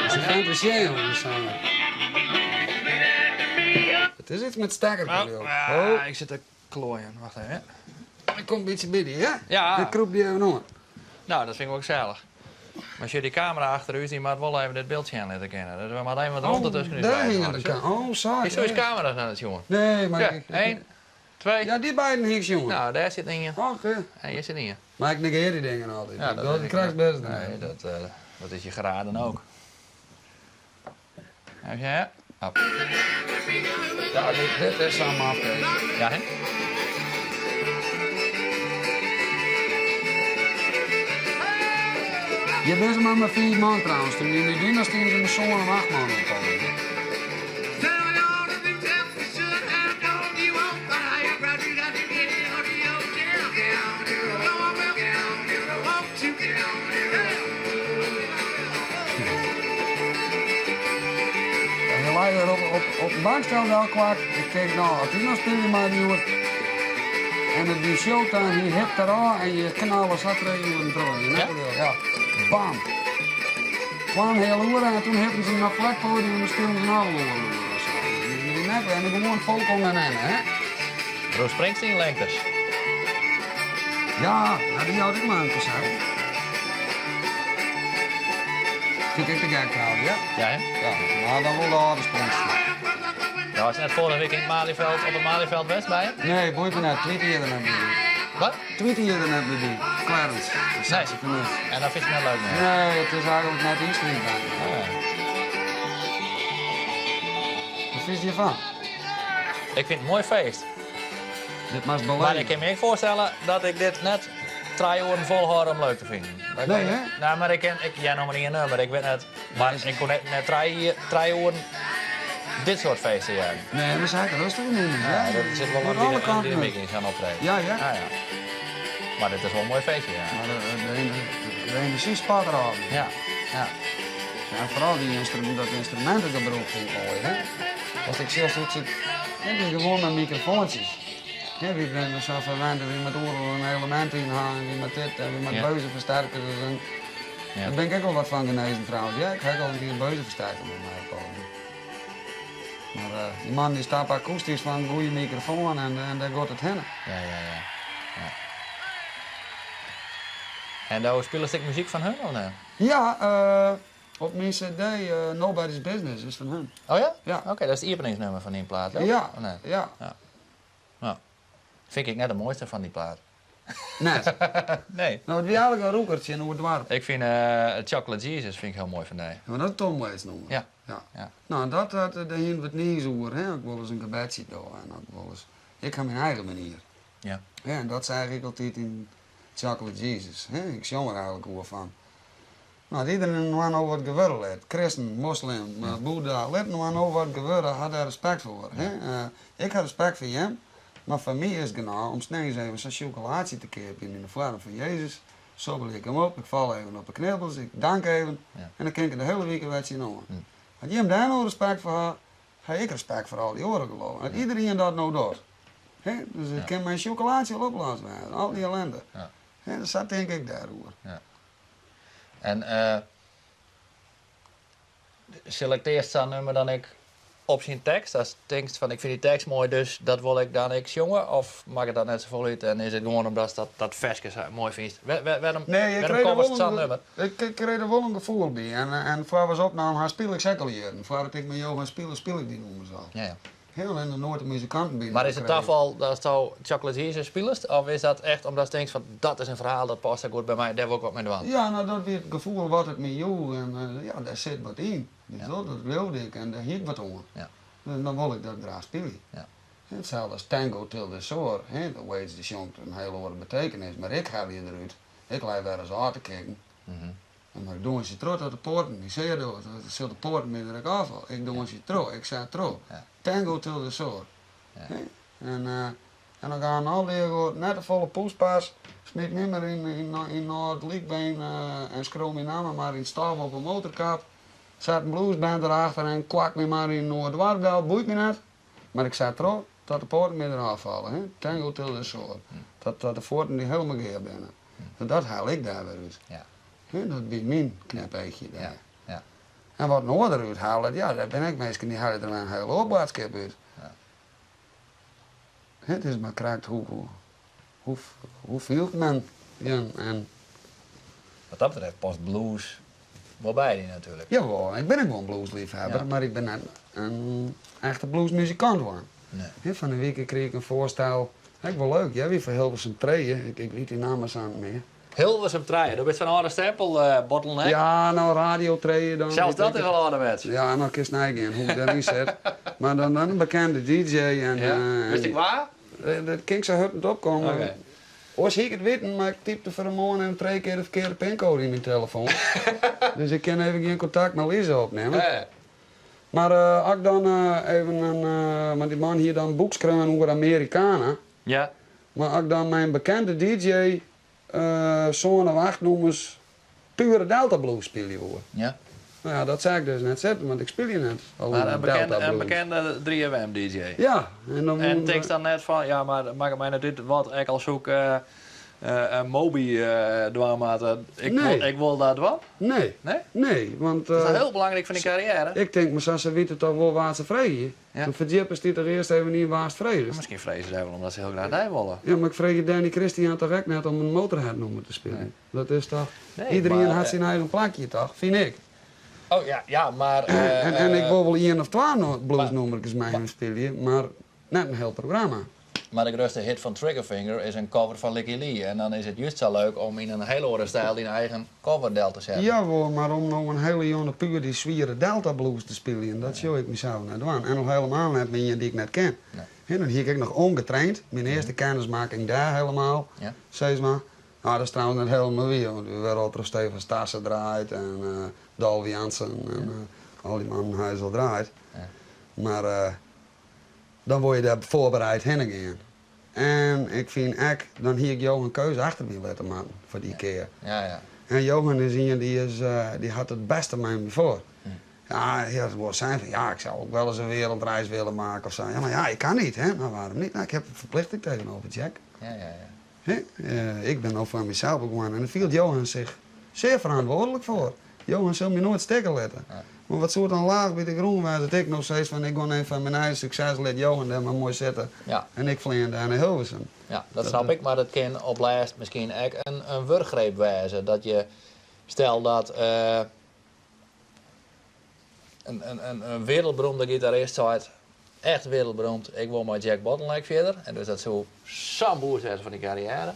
B: Is in fantasie, jongen, die zanger. Het is iets met stekker,
A: Oh,
B: oh.
A: ah, ik sit te kloaien. Wacht even.
B: Ik kom in bytsje by dy, hè?
A: Ja.
B: Ik krûp dy even oan.
A: Nou, dat fyn ik wol gesellich. Mar sjoch, dy kamera achter ús, dy moat wol even dit byld sjen litte kinne. Dus we moatte even wat romte tusken ús
B: Dêr
A: beiden
B: hinget
A: hâlde.
B: de ka- Oh, sa.
A: Is ús kamera's oan it sjoen?
B: Nee, mar
A: Ja,
B: ik-
A: 1, 2.
B: Ja, dy beiden hie ik sjoen.
A: Nou, dêr sit ien.
B: Oké.
A: En hjir sit ien.
B: Mar ik negear dy dingen altyd.
A: Ja,
B: dat
A: is-
B: krijst bêst.
A: Nee, dat is je geraden ook. Even ja. Hop.
B: Ja, dit is sa'n mafkees.
A: Ja, hè?
B: Je bent mar mei fiif man trouwens. Toen yn Medina stiene se mei sân of acht man op it podium. En je lei der op de bankstel del kwart. Ik tink, no, as dy no spylje mei dy oer. En it wie showtime, hy hipt derôf en je knalle sa trije oeren troch. Je net
A: Ja?
B: ja. Bam! Twaenheal oere en toen hipten se nei it podium en dan spilen se noch in oere of sa. Je net en gewoan folk om en hinne, hè?
A: Bruce Springsteen lengtes.
B: Ja, nou, dy jout ek mar in konsert. Fyn ik ek te gek trouwens, ja.
A: Ja, hè?
B: Ja, mar dan wol de âlde Springsteen.
A: Nou, was net foarrige wike yn it Malieveld, op it Malieveld west by him?
B: Nee, boeit my net, tweet hjir net by.
A: Wat?
B: Tweet hjir net by dy, Clarence, de saksofonist.
A: En dat fynst net leuk mear?
B: Nee, it is eigentlik net ynstriid by my.
A: Ah.
B: Wat fynst hjirfan?
A: Ik fyn it in moai feest.
B: Dit moatst
A: Mar
B: belibje.
A: ik kin my ek foarstelle dat ik dit net trije oeren folhâlde om leuk te finen. Dat
B: Nee,
A: ik-
B: hè?
A: Nou, mar ik kin, ik hear noch mar ien nûmer, ik wit net. Mar ik koe net, net 3 oeren dit soart feesten hearren.
B: Nee, mar se ha rêstich nûmers,
A: Ja,
B: hè?
A: dat sit wol
B: Oan
A: wat
B: alle kanten
A: dynamyk
B: uit.
A: yn sa'n optreden.
B: Ja, ja.
A: Ja, ja. Mar dit is wol in moai feestje, ja.
B: Mar de enerzjy spat derôf.
A: Ja, ja.
B: Ja, foaral dy ynstru dat ynstrumintegebrûk fyn ik moai, hè? As ik sjoch hoe't se, hè, dy gewoan mei mikrofoantsjes. Hè, wy binne sa ferwend, wy moatte oeral in elemint yn ha en wy moatte dit en wy moatte
A: Ja.
B: beuzefersterkers en
A: Ja.
B: Dêr bin ik ek wol wat fan genezen trouwens. Ja, ik ha ek al in kear in beuzefersterker mei my op. Mar dy mannen dy stappe akoestysk fan in goede mikrofoan en dêr giet it hinne.
A: Ja, ja, ja. Ja. En do spilest ek muzyk fan hun of net?
B: Ja, op myn CD Nobody's Business is fan hun.
A: Oh ja?
B: Ja.
A: Oké, dat is it iepeningsnûmer fan dyn plaat, toch?
B: Ja,
A: Of net?
B: ja.
A: Ja. Ja. Fyn ik net de moaiste fan dy plaat.
B: Net.
A: Nee.
B: No, it wie eigentlik in roeker tsjinoer it doarp.
A: Ik fyn Chocolate Jesus fyn ik hiel moai fan dy.
B: Ja, mar dat is Tom Waits nûmer.
A: Ja.
B: Ja.
A: Ja.
B: No, dat, dat, dêr hiene we it niis oer, hè. Ik wol ris in gebedsje dwaan en ik wol ris... Ik ha myn eigen manier.
A: Ja.
B: Ja, en dat sei ik altyd yn Chocolate Jesus, hè. Ik sjong der eigentlik oer fan. No, at iedereen inoar no wat gewurde lit, kristen, moslim, boeddha, lit inoar no wat gewurde, ha dêr respekt foar. Hè? Ik ha respekt foar jim, mar foar my is it genôch om sneins even sa'n sjokolaadsje te keapjen yn de foarm fan Jezus. Sobbelje ik him op, ik fal even op 'e knibbels, ik dank even en dan kin ik der de hiele wike wer tsjinoan. As jim dêr no respekt foar ha, ha ik respekt foar al dy oare geloven. As iederien dat no docht, hè, dus it kin mei in sjokolaadsje al oplost wêze, al dy ellinde. Hè, dus sa tink ik dêroer.
A: En selektearst sa'n nûmer dan ek op syn tekst? Ast tinkst fan ik fyn dy tekst moai, dus dat wol ik dan ek sjonge? Of makket dat net safolle út en is it gewoan omdatst dat, dat ferske sa moai fynst? Wêrom,
B: Nee, ik
A: wêrom
B: krij der
A: coverst
B: wol
A: sa'n
B: in,
A: nûmer?
B: ik krij der wol in gefoel by. En foar we 's opnaam ha, spile ik se ek al jierren. Foardat ik mei Johan spile, spile ik dy nûmers al.
A: Ja, ja.
B: Hiel en der noait de muzikanten by
A: Mar is it
B: krije.
A: tafal datsto Chocolate Jesus spilest? Of is dat echt omdatst tinkst fan dat is in ferhaal dat past sa goed by my, dêr wol ik wat mei dwaan?
B: Ja, no dat wie it gefoel wat it my joech en ja, dêr sit wat yn. Dus dat, dat leaude ik en dêr hie ik wat oan. Dus dan wol ik dat graach spylje. Itselde as Tango Till They Soar, hè, de Waits dy sjongt in hiel oare betekenis, mar ik helje derút, ik lei wer ris ôf te kicken. En mar ik dûnsje troch tot de poaten my sear docht, dan sil de poaten my der ek ôffalle. Ik dûnsje troch, ik set troch. Tango till they soar. En en dan gaan al dy net te folle poespas, smyt my mar yn yn it lykbeen en skriuw myn namme mar yn stof op 'e motorkap. Set in bluesband derachter en kwak my mar yn in oar doarp del, boeit my net. Mar ik set troch tot de poaten my derôf falle. Hè? Tango till they soar. Dat de fuotten dy helemaal gear binne. Dat haal ik dêr wer út. Hè, dat wie myn knipeachje dêr. En wat in oar derút halet, ja, dêr binne ek minsken dy helje der wer in hiel oar boadskip út. Hè, it is mar krekt hoe, hoe, hoe fielt men jin en.
A: Wat dat betreft past blues wol by dy natuerlik.
B: Jawol, ik bin ek wol in bluesleafhawwer, mar ik bin net in echte bluesmuzikant wurden. Hè, fan 'e wike krige ik in foarstel, ek wol leuk, hear, wie foar Hilversum trije, ik wit dy namme sa net mear.
A: Hilversum trije, do bist fan âlde stempel, Bottleneck.
B: Ja, no Radio trije dan.
A: Sels dat is al âlderwets.
B: Ja, no kinst neigean hoe't ik dêryn sit. Mar dan in bekende DJ en.
A: Ja, witst ek wa?
B: Dat kin ik sa hurd net opkomme.
A: Oké.
B: Oars hie ik it witten, mar ik typte foar de moarn even trije kear de ferkearde pincode yn myn telefoan. Dus ik kin even gjin kontakt mei Lise opnimme.
A: Nee.
B: Mar as ik dan even in, want dy man hie dan in boek skreaun oer Americana.
A: Ja.
B: Mar as ik dan mei in bekende DJ sân of acht nûmers pure Delta Blues spylje woe.
A: Ja.
B: No ja, dat seach ik dus net sitten, want ik spylje net
A: Mar
B: allinnich
A: in bekende,
B: Delta
A: in
B: Blues.
A: bekende 3FM DJ.
B: Ja, en dan
A: En tinkst dan net fan, ja, mar makket my net út wat, ek al soe ik Moby dwaan moatte, ik wol,
B: Nee.
A: ik wol dat dwaan?
B: Nee.
A: Nee?
B: Nee, want.
A: Dat is toch hiel belangryk foar dyn karriêre?
B: Ik tink, mar sa se witte toch wol wa't se freegje.
A: Ja.
B: Dan ferdjippest dy toch earst even yn wa'tst fregest.
A: Miskien freegje se dêr wol omdat se hiel graach dy wolle.
B: Ja, mar ik freegje Danny Christian toch ek net om in Motorhead-nûmer te spyljen. Dat is toch.
A: Nee,
B: Iederien
A: mar,
B: hat syn eigen plakje toch, fyn ik.
A: Oh ja, ja, mar.
B: En ik wol wol ien of twa bluesnûmerkes mei him spylje, mar net in hiel programma.
A: Mar de grutste hit fan Triggerfinger is in cover fan Lykke Li. En dan is it just sa leuk om yn in hiel oare styl dyn eigen cover del te setten.
B: Jawol, mar om no in hiele jûn puer dy swiere Delta Blues te spyljen, dat sjoch ik mysels net dwaan. En al helemaal net mei ien dy't ik net ken.
A: Nee.
B: Hè, dan hie ik ek noch ongetraind, myn earste kennismakking dêr helemaal,
A: Ja.
B: sis mar. Nou, dat is trouwens net helemaal wier, want we werden al troch Stefan Stasse draaid en Dolf Jansen en al dy mannen ha is al draaid.
A: Ja.
B: Mar dan wol je dêr foarbereid hinne gean. En ik fyn ek, dan hie ik Johan Keus achter my litte moatten foar dy kear.
A: Ja, ja.
B: En Johan is ien dy is, dy hat it bêste mei my foar. Ja, hy hat wol sein fan, ja, ik zou ook wel eens een wereldreis willen maken of zo. Ja, maar ja, ik kan niet, hè. Nou, waarom niet? Nou, ik heb een verplichting tegenover Jack.
A: Ja, ja, ja.
B: Hè? Ik bin no foar mysels begûn en dêr fielt Johan sich sear ferantwurdlik foar. Johan sil my noait stikke litte.
A: Ja.
B: Mar wat soe it dan laach by de grûn wêze dat ik no sis fan ik gean even foar myn eigen sukses, lit Johan dêr mar moai sitte
A: Ja.
B: en ik flean dêr nei Hilversum.
A: Ja, dat snap ik, mar dat kin op lêst miskien ek in wurkgreep wêze. Dat je, stel dat in wereldberoemde gitarist seit, echt wereldberoemd, ik wol mei Jack Bottleneck fierder. En dus dat soe sa'n boost wêze foar dyn karriêre.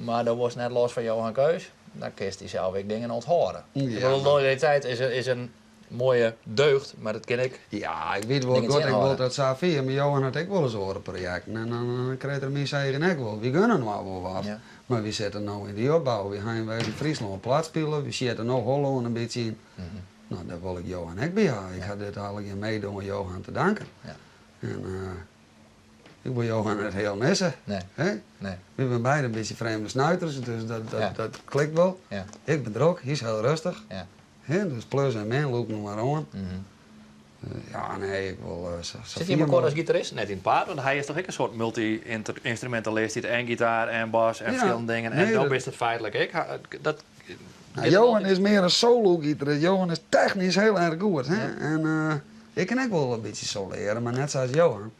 A: Mar do wolst net los fan Johan Keus, dan kinst dysels ek dingen ûnthâlde.
B: Ja,
A: Ik bedoel,
B: mar
A: loyaliteit is in moaie deugd, mar dat kin ek
B: Ja, ik wit wol
A: dingen
B: goed, ik wol
A: tsjinhâlde.
B: dat sa fier, mar Johan hat ek wolris oare projekten en dan krijt er myn segen ek wol. Wy gunne inoar wol wat,
A: Ja.
B: mar wy sitte no yn dy opbou. Wy ha yn Fryslân plat spile, wy sjitte no Hollân in bytsje yn. No, dêr wol ik Johan ek by ha. Ik
A: Ja.
B: ha dit allegear mede oan Johan te danken.
A: Ja.
B: En. Ik wol Johan net hiel misse.
A: Nee.
B: Hè?
A: Nee.
B: Wy binne beide in bytsje frjemde snuiters, dus dat, dat,
A: Ja.
B: dat klikt wol.
A: Ja.
B: Ik bin drok, hy is hiel rêstich.
A: Ja.
B: Hè? Dus plus en min lûke inoar oan.
A: Mm -hmm.
B: Ja, nee, ik wol sa, sa
A: Sit jim elkoar as gitarist net yn it paad? Want hy is toch ek in soart multy-ynstrumentalist dy't en gitaar en bas en
B: Ja.
A: ferskillende dingen. En
B: Nee,
A: dan
B: dat-
A: bist it feitlik ek. Dat,
B: Nou, Johan is mear in solo-gitarist. Johan is technysk hiel erch goed. Hè? En ik kin ek wol in bytsje solearje, mar net sa as Johan.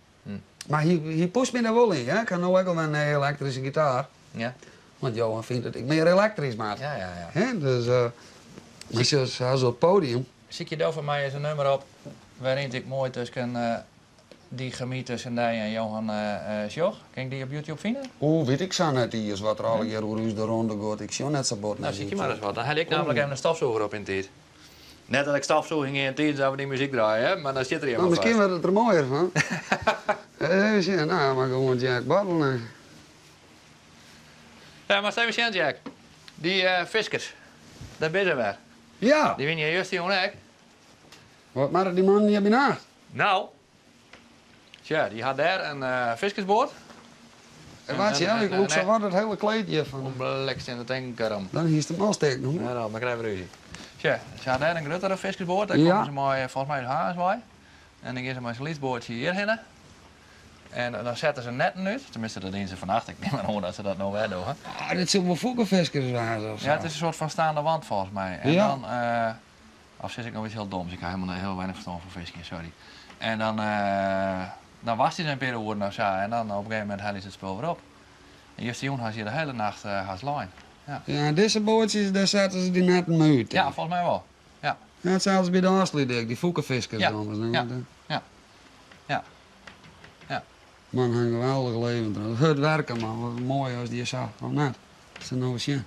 B: Mar hy, hy pusht my dêr wol yn. Hè? Ik ha no ek al in elektryske gitaar. Want Johan fynt dat ik mear elektrysk moat.
A: Ja.
B: Hè? Dus, mar sa as op it podium.
A: Sykje do foar my ris in nûmer op wêryn't ik moai tusken dy gemy tusken dy en Johan sjoch? Kin ik dy op YouTube fine?
B: Oeh, wit ik sa net iens wat der allegear oer ús de ronde giet. Ik sjoch net sa bot
A: Nou,
B: nei
A: sykje mar
B: YouTube.
A: ris wat. Dan helje ik namelijk even in stofsûger op yn tiid. Net dat ik stofsûging yn tiid dat we dy muzyk draaie, hè, mar dan sit der
B: Nou,
A: iemand
B: miskien
A: vast.
B: wurdt it der moaier fan. Even sjen, nou, mar gewoan Jack Bartelen.
A: Ja, mar even sjen, Jack. Dy fiskers, dêr binne se wer.
B: Ja.
A: Dy wiene hjir justerjûn ek.
B: Wat moatte dy mannen hjir by nacht?
A: Nou, tsja, dy ha dêr in fiskersboat.
B: En wat, ja, ik lûk sawat it hiele kleed hjir fan.
A: Bliksem, dat tink ik erom.
B: Dan hiest him al stikken, hoor.
A: Ja, dan krije we rúzje. Tsja, se ha dêr in gruttere fiskersboat. Dêr
B: Ja.
A: komme se mei, folgens my út Harns wei. En dan gean se mei sa'n lyts boatsje hjirhinne. En dan sette se netten út. Teminsten, dat diene se fannacht. Ik nim mar oan dat se dat no wer dogge.
B: Ah, dit sil wol fûkefiskers wêze of sa.
A: Ja, it is in soart fan staande wand folgens my. En
B: Ja.
A: dan, of sis ik no iets hiel doms? Ik ha hielendal hiel weinich ferstân fan fiskjen, sorry. En dan, dan wachtsje se in pear oeren of sa en dan op in gegeven momint helje se it spul wer op. En justerjûn ha se hjir de hiele nacht hast lein. Ja.
B: Ja, en dizze boatsjes, dêr sette se dy netten mei út.
A: Ja, folgens my wol. Ja.
B: Ja, itselde by de Ofslútdyk, dy fûkefiskers.
A: Ja.
B: Anders,
A: Ja. Ja. Ja. Ja.
B: Man, ha in geweldich leven trouwens. Hurd werken, man. Wat moai as dy sa, of net? Sil no ris sjen.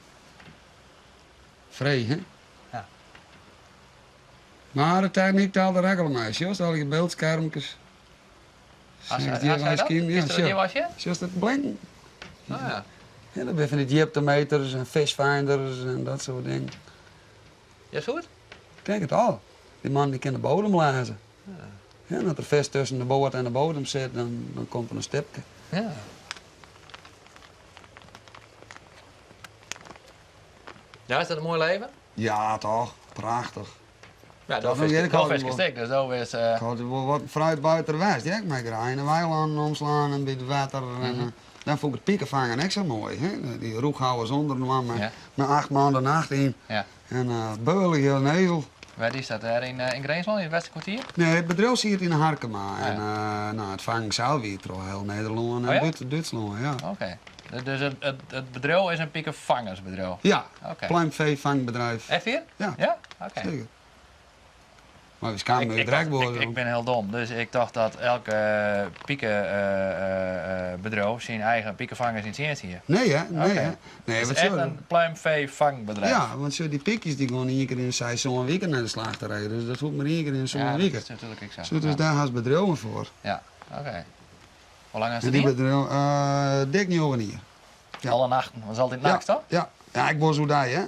B: Free, hè?
A: Ja.
B: Mar de technyk telt der ek al mei. Sjochst al dy byldskermkes?
A: Has
B: Sjochst
A: hy dat?
B: Ja,
A: Is dat hjir wol sjen?
B: Sjochst it blinken?
A: Oh, ja.
B: Ja, dat binne fan dy djiptemeters en fishfinders en dat soart dingen.
A: Ja, soe it?
B: Ik tink it al. Dy man dy kin de bodem lêze. Ja. En as der fisk tusken de boat en de bodem sit, dan komt der in stipke.
A: Ja. Ja, is dat in moai leven?
B: Ja, toch? Prachtich.
A: Ja,
B: Dat
A: dat
B: wil
A: is
B: ik
A: dat
B: altyd
A: is
B: wol.
A: stik, dus dat is.
B: Ik hâld wol wat fruitbuiter west. Ja, ik mei graach yn de weilannen omslaan en by it wetter. En dan fûn ik it pikefangen ek sa moai. Hè? Dy rûchhouwers ûnderinoar mei,
A: Ja.
B: mei acht man de nacht yn.
A: Ja.
B: En beulje in ezel.
A: Wêr is dat? Dêr yn Grinslân, yn it Westerkwartier?
B: Nee, it bedriuw siet yn de Harkema.
A: Ah, ja.
B: En nou, it fangen sels wie troch hiel Nederlân en
A: Oh ja?
B: Dútslân. Ja.
A: Oké. Dus it bedriuw is in pikefangersbedriuw?
B: Ja,
A: Oké.
B: pluimveefangbedrijf.
A: Echt wier?
B: Ja.
A: Ja? Oké.
B: Seker. Mar wy kamen
A: Ik,
B: út
A: ik, dacht-
B: Drekboer.
A: ik bin hiel dom, dus ik tocht dat elk pikebedriuw syn eigen pikefangers yn tsjinst hie.
B: Nee hè, nee
A: Oké.
B: hè. Nee,
A: Het
B: want
A: is echt
B: zo-
A: in pluimveefangbedrijf.
B: Ja, want zo die piekjes die gaan één keer in de 6, 7 weken naar de slachterij. Dus dat hoeft maar één keer in de zo'n
A: Ja, dat
B: weken.
A: is natuerlik ek sa.
B: Zo, dus
A: Ja.
B: daar haast bedriuwen foar.
A: Ja, oké. Hoe lang is
B: En
A: het
B: die
A: hier?
B: bedriuw, dik 9 jier. Ja.
A: Alle nachten, dat is altyd nachts,
B: ja,
A: toch?
B: Ja. Ja, ik wol zo die, hè.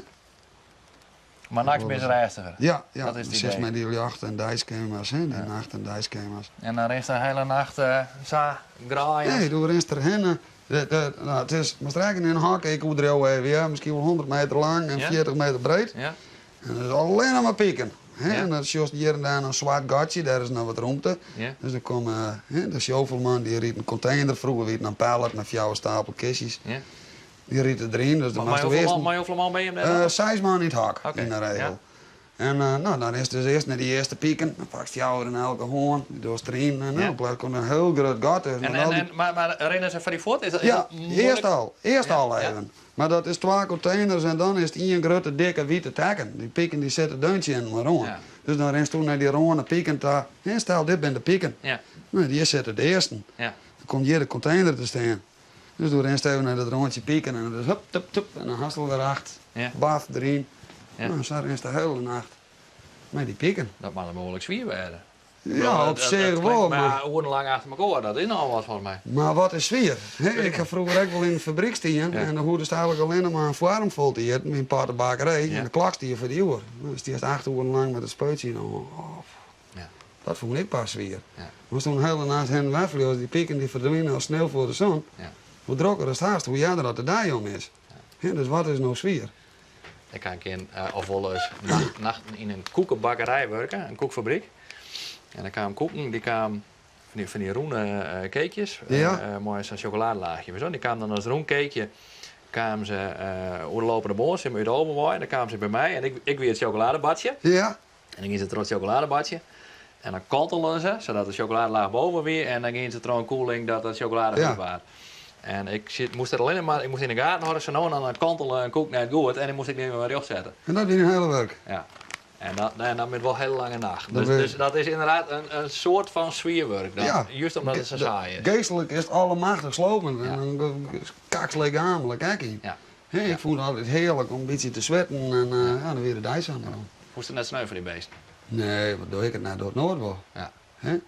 A: Mar nachts bin je rêstiger.
B: Ja, ja.
A: Dat is het
B: Precies
A: idee.
B: met die jacht- en dijschema's, hè. Die nacht- en dijschema's.
A: En dan is de hiele nacht sa graaien.
B: Nee, doe rinst derhinne. Nou, it is, mar straks in in hok, ik oerdriuw even, ja, miskien wol 100 meter lang en
A: Ja.
B: 40 meter breed.
A: Ja.
B: En dat is allinne mar piken. Hè?
A: Ja.
B: En dan sjochst hjir en dêr in swart gatsje, dêr is noch wat romte.
A: Ja.
B: Dus dan komt hè, de shovelman, dy rydt in kontener. Froeger wie it in pallet mei fjouwer stapel kistjes.
A: Ja.
B: Dy rydt deryn, dus dan
A: Mar
B: moatst
A: mei
B: earst
A: hoefolle man binne jim dêr dan?
B: Seis man yn it hok,
A: Oké,
B: yn de regel.
A: ja.
B: En nou, dan is it dus earst nei dy earste piken. Dan pakst fjouwer yn elke hân, dy dochst deryn. En
A: Ja.
B: dan plak komt in hiel grut gat. Dus met al die
A: En, maar rinne se foar dy fuort? Is
B: Ja,
A: dat moeilik?
B: earst
A: Ja,
B: al
A: ja.
B: even. Mar dat is twa konteners en dan is it ien grutte, dikke, wite tekken. Dy piken dy sitte deun tsjin inoar oan.
A: Ja.
B: Dus dan rinst do nei dy rûne piken ta. En stel, dit binne de piken.
A: Ja.
B: Nou, hjir sitte de earsten.
A: Ja.
B: Dan komt hjir de kontener te stean. Dus do rinst even nei dat rûntsje piken en dan is hup, tup, tup. En dan hast al wer acht.
A: Ja.
B: Baf, deryn.
A: Ja.
B: Nou, sa rinst de hiele nacht mei dy piken.
A: Dat moat behoarlik swier wêze.
B: Ja, op
A: Dat
B: sich
A: klinkt
B: wol,
A: Maar
B: mar
A: oerenlang achter elkoar, dat is nochal wat folgens my.
B: Mar wat is swier? Hè, ik ha froeger ek wol yn in fabryk stien
A: Ja.
B: en dan hoegdest eigenlik allinne mar in foarm fol te jitten by in pottebakkerij
A: Ja.
B: en de klok stie foar dy oer. Dan stiest 8 oeren lang mei dat spuitsje yn de hân. Oh,
A: Ja.
B: Dat fûn ik pas swier.
A: Ja.
B: Moatst in hiele nacht hinne en wer fleane, dy piken dy ferdwine as sneeuw foar de zon.
A: Ja.
B: Hoe drokker ast hast, hoe earder dat de dei om is. Ja. Dus wat is no swier?
A: Ik ha in kear, of wolris, nachten yn in koekebakkerij wurke, in koekfabryk. En der kamen koeken, dy kamen fan dy rûne cakejes, mei sa'n sjokoladelaachje. Dy kamen dan as rûn cakeje, kamen se oer de lopende bân, sis mar út de oven wei. En dan kamen se by my en ik wie it sjokoladebadje.
B: Ja.
A: En dan giene se troch it sjokoladebadje en dan kantelen se, sadat de sjokoladelaach boven wie. En dan giene se troch in koeling dat de sjokolade hurd waard. En ik sit, moast der allinne mar, ik moast yn de gaten hâlde, sa no en dan dan kantele in koek net goed en dan moast ik dy wer rjocht sette.
B: En dat wie dyn hiele wurk?
A: Ja. En dat, en dat binne wol hiele lange nachten.
B: Dat
A: Dus,
B: wurd-
A: dus dat is ynderdaad in soart fan swier wurk dan.
B: Ja.
A: Just omdat it sa saai is.
B: Geastlik is it allemachtich slopend
A: Ja.
B: en dan kakst lichaamlik ek yn.
A: Ja.
B: Hè, ik fûn it altyd hearlik om in bytsje te switten en ja, dan wie de dei samar om.
A: Fûnst it net sneu foar dy beesten?
B: Nee, wat doch ik it net, docht Noard wol.
A: Ja.
B: Hè?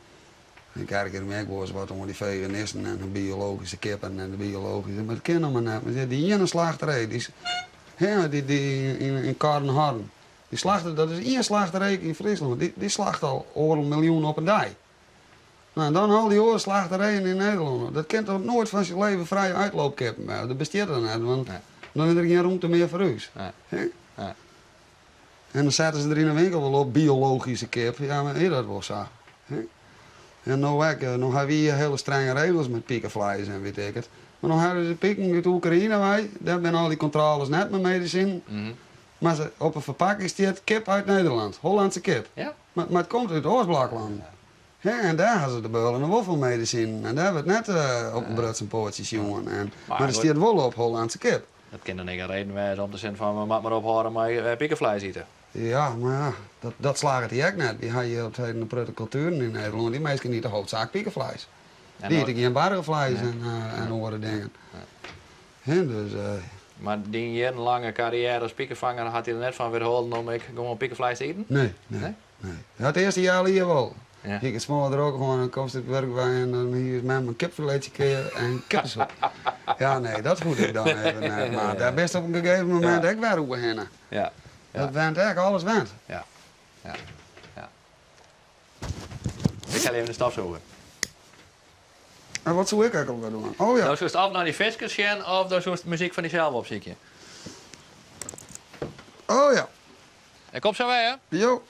B: Ik erger my ek wolris wat oan dy feganisten en de biologyske kippen en de biologyske, mar it kin noch mar net. Want dy iene slachterij, dy, hè, dy, dy yn Karrenhorn, dy slachter, dat is ien slachterij yn Fryslân, dy, dy slacht al oardel miljoen op in dei. No, en dan al dy oare slachterijen yn Nederlân. Dat kin toch noait fan syn leven vrije uitloopkippen wêze? Dat bestiet dan net, want
A: Nee.
B: dan is der gjin rûmte mear foar ús.
A: Nee.
B: Hè?
A: Nee.
B: En dan sette se der yn de winkel wol op biologyske kip. Ja, mar is dat wol sa? Hè? En no ek, no hawwe wy hjir hiele strenge regels met pikefleis en wit ik it. Mar no hawwe se piken út Oekraïne wei, dêr binne al dy kontrôles net mei medisinen. Mar se, op 'e ferpakking stiet kip uit Nederland, Hollandse kip.
A: Ja.
B: Mar it komt út Oostbloklân. Hè, en dêr hawwe se de beulen noch wol fan medisinen. En dêr wurdt net op in brutsen poatsje sjoen. En, mar der stiet wol op Hollandse kip.
A: Dat kin dan ek in reden wêze om te sizzen fan we moatte mar ophâlde mei pikefleis ite.
B: Ja, mar ja, dat slagget dy ek net. Wy hawwe hjir op 't heden in protte kultueren yn Nederlân. Dy minsken ite hoofdzaak pikefleis. Dy ite gjin bargefleis en oare dingen. Hè, dus.
A: Mar dyn jierrenlange karriêre as pikefanger hat dy der net fan wjerholden om ek gewoan pikefleis te iten?
B: Nee, nee, nee. Ja, it earste healjier wol.
A: Ja.
B: Hie ik it smoar drok hân en komst it wurk wei en dan hie ús mem in kipfiletsje klear en kippesoep. Ja, nee, dat hoegde ik dan even net. Mar dêr bist op in gegeven momint ek wer oerhinne.
A: Ja.
B: Dat went ek, alles went.
A: Ja. Ja. Ja. Ik helje even de stofsûger.
B: En wat soe ik ek alwer dwaan? Oh ja.
A: Do soest of nei dy fiskers sjen of do soest muzyk fan dysels opsykje.
B: Oh ja.
A: Ik kom sa wer, hè?
B: Jo.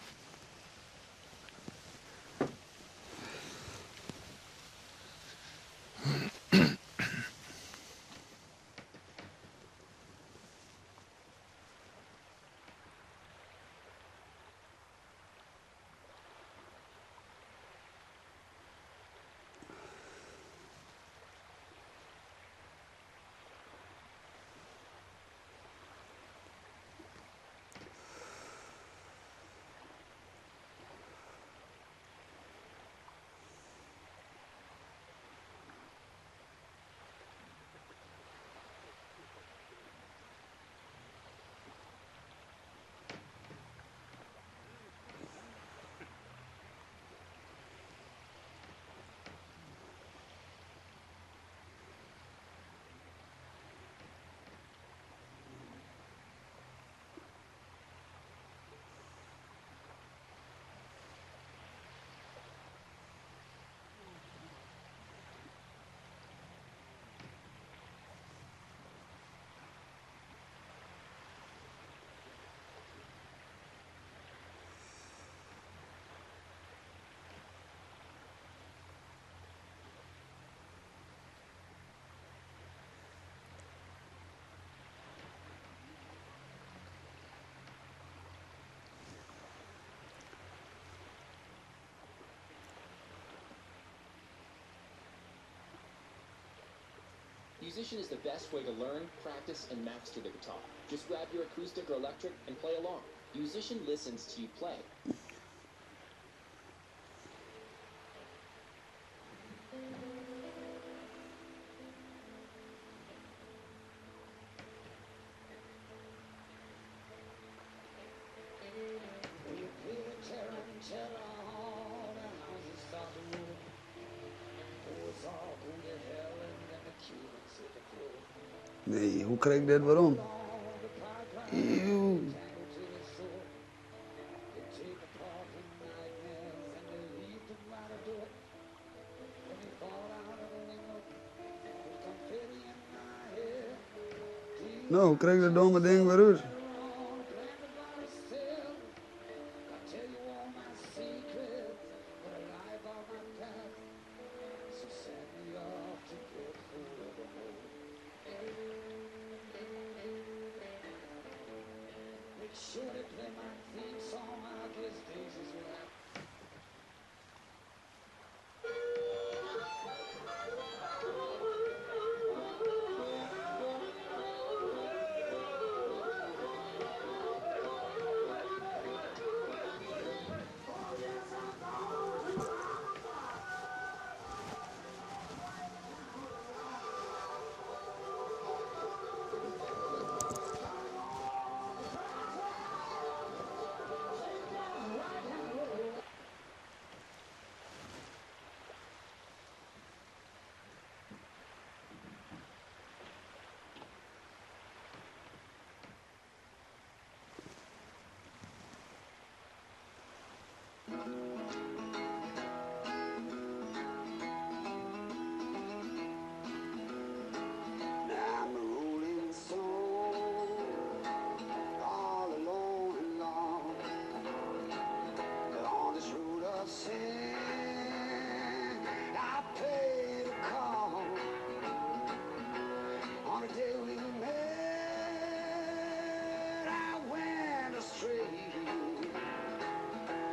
C: Yousician is the best way to learn, practice and master the guitar. Just grab your acoustic or electric and play along. Yousician listens to you play.
B: Nee, hoe krij ik dit werom? Eeuw. No, hoe krij ik dat domme ding wer út?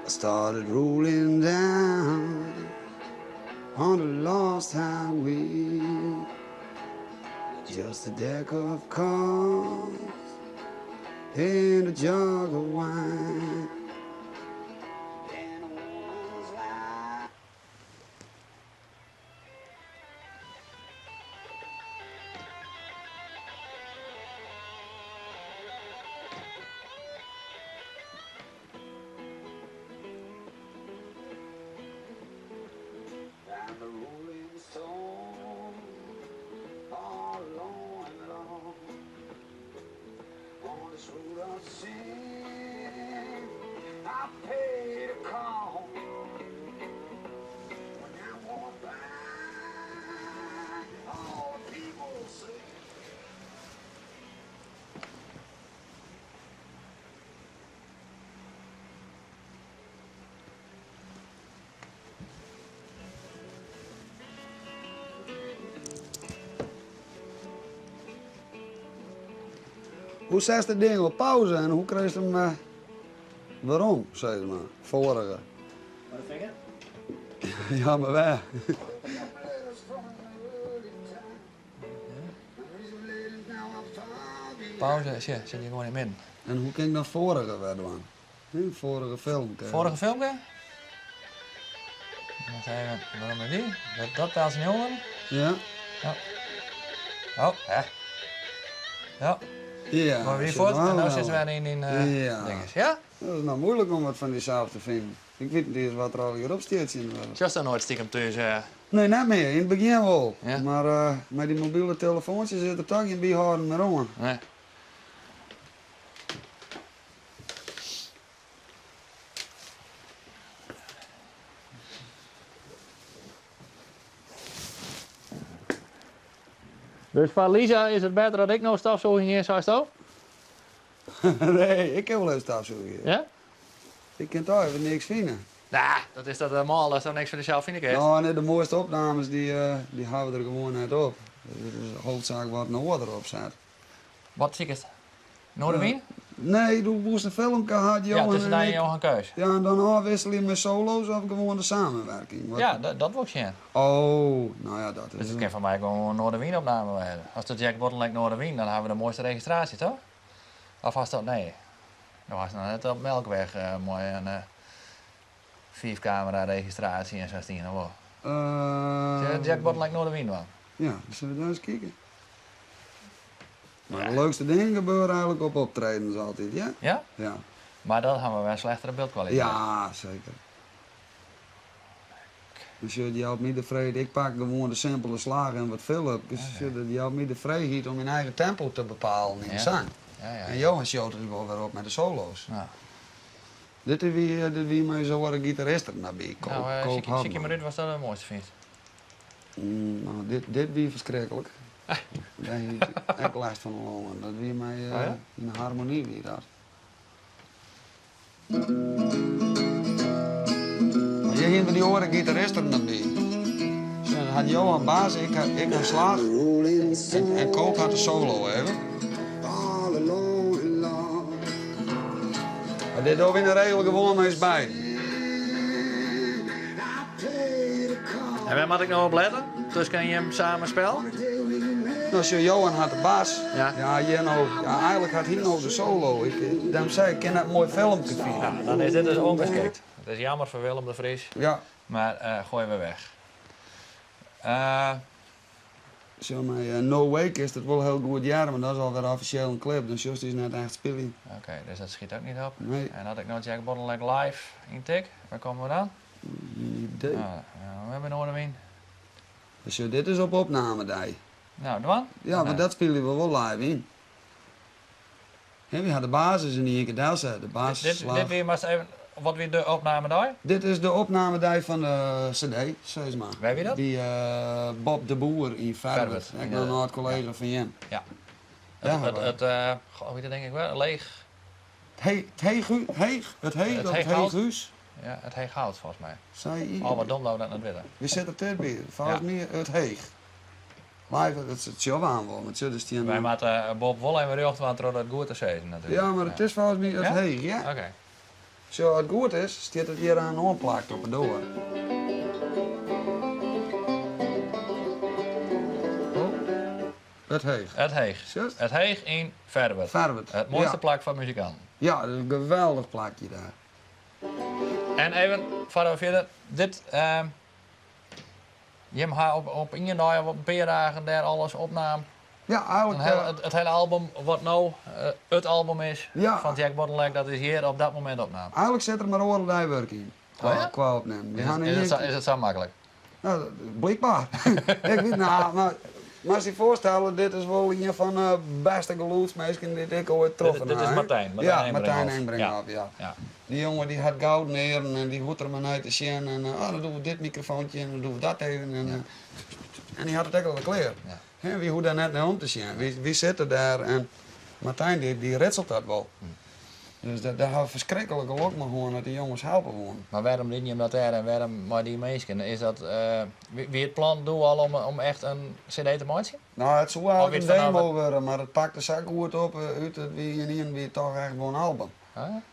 B: I started rolling down on the lost highway. Just a deck of cards and a jug of wine. And a woman's life. I'm a rolling stone, all alone and alone. On this road of sin, I paid a call. When I walk by, all the people say. Hoe setst it ding op pauze en hoe krijst him eh, werom, sis mar, foarige?
A: Mei de finger?
B: Ja, mar wêr?
A: Pauze, sjoch, sit hjir gewoan yn 'e midden.
B: En hoe kin ik dan foarige wer dwaan? Foarige filmke.
A: Foarige filmke? Wacht even, waarom is die? Dat, dat telt zijn jongen.
B: Ja.
A: Ja. Oh, hè. Ja.
B: Ja.
A: Maar wie voort? En nou zit ze weer in in uh,
B: Ja.
A: dinges. Ja?
B: Dat is nou moeilijk om wat fan dysels te finen. Ik wit net iens wat der allegear op stiet tsjintwurdich.
A: Sjochst dan noait stikem thús? Uh...
B: Nee, net mear. Yn it begjin wol.
A: Ja.
B: Mar uh, mei dy mobile telefoantsjes is der toch gjin byhâlden mear oan.
A: Nee. Dus foar Lisa is it better dat ik no stofsûgjen gean, seisto?
B: Nee, ik kin wol even stofsûgje.
A: Ja?
B: Ik kin toch even niks fine.
A: Nou, dat is dat helemaal, dat is toch niks foar dysels fine kinst?
B: No, nee, de moaiste opnames dy, dy hawwe der gewoan net op. It is hoofdzaak wat in oar derop set.
A: Wat sikest? Noardewyn?
B: Nee, do woest in filmke ha,
A: Ja,
B: Johan
A: tussen
B: en
A: dy en
B: ik.
A: Johan Keus.
B: Ja, en dan ôfwikselje mei solo's of gewoan de samenwerking? Wat?
A: Ja, dat wol ik sjen.
B: Oh, no ja, dat
A: Dus
B: is.
A: it kin foar my gewoan in Noardewyn-opname wêze. As it Jack Bottleneck Noardewyn, dan hawwe we de moaiste registraasje, toch? Of hast dat? Nee. Do hast noch net op Melkweg mei in fiifkamera registraasje en sa stien, of wol? Sille we Jack Bottleneck Noardewyn dwaan?
B: Ja, dan sille we dêr ris kike. Mar de leukste dingen gebeure eigenlik op optredens altyd, ja?
A: Ja?
B: Ja.
A: Mar dan hawwe we wer slechtere byldkwaliteit.
B: Ja, seker. Dan sjoch, it jout my de frijheid, ik pak gewoan de simpele slach en wat filipkes. Sjoch, dat jout my de frijheid om myn eigen tempo te bepalen yn de sang. En Johan sjocht it wol wer op mei de solo's.
A: Ja.
B: Dit wie, dit wie mei ús oare gitarist der noch by, Koop,
A: No,
B: Koop
A: sykje mar
B: Hofman.
A: út watsto it moaiste fynst.
B: No, dit, dit wie ferskriklik. Dêr hie ik ek lêst fan de longen. Dat wie mei yn de harmonie wie dat. Mar hjir hiene we dy oare gitarist der noch by. Sjoch, dan hat Johan bas, ik ha, ik ha slach en Koop hat de solo even. Mar dit dogge we yn 'e regel gewoan mei ús beiden.
A: En wêr moat ik no op lette? Tusken jim samenspel?
B: No, sjoch, Johan hat de bas. Ja. Ja, hjir no, ja, eigentlik hat hy no de solo. Ik, dêrom sei ik, ik kin net in moai filmke fine.
A: Ja, dan is dit dus ûngeskikt. Dat is jammer foar Willem de Vries.
B: Ja.
A: Mar goaie we weg.
B: Sjoch, mei No Way kinst it wol hiel goed hearre, mar dat is alwer offisjeel in klip, dan sjochst ús net echt spyljen.
A: Oké, dus dat schiet ek niet op.
B: Nee.
A: En as ik no Jack Bottleneck live yntik, wêr komme we dan?
B: Gjin idee.
A: No, we hawwe Noardewyn.
B: Sjoch, dit is op opnamedei.
A: No, dwaan?
B: Ja, want dat spylje we wol live yn. Hè, wy ha de basis yn ien kear delset, de basisslach.
A: Dit wie, moatst even, wat wie de opnamedei?
B: Dit is de opnamedei fan de CD, sis mar.
A: Wêr wie dat?
B: By Bob de Boer yn Ferwert, ek noch in âld kollega fan jim.
A: Ja. It, goh, wie dat tink ik wer, leech?
B: Het Heech, it Heech of it Heechhús?
A: Ja, it Heechhout folgens my.
B: Sei
A: Oh, wat dom dat we dat net witte.
B: Wy sitte tichtby, folgens my it Heech. Live, dat sjogge we aan wol, want sjoch, der stean.
A: Wy moatte Bob wol even rjocht dwaan troch dat goed te sizzen natuerlik.
B: Ja, mar it is folgens my it Heech, ja.
A: Oké.
B: Sjoch, as it goed is, stiet it hjir aan oanplakt op 'e doar. Oh, it Heech.
A: It Heech.
B: Sjochst?
A: It Heech yn Ferwert.
B: Ferwert,
A: It moaiste
B: ja.
A: plak foar muzikanten.
B: Ja, dat is in geweldich plakje dêr.
A: En even foar we fierder, dit, Jim ha op ien dei of op in pear dagen dêr alles opnaam.
B: Ja, eigentlik.
A: It hiele album wat no it album is
B: Ja.
A: fan Jack Bottleneck, dat is hjir op dat momint opnaam.
B: Eigentlik sit der mar oardel dei wurk yn,
A: Oh ja?
B: kwa opnimmen.
A: Is it sa maklik?
B: No, blykber. Ik wit, no, mar moatst dy foarstelle, dit is wol ien fan de bêste gelûdsminsken dy't ik oait troffen
A: Dit
B: ha.
A: is Martijn, Martijn
B: Ja, Martijn
A: Engbrinkhof.
B: Engbrinkhof, ja. Dy jonge dy hat gouden earen en dy hoecht der mar nei te sjen en oh, dan dogge we dit mikrofoontje en dan dogge we dat even en, en dy hat it ek alwer klear. Hè, wy hoege dêr net nei om te sjen. Wy sitte dêr en Martijn dy, dy ritselt dat wol. Dus dêr ha we ferskriklik gelok mei hân dat dy jonges helpe woenen.
A: Mar wêrom dienen jim dat dêr en wêrom mei dy minsken? Is dat, wie it plan doe al om echt in CD te meitsjen?
B: No, it soe eigentlik in demo wurde, mar it pakte sa goed op út, it wie ynienen wie it toch echt wol in album.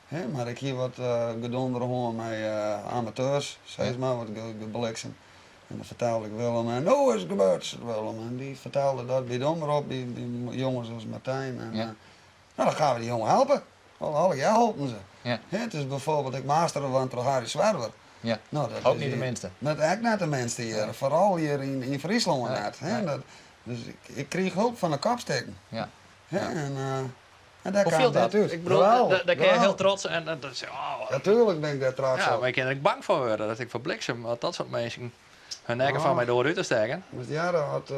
B: Hè, mar ik hie wat gedonder hân mei amateurs, sis mar, wat gebliksem. En dan fertelde ik Willem en no is it gebeurd, sei Willem. En dy fertelde dat by de omrop, by jonges as Martijn. En, no, dan gaan we dy jongen helpen. Al allegear holpen se. Hè, it is bijvoorbeeld, ik mastere want troch Harry Zwerver. No, dat
A: Ook
B: is
A: niet de
B: hier-
A: minste.
B: Dat ek net de minste hjir, foaral hjir yn Fryslân net. Hè, dat, dus ik kriich hulp fan de kopstikken. Hè, en en dêr
A: Hoe
B: kaam
A: fielt dat?
B: dit út.
A: Ik bedoel,
B: Geweldig,
A: dêr kin je hiel
B: geweldig.
A: trots en dat is, oh.
B: Natuerlik bin ik dêr trots
A: Ja,
B: op.
A: mar ik kin der ek bang foar wurde dat ik ferbliksem at dat soart minsken hun nekke foar my doar út te stekken.
B: Moatst hearre, as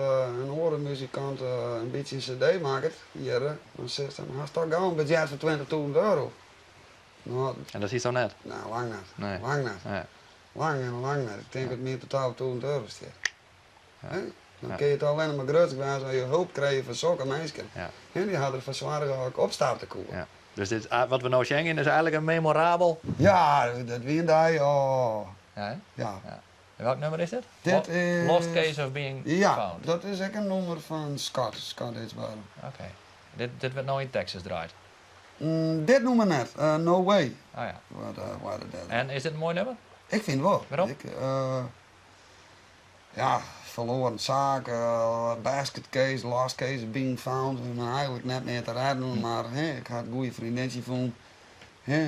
B: in oare muzikant in bytsje in cd makket hjir, dan sizze se, dan hast al gau in budzjet fan 20.000 euro. No,
A: En dat is toch net?
B: No, lang net.
A: Nee.
B: Lang net.
A: Nee.
B: Lang en lang net. Ik tink dat myn totaal 1000 euro stiet.
A: Ja.
B: Dan kinne je it allinnich mar grutsk wêze as je hulp krije fan sokke minsken.
A: Ja.
B: Hè, dy ha derfoar soarge dat ik opstarte koe.
A: Ja. Dus dit, wat we no sjen gean is eigentlik in memorabel.
B: Ja, dat wie in dei, oh.
A: Ja, hè?
B: Ja.
A: Ja. En welk nummer is dit?
B: Dit is
A: Lost Case of Being
B: Ja,
A: Found.
B: dat is ek in nûmer fan Scott, Scott Edgewater.
A: Oké. Dit, dit wurdt no yn Texas draaid?
B: Dit nûmer net, No Way.
A: Oh ja.
B: Wat, wat dat.
A: En is dit in moai nummer?
B: Ik fyn it wol.
A: Wêrom?
B: Ik, ja, verloren saak, basket case, lost case of being found. Ik bin eigentlik net mear te rêden, mar hè, ik ha it goede freondintsje fûn. Hè,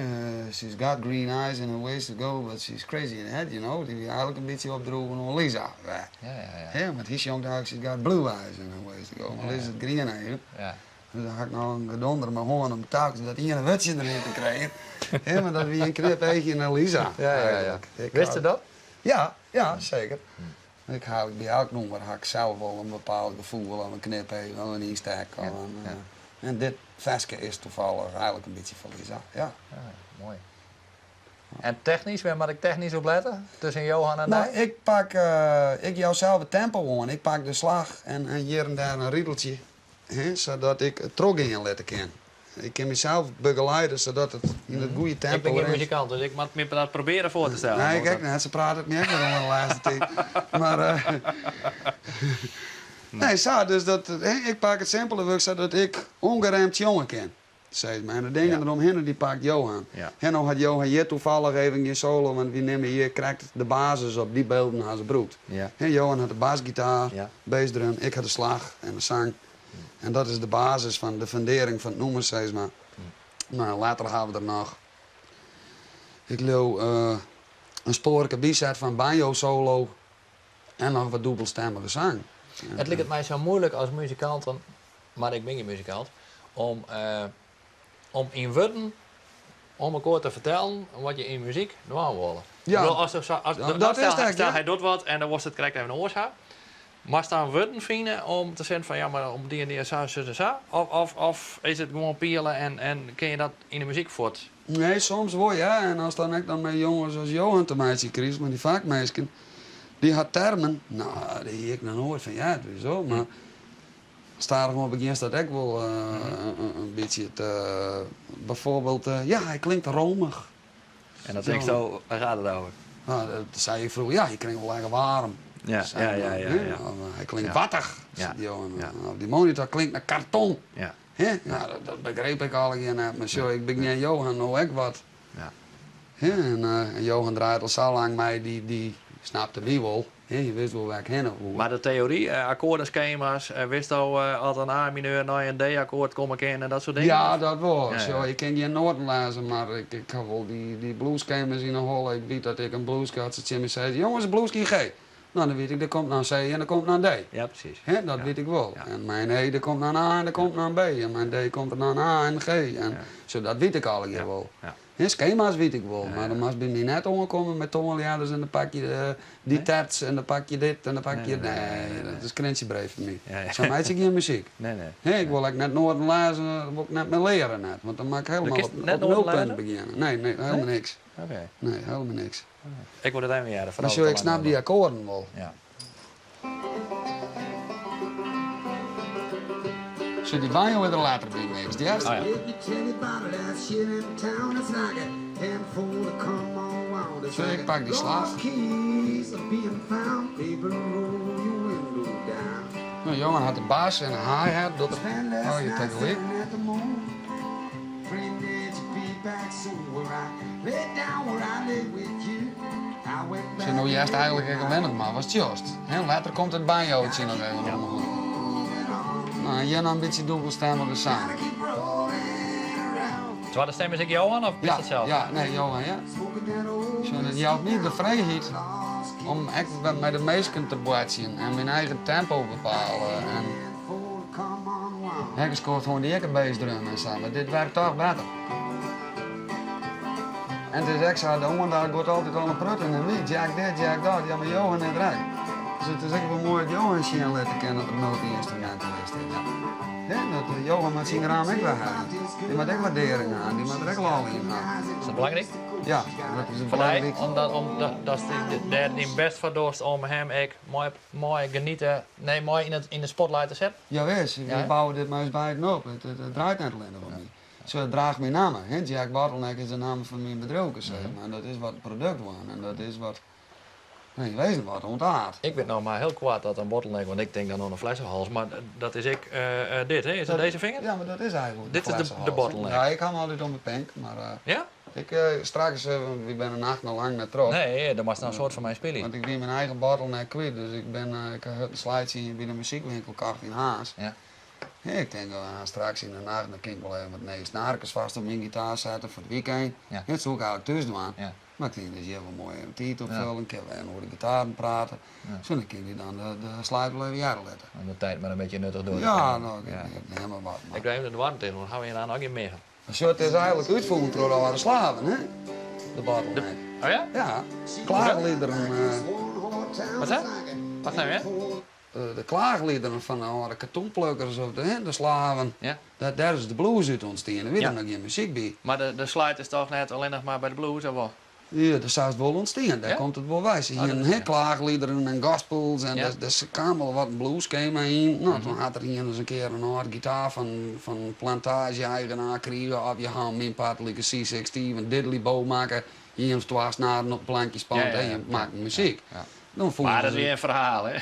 B: she's got green eyes and a ways to go, but she's crazy in the head, you know. Dy wie eigentlik in bytsje opdroegen oan Lisa.
A: Ja, ja, ja.
B: Hè, want hy sjongt eigentlik she's got blue eyes and a ways to go, mar Lisa hat griene eagen.
A: Ja.
B: Dus dan ha ik noch in gedonder mei hân om telkens dat iene wurdsje deryn te krijen. Hè, mar dat wie in knipeachje nei Lisa.
A: Ja, ja, ja.
B: Eigentlik. Ik
A: Wist
B: ha-
A: se dat?
B: Ja, ja, seker. Ik ha by elk nûmer ha ik sels wol in bepaald gefoel of in knipeach of in ynstek. Of in, en dit ferske is toevallig eigentlik in bytsje foar Lisa. Ja.
A: Ja, moai. En technysk, wêr moat ik technysk op lette? Tusken Johan en
B: Nou,
A: dy?
B: ik pak, ik jou sels it tempo oan. Ik pak de slach en hjir en dêr in rideltsje, hè, sadat ik it trochgean litte kin. Ik kin mysels begeleide sadat it yn it goede
A: Ik bin
B: tempo
A: gjin
B: rint.
A: muzikant, dus ik moat my dat probearje foar te stellen.
B: Nee, ik ek net. Se prate it my ek wer oan de lêste tiid. Mar nee, sa, dus dat, hè, ik pak it simpele wurk sadat ik ûngeremd sjonge kin. Sis mar. En de dingen deromhinne dy pakt Johan. En no hat Johan hjir toevallig even gjin solo, want wy nimme hjir krekt de basis op. Dy bylden ha se brûkt. Johan hat de basgitaar, bassdrum, ik ha de slach en de sang. En dat is de basis fan de fundearring fan it nûmer, sis mar. No, letter ha we der noch, ik leau, in spoarke byset fan banjo solo en noch wat dûbelstemmige sang.
A: It liket my sa muoilik as muzikant, mar ik bin gjin muzikant, om om yn wurden oan mekoar te fertellen wat je yn muzyk dwaan wolle.
B: Ja,
A: Ik bedoel, as er sa, as,
B: ja, dat is
A: stel,
B: het,
A: stel
B: ja.
A: hy docht wat en dan wolst it krekt even oars ha. Moatst dan wurden fine om te sizzen fan ja, mar om dy en dy en sa, sus en sa? Of, of, of is it gewoan piele en, en kin je dat yn de muzyk fuort?
B: Nee, soms wol, ja. En ast dan ek dan mei jonges as Johan te meitsjen krijst, mei dy fakminsken, dy ha termen, no, dêr hie ik noch noait fan heard, witst wol. Mar stadichoan begjinst dat ek wol in bytsje te, bijvoorbeeld, ja, hy klinkt romich.
A: En dan tinksto, waar gaat het over?
B: Nou, dat sei ik froeger, ja, hy klinkt wol lekker waarm.
A: Ja,
B: Sei
A: ja, ja,
B: ik
A: ja,
B: dan, hè?
A: ja.
B: Of, hy klinkt
A: Ja.
B: wattich,
A: Ja.
B: sei Johan.
A: Ja.
B: Of die monitor klinkt nei karton.
A: Ja.
B: Hè? Nou, dat begreep ik allegear net. Mar sjoch, ik begjin Johan no ek wat.
A: Ja.
B: Hè? En Johan draait al sa lang mei, dy snapte my wol. Hè? Je wist wol wêr't ik hinne woe.
A: Mar de teory, akkoardenskema's, witsto at in A-mineur nei in D-akkoard komme kin en dat soart dingen?
B: Ja, dat wol.
A: Ja, ja.
B: Sjoch, ik kin gjin noaten lêze, mar ik ha wol dy bluesskema's yn 'e holle. Ik wit dat ik in blueske, as se tsjin my sizze, jonges, in blueske yn G. No, dan wit ik, der komt nei in C en der komt nei in D.
A: Ja, presys.
B: Hè, dat
A: Ja.
B: wit ik wol.
A: Ja.
B: En mei in E, der komt nei in A en der komt nei in B. En mei in D komt der nei in A en in G. En
A: Ja.
B: zo, dat wit ik allegear
A: Ja.
B: wol.
A: Ja.
B: Hè, skema's wit ik wol,
A: Ja,
B: mar
A: ja.
B: dan moatst by my net oankomme mei toanljedders en dan pak je die
A: Nee?
B: terts en dan pak je dit en dan pak
A: Nee,
B: je...
A: nee, nee,
B: Nee,
A: nee, nee.
B: dat is krintsjebreed foar my.
A: Ja, ja.
B: Sa meitsje ik gjin muzyk.
A: Nee, nee.
B: Hè, ik wol ek net noaten lêze, dat wol ik net mear leare net, want dan moat ik helemaal
A: kinst net
B: op
A: noaten
B: nulpunt
A: lêze?
B: begjinnen. Nee, nee, helemaal
A: Nee?
B: niks.
A: Oké.
B: Nee, helemaal niks.
A: Ik wol it even hearre.
B: Mar sjoch, ik snap dy akkoarden wol.
A: Ja.
B: Sjoch, dy banjo is der letter by mixt, hearst?
A: Oh ja.
B: Sjoch, ik pak dy slach. No, Johan hat de bas en de hi-hat, docht er allegear tagelyk. Sjoch, no hearst eigenlik ek allinnich mar watst sjochst. Hè, letter komt it banjo'tsje noch even om 'e hoeke. No, en hjir noch in bytsje dûbelstemmige sang.
A: Twadde stim is ek Johan of bist
B: Ja,
A: dat sels?
B: ja, nee, Johan, ja. Sjoch, dat jout my de frijheid om ek mei de minsken te boartsjen en myn eigen tempo bepale. En Hekkens kocht gewoon dy ek in bassdrum en sa, mar dit werkt toch better. En it is ek sa, de oandacht giet altyd al in protte nei my. Jack dit, Jack dat, ja mar Johan net rek. Dus it is ek wol moai dat Johan sjen litte kin dat er multi-ynstrumentalist is. Hè, dat Johan moat syn raam ek wer ha. Dy moat ek waardearring ha, dy moat der ek lol yn ha.
A: Is dat belangryk?
B: Ja, dat is it
A: Foar dy,
B: belangrykste.
A: omdat, omdat datst dêr dyn bêst foar dochst om him ek moai, moai geniete, nee, moai yn it, yn de spotlight te setten?
B: Jawis, wy
A: Ja, hè?
B: bouwe dit mei ús beiden op. It draait net allinnich om my. Zo, it draacht myn namme. Hè? Jack Bottleneck is de namme fan myn bedriuwke, sis mar. En dat is wat it produkt wurdt en dat is wat, nee, wezen wat ûntaard.
A: Ik wit noch mar hiel koart dat in bottleneck, want ik tink dan oan in flessehals, mar dat is ek dit, hè? Is dat dizze finger?
B: Ja, mar dat is eigenlik de
A: Dit is de
B: flessehals, hè.
A: bottleneck.
B: Ja, ik ha 'm altyd om 'e pink, mar
A: Ja?
B: ik straks, want wy binne nacht noch lang net troch.
A: Nee, dan moatst noch in soad fan my spylje.
B: Want ik wie myn eigen bottleneck kwyt, dus ik bin, ik ha hurd in slide by de muzykwinkel kocht yn Harns.
A: Ja.
B: Ja, ik tink, straks yn de nacht, dan kin ik wol even wat nije snarkes fêst op myn gitaar sette foar it wykein.
A: Ja.
B: Dat soe ik eigenlik thús dwaan.
A: Ja.
B: Mar ik tink, dat is hjir wol moai even tiid
A: Ja.
B: opfullen, kinne we even oer de gitaren prate.
A: Ja.
B: Zo, dan kin dy dan de slide wol even hearre litte.
A: Om de tiid mar in bytsje nuttich door te
B: Ja,
A: bringen.
B: no, ik
A: Ja.
B: ik neam mar wat. Mar.
A: Ik doe even de doarren ticht, want hawwe we hjir noch gjin miggen.
B: Sjoch, it is eigenlik útfûn troch de âlde slaven, hè? De bottleneck.
A: Oh ja?
B: Ja, klaachliederen.
A: Wat hè? Wacht even, hè?
B: De klaachliederen fan de âlde katoenplukkers of de slaven,
A: Ja.
B: dêr is de blues út ûntstien. Der wie
A: Ja.
B: der noch gjin muzyk by.
A: Mar de slide is toch net allinnich mar by de blues, of wol?
B: Ja, dêr sa is it wol ûntstien. Dêr komt it wol wei. Se hienen oh, klaagliederen en gospels en ja. der kaam al wat in bluesskema yn. No, mm -hmm. Toen hat der ien ris in kear in âld gitaar fan plantaazje-eigenaar krige. Of je ha myn part like C6 Steven diddley bow makke. Ien of twa snaren op in plankje spand en je makken muzyk.
A: Dan fûnen Mar dat wie in ferhaal, hè?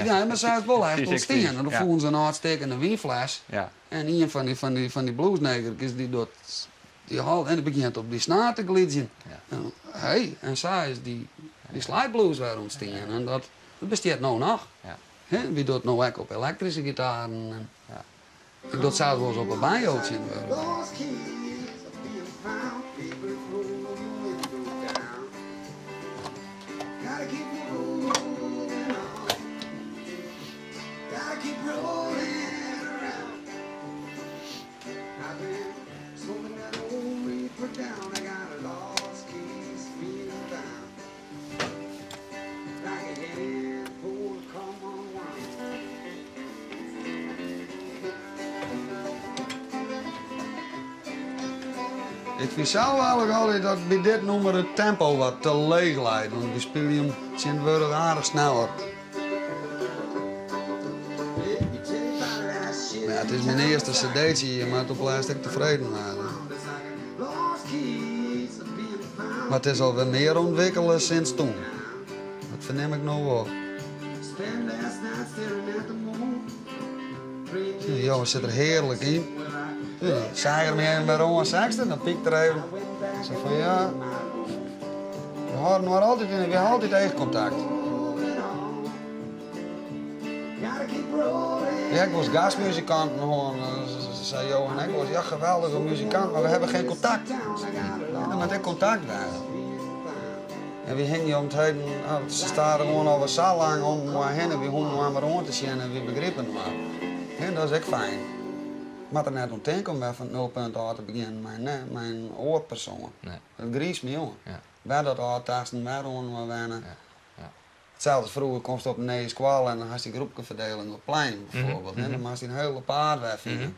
B: Ja, mar sa is it wol echt ûntstien. En dan fûnen se in âld stik in wynfles. En ien fan dy bluesnegerkes dy docht dy hal en dy begjint op dy snaar te glydzjen. En hey, en sa is dy slideblues wer ûntstien. En dat bestiet no noch. Hè, wy dogge it no ek op elektryske gitaren. En ik doch it sels wolris op 'e banjo tsjintwurdich. Ik fyn sels eigenlik altyd dat by dit nûmer it tempo wat te leech leit, want wy spylje him tsjintwurdich aardich sneller. Mar ja, it is myn earste cd'tsje, je moatte op lêst ek tefreden wêze. Mar it is alwer mear ûntwikkele sinds toen. Dat fernim ik no wol. De jonge sit der hearlik yn. Seach er my even wer oan, sechste, dan pykt er even. Sa fan ja, we hâlde inoar altyd yn, we ha altyd eachkontakt. Ja, ik wolris gastmuzikanten hân, sei Johan ek wolris, ja geweldige muzikant, mar we hawwe geen kontakt. Ja, der moat ek kontakt wêze. En wy hingje om 't heden stadichoan alwer sa lang om inoar hinne, wy hoege inoar mar oan te sjen en wy begripe inoar. En dat is ek fijn. Ik moat der net oan tinke om wer fan it nulpunt ôf te begjinnen mei in oar persoan. Dat griist my oan. Wer dat ôftasten, wer oan inoar wenne. Itselde as froeger komst op in nije skoalle en dan hast dy groepkeferdieling op it plein bijvoorbeeld. En dan moatst dyn hiele paad wer fine.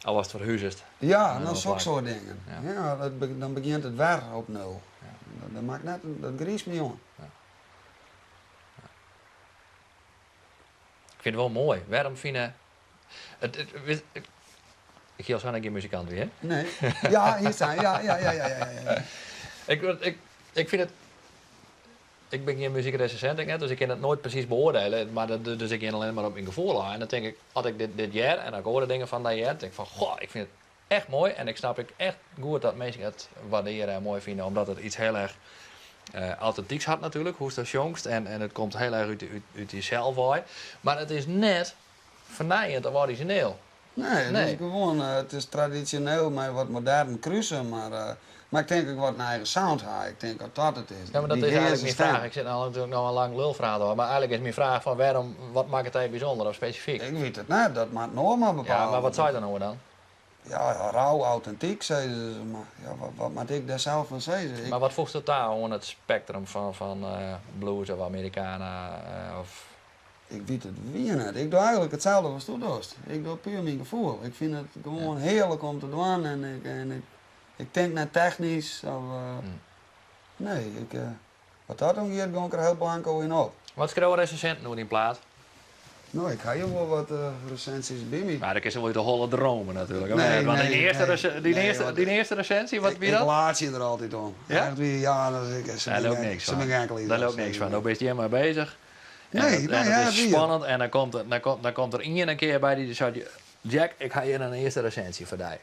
A: Al ast ferhuzest.
B: Ja, dan soksoart dingen. Ja, dan begjint it wer op nul. Dat makket net, dat griist my oan.
A: Ik fyn it wol moai. Wêrom fine. Ik hie al sein dat ik gjin muzikant wie, hè?
B: Nee. Ja, hiest sein. Ja, ja, ja, ja, ja.
A: Ik fyn it. Ik bin gjin muzykresensint ek net, dus ik kin it noait presys beoardielje. Mar dus ik gean allinnich mar op myn gefoel ôf. En dan tink ik, as ik dit hear en as ik oare dingen fan dy hear, tink ik fan goh, ik fyn it echt moai. En ik snap ek echt goed dat minsken it waardearje en moai fine, omdat it iets hiel erch autentyks hat natuerlik, hoe'tst dat sjongst. En it komt hiel erch út dysels wei. Mar it is net fernijend of orizjineel.
B: Nee, it is gewoan, it is tradisjoneel mei wat modern kruse, mar mar ik tink ek wat in eigen sound ha. Ik tink dat dat it is.
A: Ja, mar dat is eigenlik myn fraach. Ik sit no natuerlik no in lang lulferhaal te hâlden, mar eigenlik is myn fraach fan wêrom, wat makket dy bysûnder of spesifyk?
B: Ik wit it net, dat moat in oar mar bepale.
A: Ja, mar wat seit in oar dan?
B: Ja, rau, autentyk, sizze se, mar ja, wat moat ik dêr sels fan sizze?
A: Mar wat foechst it ta oan it spektrum fan blues of Americana of
B: Ik wit it wier net. Ik doch eigenlik itselde as do dochst. Ik doch puer myn gefoel. Ik fyn it gewoan hearlik om te dwaan en ik, en ik, ik tink net technysk of. Nee, ik, wat dat oangiet gean ik der hiel blanko yn op.
A: Wat skriuwe resinsinten oer dyn plaat?
B: No, ik ha hjir wol wat resinsjes by my.
A: Mar dan kinst wol út de holle drome natuerlik.
B: Nee,
A: Want
B: nee,
A: dyn earste,
B: nee.
A: dyn
B: Nee,
A: earste,
B: want
A: dyn earste resinsje, wat wie
B: Ik
A: dat?
B: laatsje der altyd om.
A: Ja?
B: Echt wier, ja, dat ik, se
A: Dêr leau ik
B: binne
A: niks
B: se
A: fan.
B: binne gek
A: Dêr leau ik niks fan. No bist hjir mei beuzich. En
B: Nee,
A: dat,
B: nee,
A: en
B: ja,
A: dat is
B: wier.
A: spannend. En dan komt, dan komt, dan komt der ien in kear by dy seit, Jack, ik ha hjir in earste resinsje foar dy.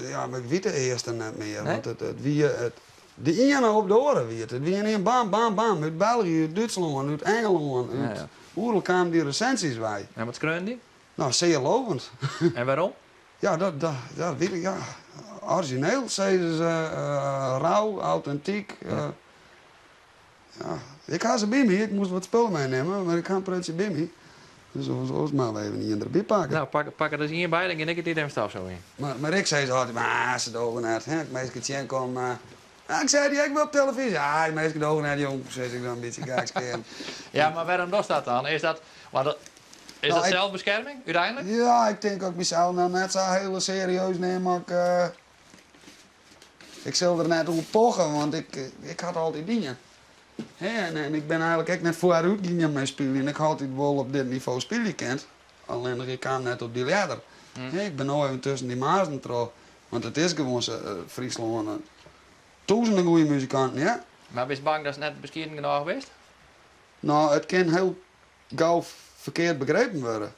B: Ja, mar ik wit de earste net mear.
A: Nee?
B: Want it wie it, de iene op de oare wie it. It wie in bam, bam, bam. Út België, út Dútslân, út Ingelân, út
A: Ja, ja.
B: oeral kamen dy resinsjes wei.
A: En wat skreaun dy?
B: No, sear lovend.
A: En wêrom?
B: Ja, dat, dat wit ik, ja. Orizjineel, sizze se, rau, autentyk. Ja, ik ha se by my. Ik moast wat spul meinimme, mar ik ha in prultsje by my. Dus oars moatte we even ien derby pakke.
A: No, pak der ris ien by, dan gean ik it even stofsûgjen.
B: Mar ik sei se altyd, mar se doge net. Hè, as ik minsken tsjinkom, ah, ik sei dy ek wol op telefyzje. Ah, dy minsken doge net, jong, sis ik dan in bytsje gekskearend.
A: Ja, mar wêrom dochst dat dan? Is dat, want dat, is
B: No,
A: dat
B: ik,
A: selsbeskerming, úteinlik?
B: ja, ik tink dat ik mysels no net sa hiele serieus nim, mar ik. Ik sil der net oer poche, want ik, ik ha it altyd dien. Hè, en ik bin eigenlik ek net foarút gien mei spyljen. Ik ha altyd wol op dit nivo spylje kind. Allinnich ik kaam net op dy ljedder. Hè, ik bin no even tusken dy mazen troch. Want it is gewoan sa, Fryslân, tûzenen goede muzikanten, ja.
A: Mar bist bang datst net beskieden genôch bist?
B: No, it kin hiel gau ferkeard begrepen wurde.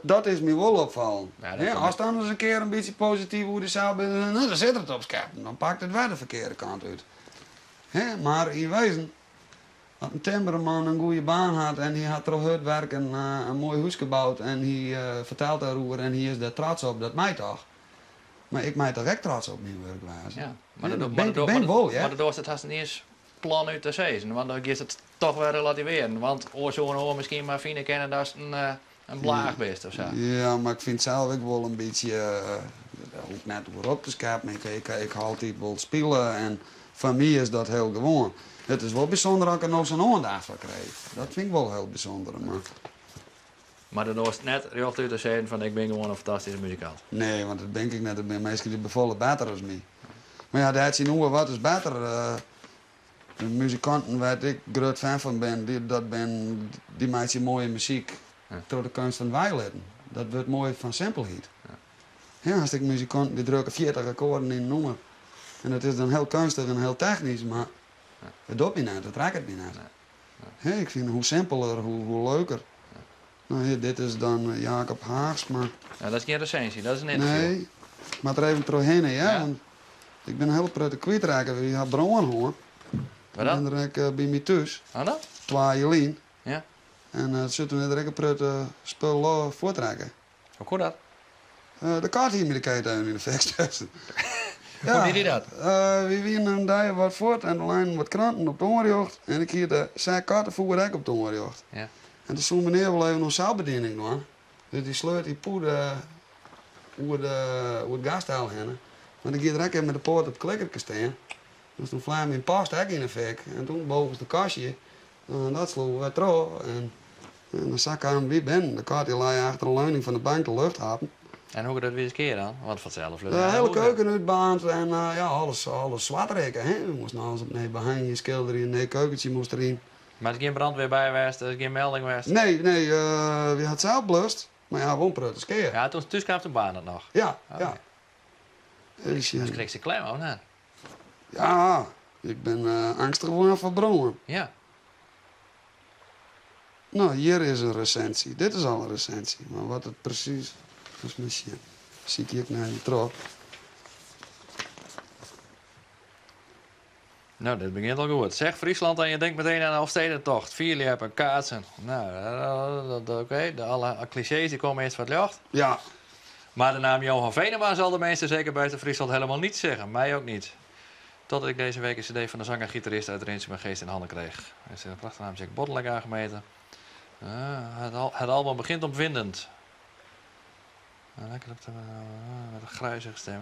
B: Dat is my wol opfallen. Ast dan ris in kear in bytsje posityf oer dysels bist, dan sit er it op skeppen. Dan pakt it wer de ferkearde kant út. Mar yn wezen, as in timmerman in goede baan hat en hy hat troch hurd werken in moai húske boud en hy fertelt dêroer en hy is dêr trots op, dat mei toch? Mar ik mei toch ek trots op myn wurk wêze?
A: Ja, mar dat doarst it hast net iens planút te sizzen, want dan giest it toch wer relativearjen. Want oars soe in oar miskien mar fine kinne datst in blaach bist of sa.
B: Ja, mar ik fyn it sels ek wol in bytsje, dêr hoech ik net oer op te skeppen. Ik ha altyd wol spile en foar my is dat hiel gewoan. It is wol bysûnder as ik der no sa'n oandacht foar krij. Dat fyn ik wol hiel bysûnder. Mar,
A: Mar dan doarst net rjochtút te sizzen fan ik bin gewoan in fantastyske muzikant.
B: Nee, want dat bin ik net. Der binne minsken dy't binne folle better as my. Mar ja, dêr tsjinoer, wat is better? De muzikanten wêr't ik grut fan fan bin, dy, dat bin, dy meitsje moaie muzyk troch de keunst fan it weilitten. Dat wurdt moai fan simpelheid. Ja, hast ek muzikanten dy drukke 40 akkoarden yn in nûmer. En dat is dan hiel keunstich en hiel technysk, mar it docht my net, it rekket my net. Ik fyn hoe simpeler, hoe leuker. No, hier, dit is dan Jacob Haagsma.
A: Ja, dat is gjin resinsje, dat is in ynterview.
B: Nee, ik moat der even trochhinne, ja. Want ik bin in hiele protte kwytrekke. Wy ha brân hân.
A: Wat dan?
B: Ik bin der ek by my thús.
A: Wat dan?
B: 2 jier lyn.
A: Ja.
B: En it sit der ek in protte spul fuortrekke.
A: Hoe koe dat?
B: De kat hie my de keet even yn de fik stutsen.
A: Hoe die dy dat?
B: Wy wienen in dei of wat fuort en der leinen wat kranten op it oanrjocht en ik hie de sek kattefoer ek op it oanrjocht.
A: Ja.
B: En toen soe menear wol even oan selsbediening dwaan. Dus dy sleurt dy pûde oer de, oer it gasstel hinne. Mar dan gie er ek even mei de poat op it klikkerke stean. Dus toen flein myn post ek yn de fik en toen bogen se de kastje en dat sloech wer troch. En, en sa kamen wy binnen. De kat dy lei achter de leuning fan de bank te luchthappen.
A: En hoe dat wie de kear dan? Want fansels
B: De hiele keuken útbaarnd en ja, alles, alles swart rekke. Hè? We moasten alles opnij behangje, skilderje, nij keukentsje moast deryn.
A: Mar der is gjin brandweer by west, der is gjin melding west?
B: Nee, nee, wy ha it sels blust, mar ja, wol in protte skea.
A: Ja, toen thús kaam toen baarnde it noch?
B: Ja, ja.
A: Dan skrikst de klem, of net?
B: Ja, ik bin eangstich wurden foar brân.
A: Ja.
B: No, hjir is in resinsje. Dit is al in resinsje, mar wat it presys is, mar sjen. Sykje ik nei troch.
A: Nou, dit begjint al goed. Zeg Friesland en je denkt meteen aan de Elfstedentocht, fierljeppen, kaatsen. Nou, oké, de alle clichés die komen eerst voor het ljocht.
B: Ja.
A: Maar de naam Johan Venema zal de meesten zeker buiten Friesland helemaal niet zeggen. Mij ook niet. Totdat ik deze week een cd van de zanger-gitarist uit Rinsumageast in handen kreeg. Hij is een prachtige naam, Jack Bottleneck aangemeten. Het album begint opwindend. Lekker op de, met een gruizige stem.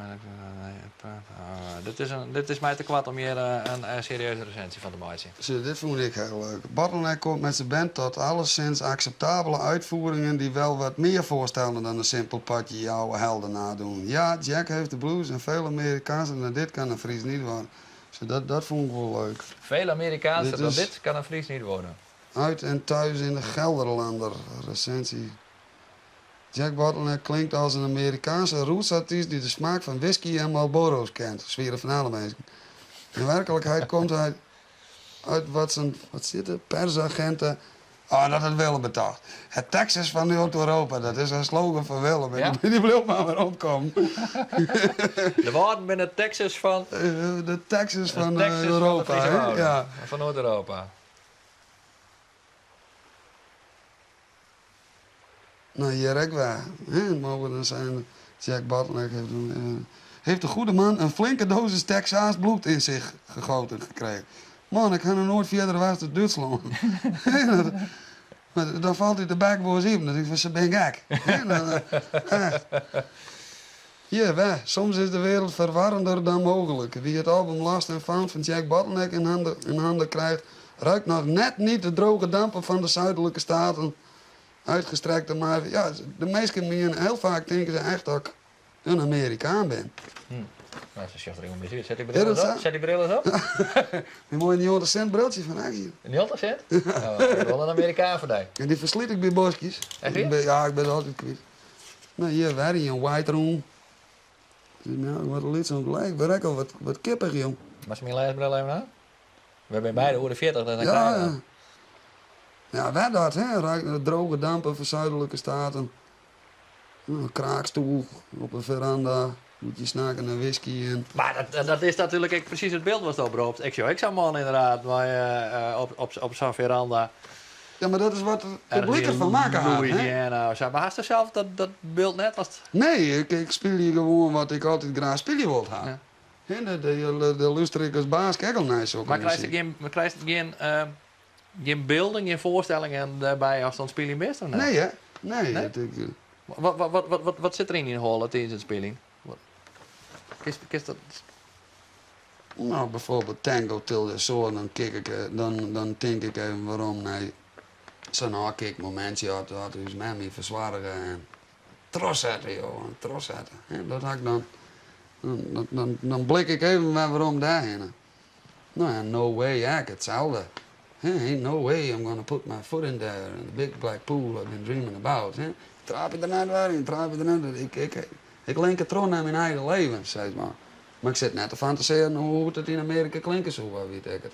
A: Dit is mij te kwad om hier een serieuze recensie van te maken.
B: Zo, dit vond ik heel leuk. Bottleneck komt met zijn band tot alleszins acceptabele uitvoeringen die wel wat meer voorstellen dan een simpel potje jouw helden nadoen. Ja, Jack heeft de blues en veel Amerikaanser dan dit kan een Fries niet worden. Zo, dat vond ik wel leuk.
A: Veel Amerikaanser dan dit kan een Fries niet worden.
B: Uit en thuis in de Gelderlander recensie. Jack Bottleneck klinkt als een Amerikaanse rootsartiest die de smaak van whisky en Marlboro's kent. Zwieren van alle mensen. In werkelijkheid komt hij uit wat zijn, wat zit er, persagenten. Oh, dat had Willem betocht. Het Texas van Noord-Europa, dat is een slogan van Willem.
A: Ja?
B: Die bleef maar weer opkomen.
A: De woorden binnen het Texas van...
B: De Texas van,
A: Het Texas van de
B: Europa,
A: Friese
B: hè?
A: Wouden.
B: Ja.
A: Van Noord-Europa.
B: Nou, hier ook weer. Hè, mogen dan zijn. Jack Bottleneck heeft de goede man een flinke dosis Texaans bloed in zich gegoten gekregen. Man, ik ga nog nooit verder west dan Duitsland. Maar dan valt hij de bek wel eens in. Dan denk ik van, ze ben gek. Hè, dan echt. Hier, weg. Soms is de wereld verwarrender dan mogelijk. Wie het album Lost and Found van Jack Bottleneck in handen krijgt, ruikt nog net niet de droge dampen van de zuidelijke staten. Uitgestrekte, maar ja, de meesten menen heel vaak denken ze echt dat ik een Amerikaan ben.
A: Nou, se sjocht der ek wol mis út. Set dy bril ris op. Set dy bril ris op.
B: Myn moaie 90 sint briltsje fan Action.
A: 90 sint? No, dat is wol in Amerikaan foar dy.
B: En dy ferslyt ik by boskjes.
A: Echt wier?
B: Ja, ik bin se altyd kwyt. No, hjir wer ien, White Room. Nou, wat lyts oan gelyk. Ik bin ek al wat kippich, jong.
A: Moatst myn lêsbril even ha? We binne beide oer de 40, dus dan krije je dat.
B: Ja, wer dat, hè. Ruikt naar de droge dampen van zuidelijke staten. Een kraakstoel op een veranda. Moet je snakken naar whisky en...
A: Mar dat is natuerlik ek presys it byld watst opropt. Ik sjoch ek sa'n man ynderdaad mei op sa'n veranda.
B: Ja, mar dat is wat it publyk derfan makke hat.
A: Louisiana of sa. Mar hasto sels dat byld net?
B: Nee, ik spylje gewoan wat ik altyd graach spylje wold ha. Hè, dêr lúster ik as baaske ek al nei sokke
A: Mar krijst gjin Gjin bylden, gjin foarstellingen derby ast oan it spyljen bist of net?
B: Nee hè, nee.
A: Nee? Wat, wat, wat, wat, wat sit der yn dyn holle tidens it spyljen? Kinst, kinst dat...
B: No, bijvoorbeeld Tango Till They're Sore, dan, kik ik, dan, dan tink ik even werom nei sa'n ôfkikmomintsje as dat ús mem my fersoarge en trochsette joh, trochsette. Dat ha ik dan, dan, dan, dan blik ik even wer werom dêrhinne. No ja, no way ek itselde. Hè, ain't no way I'm gonna put my foot in there in the big black pool I've been dreaming about. Hè. Traap je der net wer yn, traap je der net wer Ik, ik, ik link it troch nei myn eigen leven, sis mar. Mar ik sit net te fantasearjen hoe't it yn Amearika klinke soe, wa wit ik it.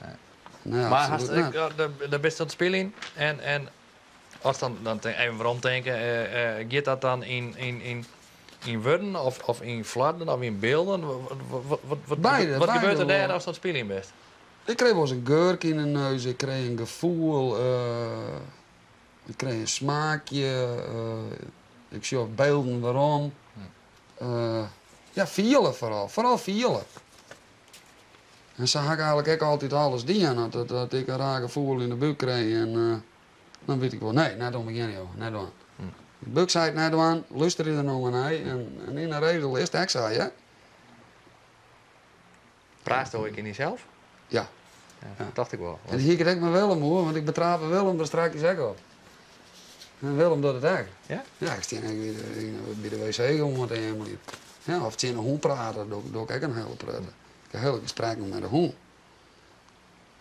B: Nee,
A: Mar hast
B: absolút net.
A: dêr bist oan it spyljen en, en ast dan, dan even weromtinke, giet dat dan yn, yn, yn Yn wurden of yn flarden of yn bylden? Wat
B: Beide,
A: wat gebeurt
B: beide
A: der dêr
B: wol.
A: ast oan it spyljen bist?
B: Ik kreeg wolris in geurke yn 'e neus, ik kreeg in gefoel, ik kreeg in smaakje, ik sjoch bylden werom. Ja, fiele foaral, foaral fiele. En sa ha ik eigenlik ek altyd alles dien, dat ik in raar gefoel yn 'e búk kreeg en Dan wit ik wol, nee, net oan begjinne joh, net dwaan. De búk seit net dwaan, lústerje der no mar nei en yn 'e regel is it ek sa, ja.
A: Praatsto ek yn dysels?
B: Ja.
A: Ja, tocht ik wol.
B: En hie ik it ek mei Willem oer, want ik betrape Willem der strakjes ek op. En Willem docht it ek.
A: Ja?
B: Ja, ik stean ek by de wc gewoan te eameljen. Ja, of tsjin de hûn prate, doch ik ek in hiele protte. Ik ha hiele gesprekken mei de hûn.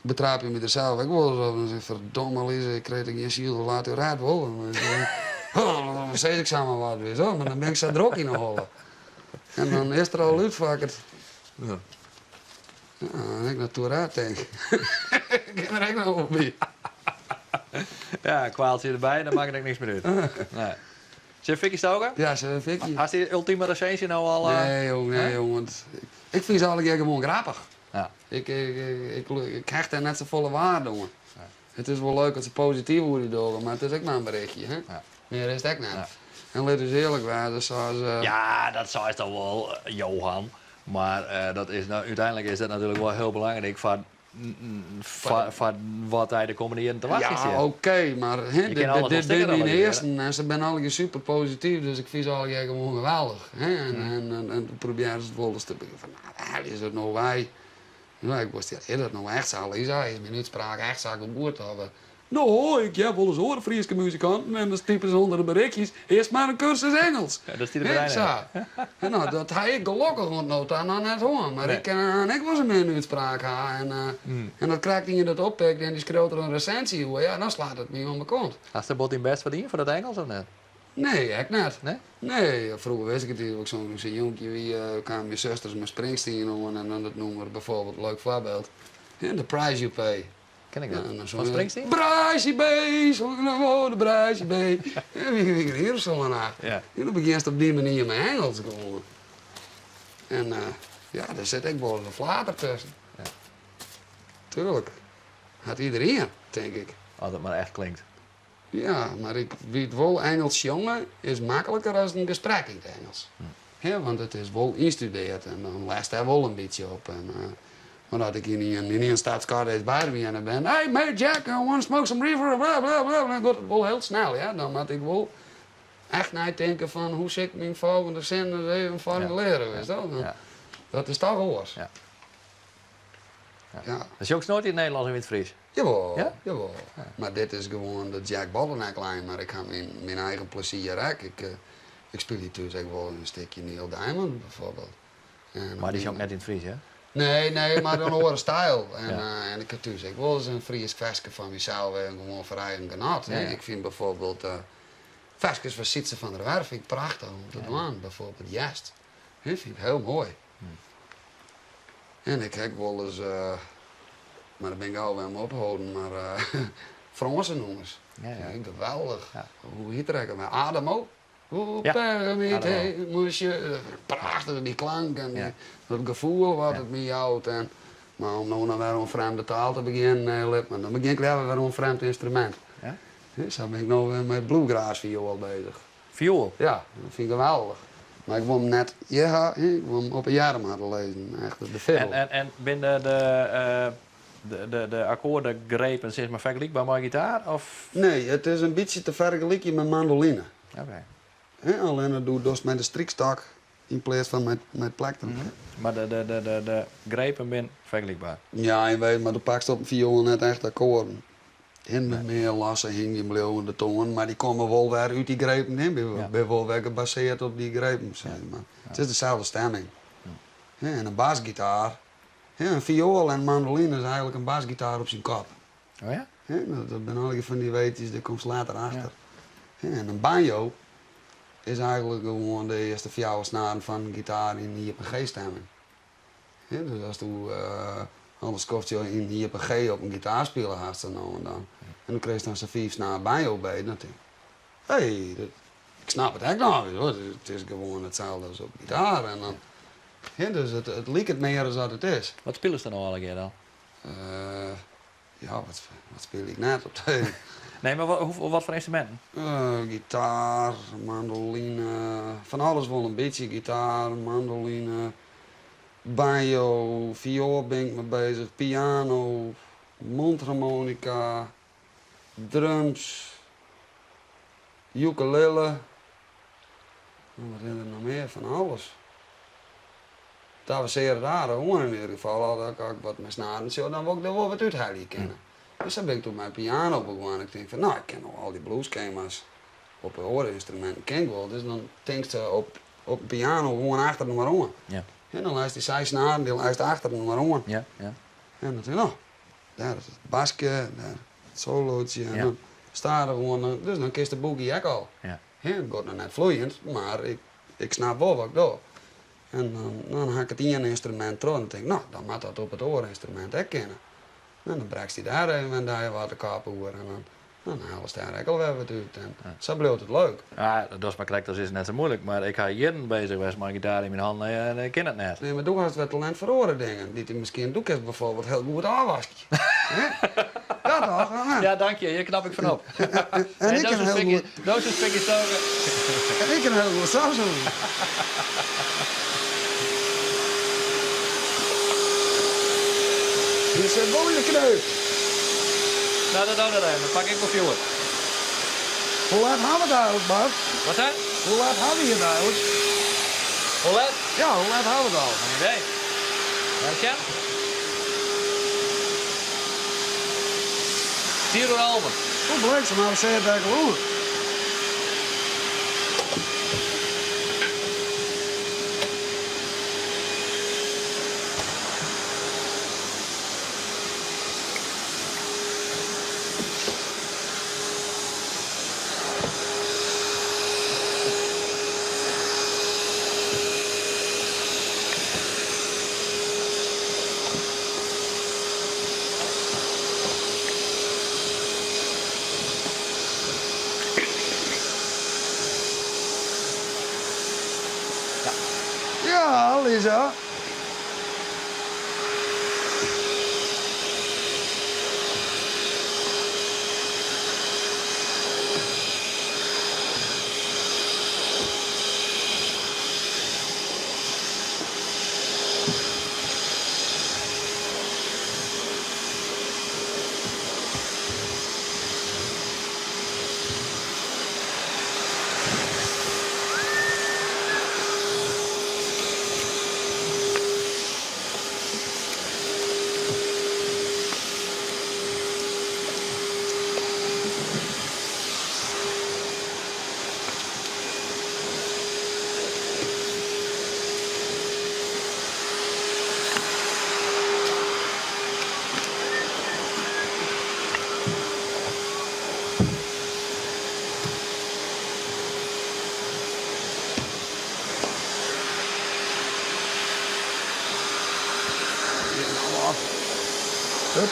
B: Betraapje my der sels ek wolris op. Dan sis ik, ferdomme Lise, ik krij der gjin siel laat u raad wol. Dan sis ik samar wat, witst wol. Mar dan bin ik sa drok yn 'e holle. En dan is der al út foar ik it.
A: Ja.
B: Ja, en ek noch Tourette tink. Ik kin der ek noch wol by.
A: Ja, kwaaltsje derby, dan makket ek niks mear út. Nee. Sille we fikje stoke?
B: Ja, sille we fikje.
A: Hast dy ultime resinsje no al?
B: Nee, jong, nee, jong, want ik fyn se allegear gewoan grappich.
A: Ja.
B: Ik, ik, ik hecht dêr net safolle waarde oan. It is wol leuk as se posityf oer dy dogge, mar it is ek mar in berichtje. Hè?
A: Ja.
B: Mear is it ek net.
A: Ja.
B: En lit ús earlik wêze, sa as.
A: Ja, dat seist al wol, Johan. Mar dat is, no, úteinlik is dat natuerlik wol hiel belangryk foar, foar wat dy de kommende jierren te wachtsjen
B: Ja,
A: stiet.
B: oké, mar hè,
A: Je kinne alles
B: dit
A: wol
B: binne myn
A: stikken
B: earsten en se binne allegear super posityf, dus ik fyn se allegear gewoan geweldich. Hè? En, en, en, en probearje se it wolris te fan, nou, is it no wei? No, ik wist, is dat no echt sa, Lisa? Is myn útspraak echt sa goed? Of, no, ik hear wolris oare Fryske muzikanten en dan stipen se ûnder de berichtjes, earst mar in kursus Engels.
A: Ja, dat stiet der by
B: Hè, sa. En no, dat ha ik gelokkich oant no ta noch net hân. Mar
A: Nee.
B: ik kin ek wolris in minne útspraak ha. En, en dat krekt ien dat oppikt en dy skriuwt der in resinsje oer, ja, dan slacht it my om 'e kont.
A: Hast der bot dyn bêst foar dien foar dat Engels of net?
B: Nee, ek net.
A: Nee?
B: Nee, froeger wist ik it niet. Toen ik zo'n jonkje wie, kamen myn susters mei Springsteen oan en dan dat nûmer bijvoorbeeld, leuk foarbyld. The Price You Pay.
A: Ken ik dat?
B: Ja, en dan
A: Fan Springsteen?
B: Price You Pay, oh, the price you pay. Ja, wie wie hier zo aan.
A: Ja.
B: En dan begjinst op dy manier mei Engels gewoan. En ja, dêr sit ek wol in flater tusken.
A: Ja.
B: Tuurlijk. Hat iedereen, tink ik.
A: As it mar echt klinkt.
B: Ja, mar ik wit wol, Engels sjonge is makliker as in gesprek yn it Engels. Hè, want it is wol ynstudearre en dan lêst dêr wol in bytsje op. En, mar as ik yn ien stadskar by wiene ben, hey mate Jack, I wanna smoke some reefer, bla bla bla, dan giet it wol hiel snel. Ja? Dan moat ik wol echt neitinke fan hoe sil ik myn folgjende sin ris even formulearje, witst wel?
A: Ja.
B: Dat is toch oars.
A: Ja.
B: Ja.
A: Dan sjongst noait yn it Nederlânsk of yn it Frysk?
B: Jawol,
A: Ja?
B: jawol. Mar dit is gewoan de Jack Bottleneck-lijn, mar ik ha myn eigen plezier ek. Ik, ik spylje thús ek wol in stikje Neil Diamond bijvoorbeeld. En
A: Mar dy sjongt net yn it Frysk, hè?
B: Nee, nee, mar in oare styl. En, en ik ha thús ek wolris in Frysk ferske fan mysels en gewoan foar eigen genot.
A: Ja, ja.
B: Ik fyn bijvoorbeeld ferskes fan Sytze van der Werf fyn ik prachtich om te dwaan. Bijvoorbeeld Hjerst. Hè, fyn ik hiel moai. En ik ha ek wolris, mar dêr bin ik gau wer mei opholden, mar Frânske nûmers.
A: Ja, ja.
B: Fyn ik geweldich.
A: Ja.
B: Hoe hjit er ek alwer? Adamo? Hoe
A: Ja,
B: permettez,
A: Adamo.
B: monsieur. Prachtich, dy klank en
A: Ja.
B: dat gefoel wat
A: Ja.
B: it my jout. En, mar om no noch wer oan frjemde taal te begjinnen, nee, lit mar. Dan begjin ik leaver wer oan in frjemd ynstrumint.
A: Ja?
B: Hè, sa bin ik no wer mei bluegrass-fioel beuzich.
A: Fioel?
B: Ja, dat fyn ik geweldich. Mar ik wol him net hjir ha, ik wol him op 'e earm ha te lizzen, echt de fiddle.
A: En binne de akkoardegrepen sis mar fergelykber mei gitaar? Of?
B: Nee, it is in bytsje te fergelykjen mei mandoline.
A: Oké.
B: Hè, allinne do dochst mei de strykstok yn pleats fan mei it plektrum.
A: Mar de grepen binne fergelykber?
B: Ja, yn wezen, mar do pakst op in fioel net echt akkoarden. Hin met mear losse hingjen bliuwende toanen, mar dy komme wol wer út dy grepen. Hè, binne wol wer gebasearre op dy grepen, sis mar. It is deselde stemming. Hè, en in basgitaar, hè, in fioel en mandoline is eigentlik in basgitaar op syn kop.
A: Oh ja?
B: Hè, dat binne allegear fan dy weetjes, dêr komst letter achter. Hè, en in banjo is eigentlik gewoan de earste fjouwer snaren fan in gitaar yn iepen G-stemming. Hè, dus ast do al in skoftsje yn iepen G op in gitaar spile hast sa no en dan, en dan krijst dan sa'n fiif snaar banjo by, dan tink ik, hé, dat, ik snap it ek noch ris, hoor. It is gewoan itselde as op gitaar. En dan, hè, dus it liket mear as dat it is.
A: Wat spilest dan no allegear dan?
B: Ja, wat spylje ik net op de
A: Nee, mar wat foar ynstruminten?
B: Gitaar, mandoline, fan alles wol in bytsje. Gitaar, mandoline, banjo, fioel bin ik mei bezich, piano, mondharmonica, drums, ukulele. Wat is der noch mear? Fan alles. It avansearret aardich oan yn ieder gefal. As ik wat mei snaren sjoch, dan wol ik der wol wat úthelje kinne. Dus sa bin ik toen mei piano begûn. Ik tink fan, no, ik kin no al dy bluesskema's op oare ynstruminten kin ik wol. Dus dan tinkst op in piano gewoan achter inoar oan. En dan leist dy seis snaren, dy leist achter inoar oan. En dan tink ik, no, dêr is it baske, dêr it solootje. En dan stadichoan, dus dan kinst de boogie ek al. It giet noch net floeiend, mar ik snap wol wat ik doch. En dan ha ik it iene ynstrumint troch en dan tink ik, no, dan moat dat op it oare ynstrumint ek kinne. En dan brekst dy dêr even in dei wat de kop oer en dan hellest dêr ek alwer wat út. En sa bliuwt it leuk.
A: Ja, dat is mar krekt as is it net sa muoilik, mar ik ha jierren bezich west mei gitaar yn myn hannen en ik kin it net.
B: Nee, mar do hast wer talint foar oare dingen, dy't dy miskien, do kinst bijvoorbeeld hiel goed ôfwaskje. Ja toch?
A: Ja, dank je, hjir knap ik fan op.
B: En ik kin hiel goed.
A: Do soest fikje stoken.
B: En ik kin hiel goed stofsûgje. Hjir sit wol yn de kneuk.
A: No, dat doe dat even. Dan pak ik wol fjoer.
B: Hoe let ha we it eigentlik, Bart?
A: Wat hè?
B: Hoe let ha we it eigentlik?
A: Hoe let?
B: Ja, hoe let ha we it al?
A: Geen idee. Even sjen. 11:40.
B: Hoe bliksem, mar we sitte ek al oer. Ja, Lisa.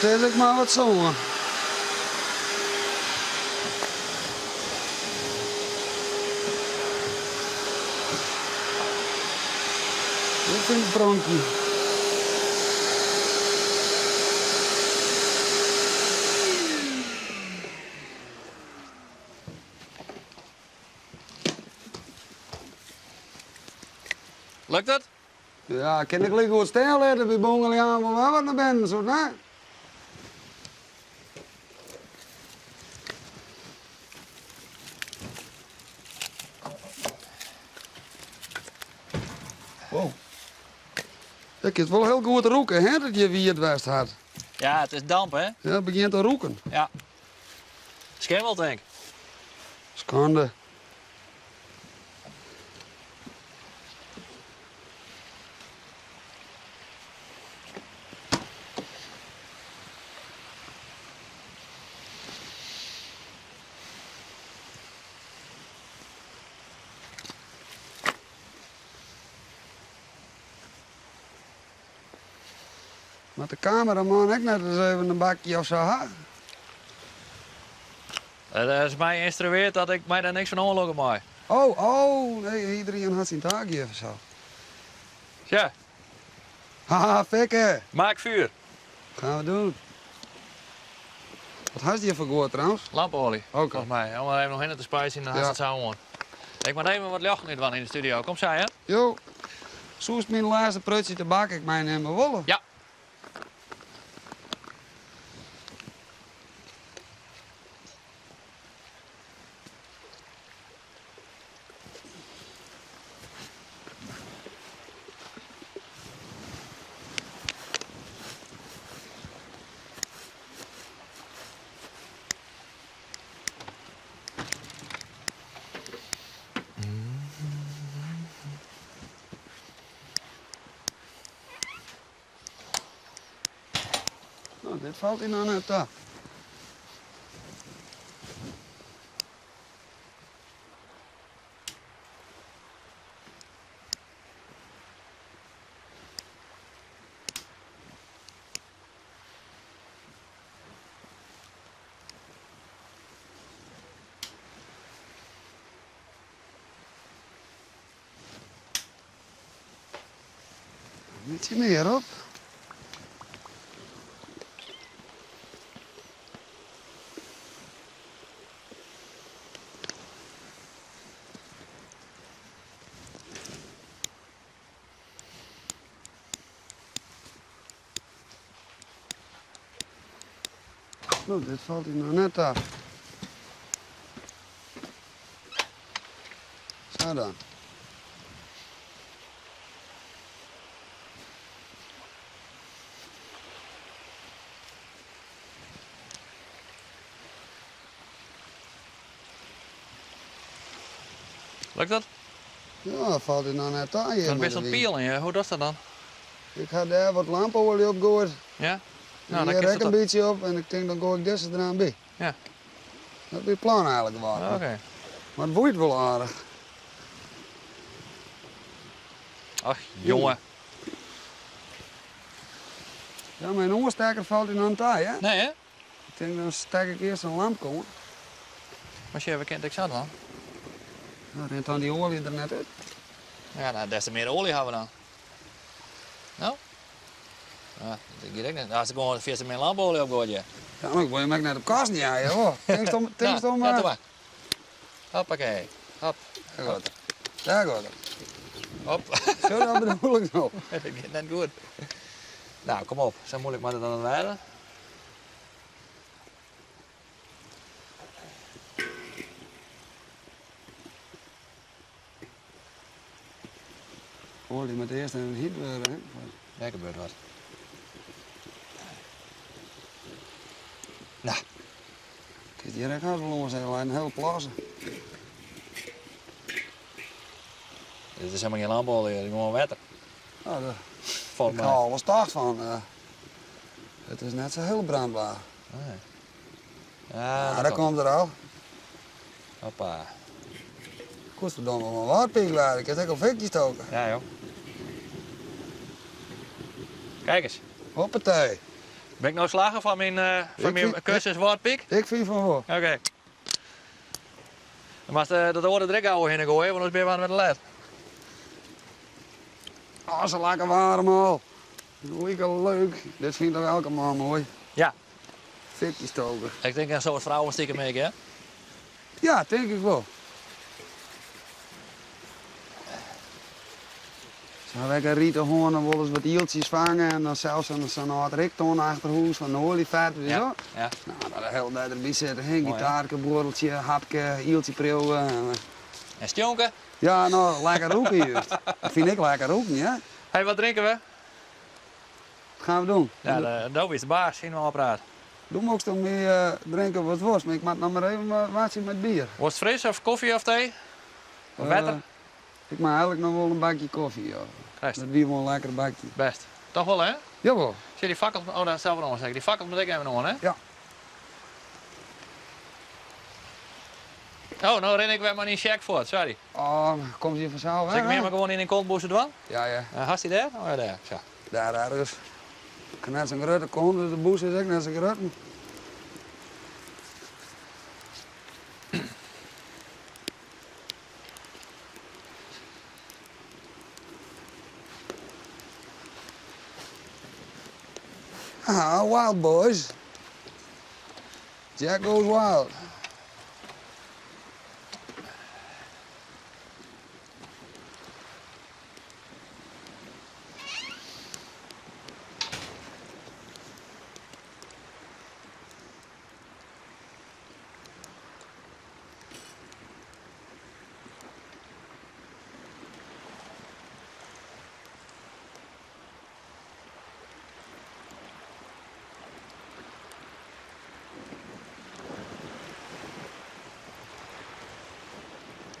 B: It is ek mar wat sân. Dit vind ik een pronkje.
A: Lukt it?
B: Ja, kin ik likegoed stean litte, wy bongelje aanst wol wer wat nei binnen, soe it net? Wow. Ik kin it wol hiel goed rûke, hè, dat hjir wiet west hat.
A: Ja, it is damp, hè?
B: Ja, it begjint te rûken.
A: Ja. Skimmel, tink.
B: Skande. Moat de kameraman ek net ris even in bakje of sa ha?
A: It is my ynstrueard dat ik my dêr niks fan oanlûke mei.
B: Oh, oh, nee, iedereen hat syn taak hjir fansels.
A: Tja.
B: Haha, fikke!
A: Maak vuur.
B: Gaan we doen. Wat hast hjir foar guod trouwens?
A: Lampoalje,
B: Oké.
A: folgens my. Om der even noch hinne te spuitsjen, dan hast
B: Ja.
A: it sa oan. Ik moat even wat ljochten útdwaan yn de studio. Kom sa, hè?
B: Jo, soest myn lêste prutsje tabak ek meinimme wolle?
A: Ja.
B: No, dit falt dy noch net ta. Bytsje mear op. No, dit falt dy noch net ta. Sa dan.
A: Lukt dat?
B: Ja, falt dy noch net ta hjir.
A: Dan bist oan it pielen, ja. Hoe dochst dat dan?
B: Ik ha dêr wat lampoalje op goaid.
A: Ja?
B: Nou, dan hjir ek in bytsje op en ik tink dan goai ik dizze deroan by.
A: Ja.
B: Dat wie it plan eigenlik waard.
A: Oké.
B: Mar it woeit wol aardich.
A: Ach, jonge.
B: Ja, mei in oanstekker falt dy noch net ta, hè?
A: Nee, hè?
B: Ik tink dan stek ik earst in lampke oan.
A: Mar sjoch, we kinne it ek sa dwaan.
B: No, rint dan dy oalje der net út?
A: Ja, nou, des te mear oalje hawwe we dan. No? Ja, dat giet ek net. Ast gewoan fierste min lampoalje opgoaie.
B: Ja, mar ik wol jim ek net op kosten jeie, hoor. Tinkst om, tinkst om...
A: Ja, doe mar. Hoppakee. Hop.
B: Dêr giet er. Dêr giet er.
A: Hop.
B: Zo, dat bedoel ik no.
A: Dat giet net goed. Nou, kom op. Sa muoilik moat it dan net wêze.
B: Oalje moat earst even hyt wurde, hè.
A: Dêr gebeurt wat. Nou.
B: Kijk, hjir ek hast wol oan, in hiele plasse.
A: Dit is helemaal geen lampoalje, dit is gewoan wetter.
B: Nou, dat,
A: Volgens
B: ik
A: mij.
B: ha alles tocht fan. It is net sa hiel brandbaar.
A: Nee. Ja,
B: Ja, dat komt der al.
A: Hoppa.
B: Koest verdomme wol in waarpiek lade. Ik kin ek al fikje stoke.
A: Ja, joh. Kijk eens.
B: Hoppatee.
A: Ben ik no slagge foar myn, foar myn kursus Wâldpyk?
B: Ik fyn fan wol.
A: Oké. Dan moatst dat oare der ek gau oerhinne goaie, want oars binne we wer te let.
B: Oh, sa lekker waarm al. Like leuk. Dit fynt toch elke man moai?
A: Ja.
B: Fikje stoken.
A: Ik tink in soad frouwen stikem ek, hè?
B: Ja, tink ik wol. Se hawwe ek in rite hân en wolris wat ieltsjes fange en dan sels sa'n âld rikton achter hûs fan oaljevet, weet je
A: Ja,
B: wel.
A: ja.
B: Nou, dat de hele dei derby sitte, hè.
A: Mooi, hè?
B: Gitaarke, buorreltsje, hapke, ieltsje priuwe. En,
A: En stjonke?
B: ja, no, lekker rûke juist. Dat fyn ik lekker rûken, ja.
A: Hey, wat drinke we?
B: Wat gean we doen?
A: Ja, de, do bist de baas yn de ôfpraat.
B: Do mochtst om my drinke wat wolst, mar ik moat noch mar even wachtsje mei it bier.
A: Wolst fris of kofje of tee? Of wetter?
B: Ik mei eigenlik noch wol in bakje kofje, ja.
A: Krijst.
B: Dat wie wol in lekker bakje.
A: Bêst. Toch wol, hè?
B: Jawol.
A: Sjoch, dy fakkels, oh, dat sille we oanstekke. Dy fakkels moat ek even oan, hè?
B: Ja.
A: Oh, no rin ik wer mei dyn sjek fuort, sorry.
B: Oh, komt hjir fansels
A: Sil ik
B: wer,
A: him
B: hè?
A: mar gewoan yn dyn kontbûse dwaan?
B: Ja, ja.
A: Hast dy dêr? Oh ja, dêr. Sa.
B: Dêr ergens. Ik ha net sa'n grutte kont, dus de bûse is ek net sa grut. Ah, Wild Boys. Jack goes wild.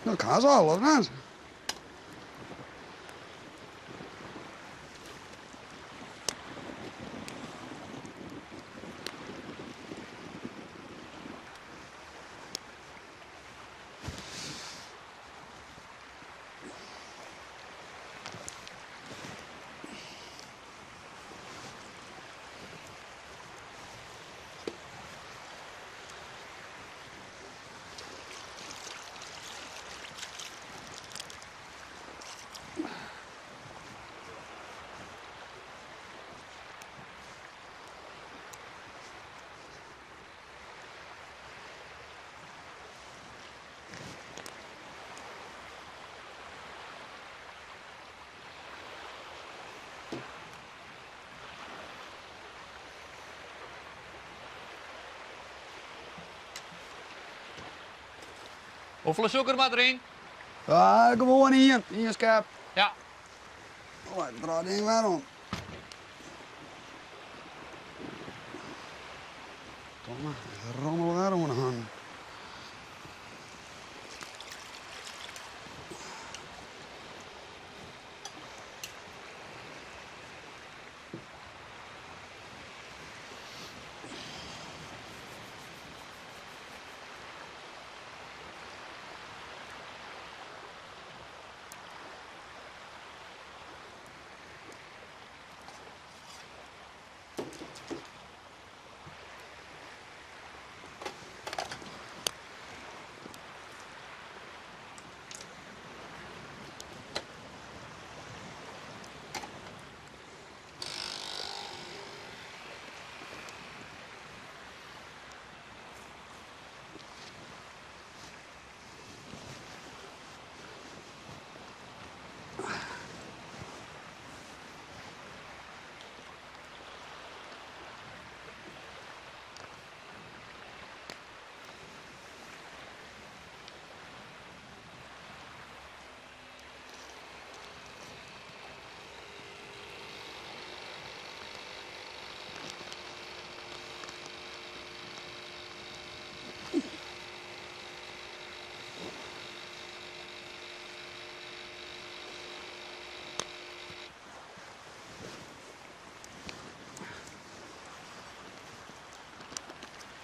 B: No, ik ha se al, of net?
A: Hoefolle sûker moat deryn?
B: Ah, gewoan ien. Ien skep.
A: Ja.
B: Oh, ik draai ding wer om. Domme, rommel wer oan de hannen.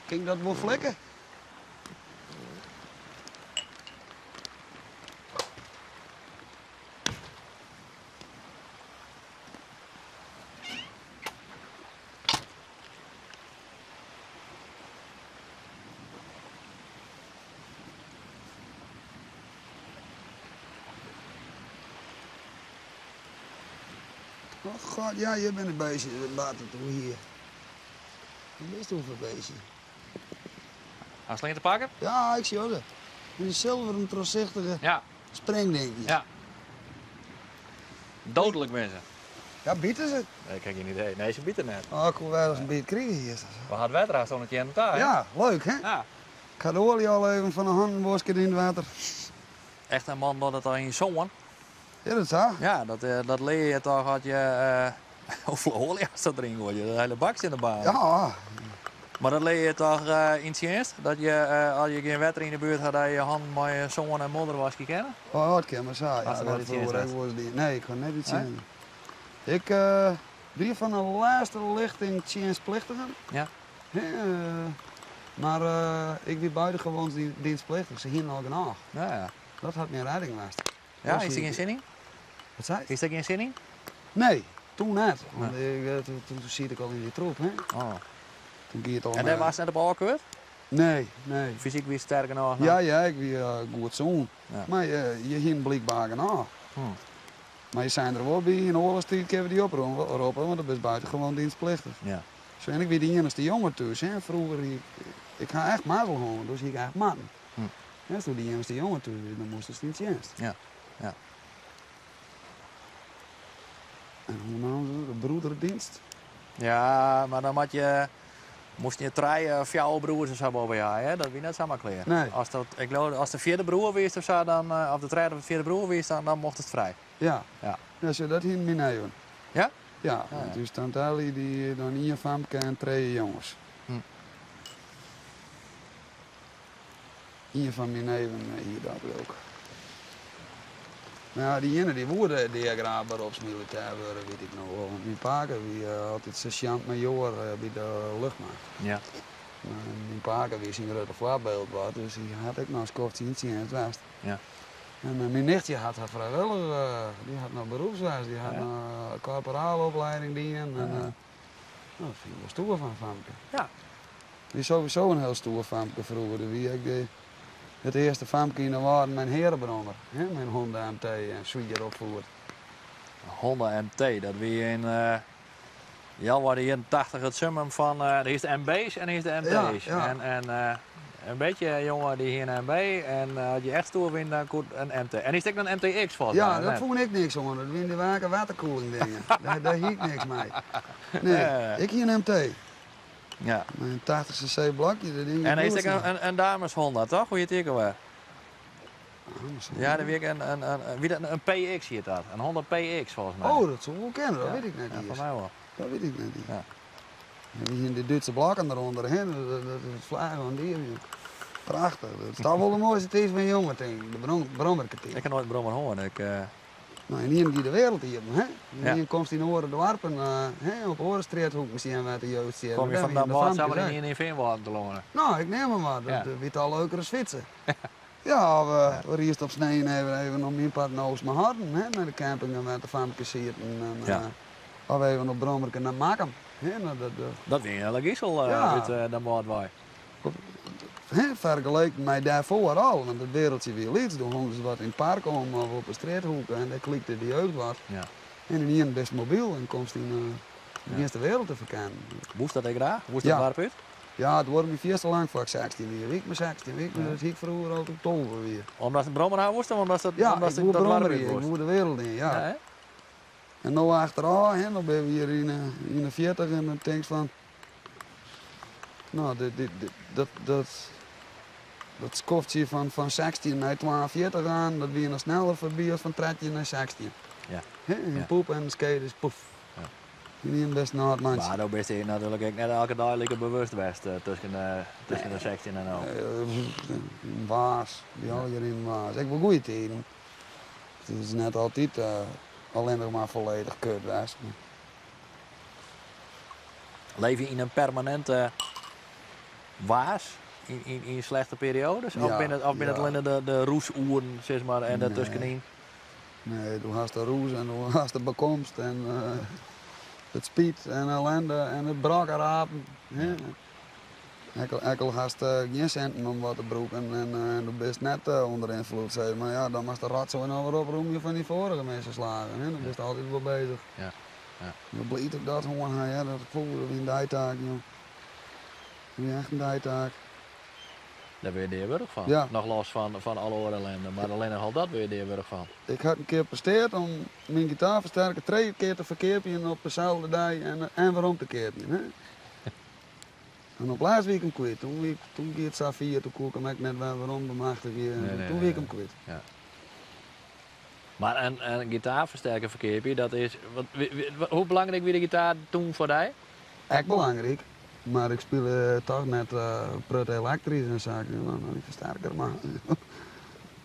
B: Kin ik dat wol flikke? Oh god, ja, hjir binne beestjes. Wat it oer hier. Wat bist oer foar beestje?
A: Hast lean te pakken?
B: Ja, ik sjoch se. Dy silveren trochsichtige
A: ja.
B: springdinkjes.
A: Ja. Dodelijk binne se.
B: Ja, bite se?
A: Nee, ik ha gjin idee. Nee, se bite net.
B: Oh, ik koe wer ris in byt krige hier.
A: We ha it wetter hast oan it teannen ta, hè?
B: Ja, leuk hè?
A: Ja.
B: Ik ha de oalje al even fan de hannen waske yn it wetter.
A: Echt in man docht it al yn sân.
B: Is dat sa?
A: Ja, dat, eh, dat lear je toch as je... Uh, hoefolle oalje hast dat deryn goaie? De hiele bak tsjin de baan.
B: Ja.
A: Mar dat lear je toch uh, yn tsjinst? Dat je, uh, as je gjin wetter yn de buert ha, dat je je hannen mei sân en modder waskje kinne?
B: Oh, dat kin mar sa.
A: Ja, dat
B: dat Nee, ik ha net yn tsjinst. Nee? Ik uh, wie fan de lêste lichting tsjinstplichtigen.
A: Ja.
B: Mar ik wie buitengewoon dienstplichtig. Se hienen al genôch.
A: Ja, ja.
B: Dat hat myn rêding west.
A: Ja, is der gjin sin yn?
B: Wat sei?
A: Is der gjin sin yn?
B: Nee, toen net. Want ik, eh, toen, toen siet ik al yn dy troep. Hè?
A: Oh.
B: Toen gie it al
A: En dêr waardst net op ôfkeurd?
B: Nee, nee.
A: Fysyk wie sterk genôch?
B: Ja, ja, ik wie uh, goed sûn.
A: Ja.
B: Mar uh, je hienen blykber genôch.
A: Hmm.
B: Mar je seinen der wol by, yn oarlochstiid kinne we dy oproppe, want dan bist buitengewoon dienstplichtig.
A: Ja.
B: Zo, en ik wie de iennichste jonge thús. Hè. Froeger, ik, ik ha echt mazzel hân, dus hie ik echt matten. Ast de iennichste jonge thús wie, dan moast yn tsjinst. En hoe namen ze dat? De broederdienst?
A: Ja, mar dan moat je, moasten je trije of fjouwer broers of sa boppe je, hè? Dat wie net samar klear.
B: Nee.
A: As dat, ik leau, as de fjirde broer wiest of sa, dan, eh, of de trêde of de fjirde broer wiest, dan, dan mocht it frij.
B: Ja.
A: Ja.
B: Ja, zo, dat hienen myn neven.
A: Ja?
B: Ja, want ús tante Ellie die dan ien famke en trije jonges. Ien fan myn neven hie dat leau. Mar ja, dy iene dy woe deagraach beropsmilitêr wurde, wit ik noch wol. Want myn pake wie altyd sersjant-majoar by de luchtmacht. Myn pake wie syn grutte foarbyld wat, dus hy hat ek noch in skoftsje yn tsjinst west. En myn nichtje hat har frijwillich, dy hat noch beroepswest, dy hat noch korporaalopleiding dien. En, no, dat fyn ik wol stoer fan famke. Wie sowieso in hiel stoer famke froeger. Der wie ek de, it earste famke yn de Wâlden mei in hearebrommer, hè, mei in Honda MT en swier opfierd.
A: Honda MT, dat wie yn uh, healwei de jierren 80 it summum fan uh, de hiest MB's en hiest de MT's.
B: Ja, ja.
A: En, en uh, in bytsje jonge dy hie in MB en as je echt stoer wiene, dan koe in MT. En hiest ek in MTX folgens
B: Ja,
A: my,
B: dat
A: net?
B: fûn ik niks oan. Dat wiene dy wake wetterkoeling dingen. Dêr, dêr hie ik niks mei. Nee, ik hie in MT. Mei in 80 cc blokje, dat ding
A: En is
B: goed
A: ek in, in dames Honda, toch? Hoe hjit dy ek alwer? Ja, dat wie ek in, in, in, wie dat in PX hjit dat. In Honda PX folgens my.
B: Oh, dat soe wol kinne, dat
A: Ja.
B: wit ik net
A: Ja,
B: iens.
A: foar my wol.
B: Dat wit ik net iens.
A: Ja.
B: En dy hiene dy Dútse blokken derûnder, hè? Dat, dat, dat flagen fan die. Prachtich. Dat is toch wol de moaiste tiid fan jonge, tink ik. De brom, brommerketiid.
A: Ik ha noait in brommer hân. Ik, uh,
B: Nou, ynienen gie de wereld iepen, hè?
A: Ja.
B: Ynienen komst yn oare doarpen, uh, hè, op oare strjithoeken sjen wêr't de jeugd sit.
A: Kom je
B: Dêr
A: fan
B: wiene
A: dat
B: de
A: Wâld
B: famkes
A: samar
B: ek.
A: yn yn Feanwâlden telâne?
B: Nou, ik neam mar wat.
A: Ja.
B: Dat wie al leuker as fytse. Ja, of uh, we riest op snein even, even om myn part nei Eastermar, hè, nei de camping en wêr't de famkes sieten. En,
A: Ja.
B: uh, of even op brommerke nei Makkum. Hè, nou, dat, dat,
A: Dat wie in hiele gisel uh,
B: Ja.
A: út uh, Damwâld wei.
B: Hè, fergeleken mei dêrfoar al, want it wereldje wie lyts. Doe hongen se wat yn it park om of op 'e strjithoeke en dêr klikte de jeugd wat. En ynienen bist mobyl en komst yn de earste wereld te ferkennen.
A: Woest dat ek graach? Woest
B: Ja.
A: dat doarp út?
B: Ja, it duorre my fierste lang foar ik 16 wie. Wie ik mar 16 wie, dat hie ik froeger al toen ik 12 wie.
A: Omdat in brommer ha woest of omdat dat,
B: Ja,
A: omdat
B: ik woe
A: dat doarp
B: brommer
A: út
B: ik
A: woest?
B: woe de wereld yn, ja.
A: Ja, hè?
B: En no achterôf, hè, no binne we hjir yn, yn de 40 en dan tinkst fan, no, dit, dit, dit, dat, dat, dat skoftsje fan, fan 16 nei 42 oan, dat wie noch sneller foarby as fan 13 nei 16. Hè, en poep en skeet is poef. Ynienen bist in âld mantsje.
A: Mar do bist hjir natuerlik ek net elke dei like bewust west uh, tusken, uh, tusken de 16 en no.
B: Uh, waas, wie allegear yn waas. Ek wol goede tiden. It is net altyd uh, allinnich mar folledich kut west. mar-
A: Leef je yn in permaninte waas yn, yn, yn slechte perioades? Of
B: Ja,
A: binne it, of binne it
B: ja.
A: allinne de, de roesoeren, sis mar, en
B: Nee.
A: dêrtuskenyn?
B: Nee, do hast de roes en do hast de bekomst en uh, it spyt en ellinde en it brokkerapen. Hè. Ek al, ek al hast uh, gjin sinten om wat te brûken en uh, do bist net uh, ûnder ynfloed, sis mar ja, dan moatst de rotsoai noch wer opromje fan dy foarige misse slagen. Hè. Dan bist altyd wol beuzich. Ik bin bliid dat ik dat hân ha, hear. Dat foel wie in deitaak, jong. Dat wie echt in deitaak.
A: Dêr wurde je deawurdich fan.
B: Ja.
A: Noch los fan alle oare ellinde, mar allinnich al dat wurde je deawurdich fan.
B: Ik ha in kear presteard om myn gitaarfersterker trije kear te ferkeapjen op deselde dei en werom te keapjen. Hè? En op lêst wie ik him kwyt. Toen, wie, toen gie it sa fier, toen koe ik him ek net wer werom bemachtigje.
A: Nee, nee,
B: toen wie ik him kwyt.
A: Ja. Mar in gitaarfersterker ferkeapje, dat is. Wat, hoe belangryk wie de gitaar toen foar dy?
B: Ek belangryk, mar ik spile toch net prut elektrysk en saken. Dan dy fersterker mar.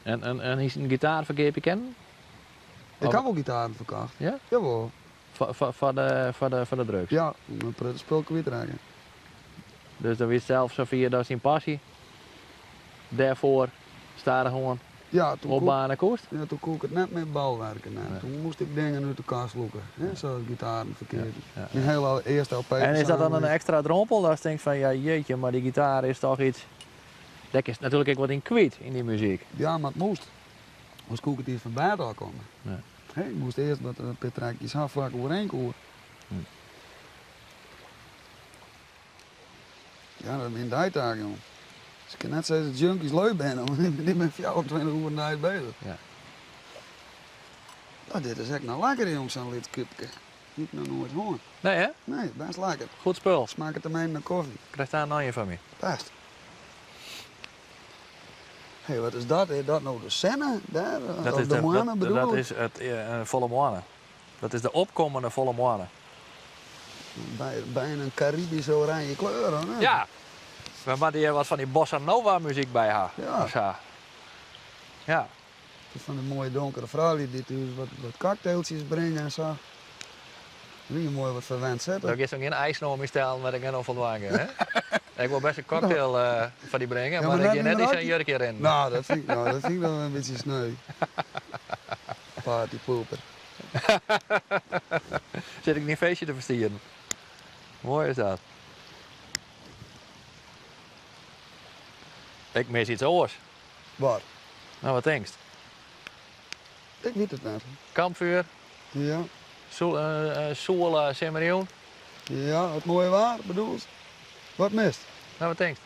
A: En hiest in gitaar ferkeapje kinnen?
B: Ik ha wol gitaren ferkocht.
A: Ja?
B: Jawol.
A: Foar de drugs?
B: Ja, om in protte spul kwyt te rekken.
A: Dus dan wiest sels safier datst dyn passy dêrfoar stadichoan
B: Ja, toen koe,
A: opbaarne koest?
B: ja, toen koe ik it net mear bolwerken. Nee. Toen moast ik dingen út de kast lûke, hè, sa as gitaren ferkeapje. Myn hiele earste LP
A: En is dat dan in ekstra drompel datst tinkst fan ja jeetje, mar dy gitaar is toch iets, dêr kinst natuerlik ek wat yn kwyt yn dy muzyk.
B: Ja, mar it moast. Oars koe ik it earst fan bêd ôf komme.
A: Nee.
B: Hè, ik moast earst wat in pear trekjes ha foar ik oerein koe. Ja, dat wie in deitaak, jong. Dus ik kin net sizze dat junkies leuk binne, want dy binne 24 oeren deis beuzich.
A: Ja.
B: Nou, dit is ek noch lekker, jong, sa'n lyts kupke. Hie ik noch noait hân.
A: Nee, hè?
B: Nee, bêst lekker.
A: Goed spul.
B: Smakket te min nei kofje.
A: Krijst daar noch ien fan my.
B: Bêst. Hé, wat is dat? Is dat no de sinne dêr?
A: Dat
B: Of
A: is
B: de moanne
A: dat,
B: bedoel
A: dat
B: ik?
A: is it, in folle moanne. Dat is de opkommende folle moanne.
B: By, bijna in Caribische oranje kleur, hoor. hè?
A: Ja, we moatte hjir wat fan dy bossa nova muzyk by ha.
B: Ja.
A: Of sa. Ja.
B: Fan de moaie donkere froulju dy't ús wat, wat cocktailtjes bringe en sa. Wie moai wat ferwend sitte.
A: Do giest noch gjin eisen oan my stellen wêr't ik net oan foldwaan kin, hè? Ik wol best in cocktail foar dy bringe,
B: Ja,
A: mar
B: mar
A: ik
B: net
A: gean net
B: yn
A: yn sa'n
B: rokje.
A: jurkje rinnen.
B: Nou, dat fyn ik, nou, dat fyn ik dan in bytsje sneu. Partypooper.
A: Sit ik dyn feestje te ferstieren. Moai is dat. Ik mis iets oars.
B: Wat?
A: Nou, wat tinkst?
B: Ik wit it net.
A: Kampvuur,
B: Ja.
A: soele simmerjûn.
B: Ja, it moaie waar bedoelst? Wat mist?
A: Nou, wat tinkst?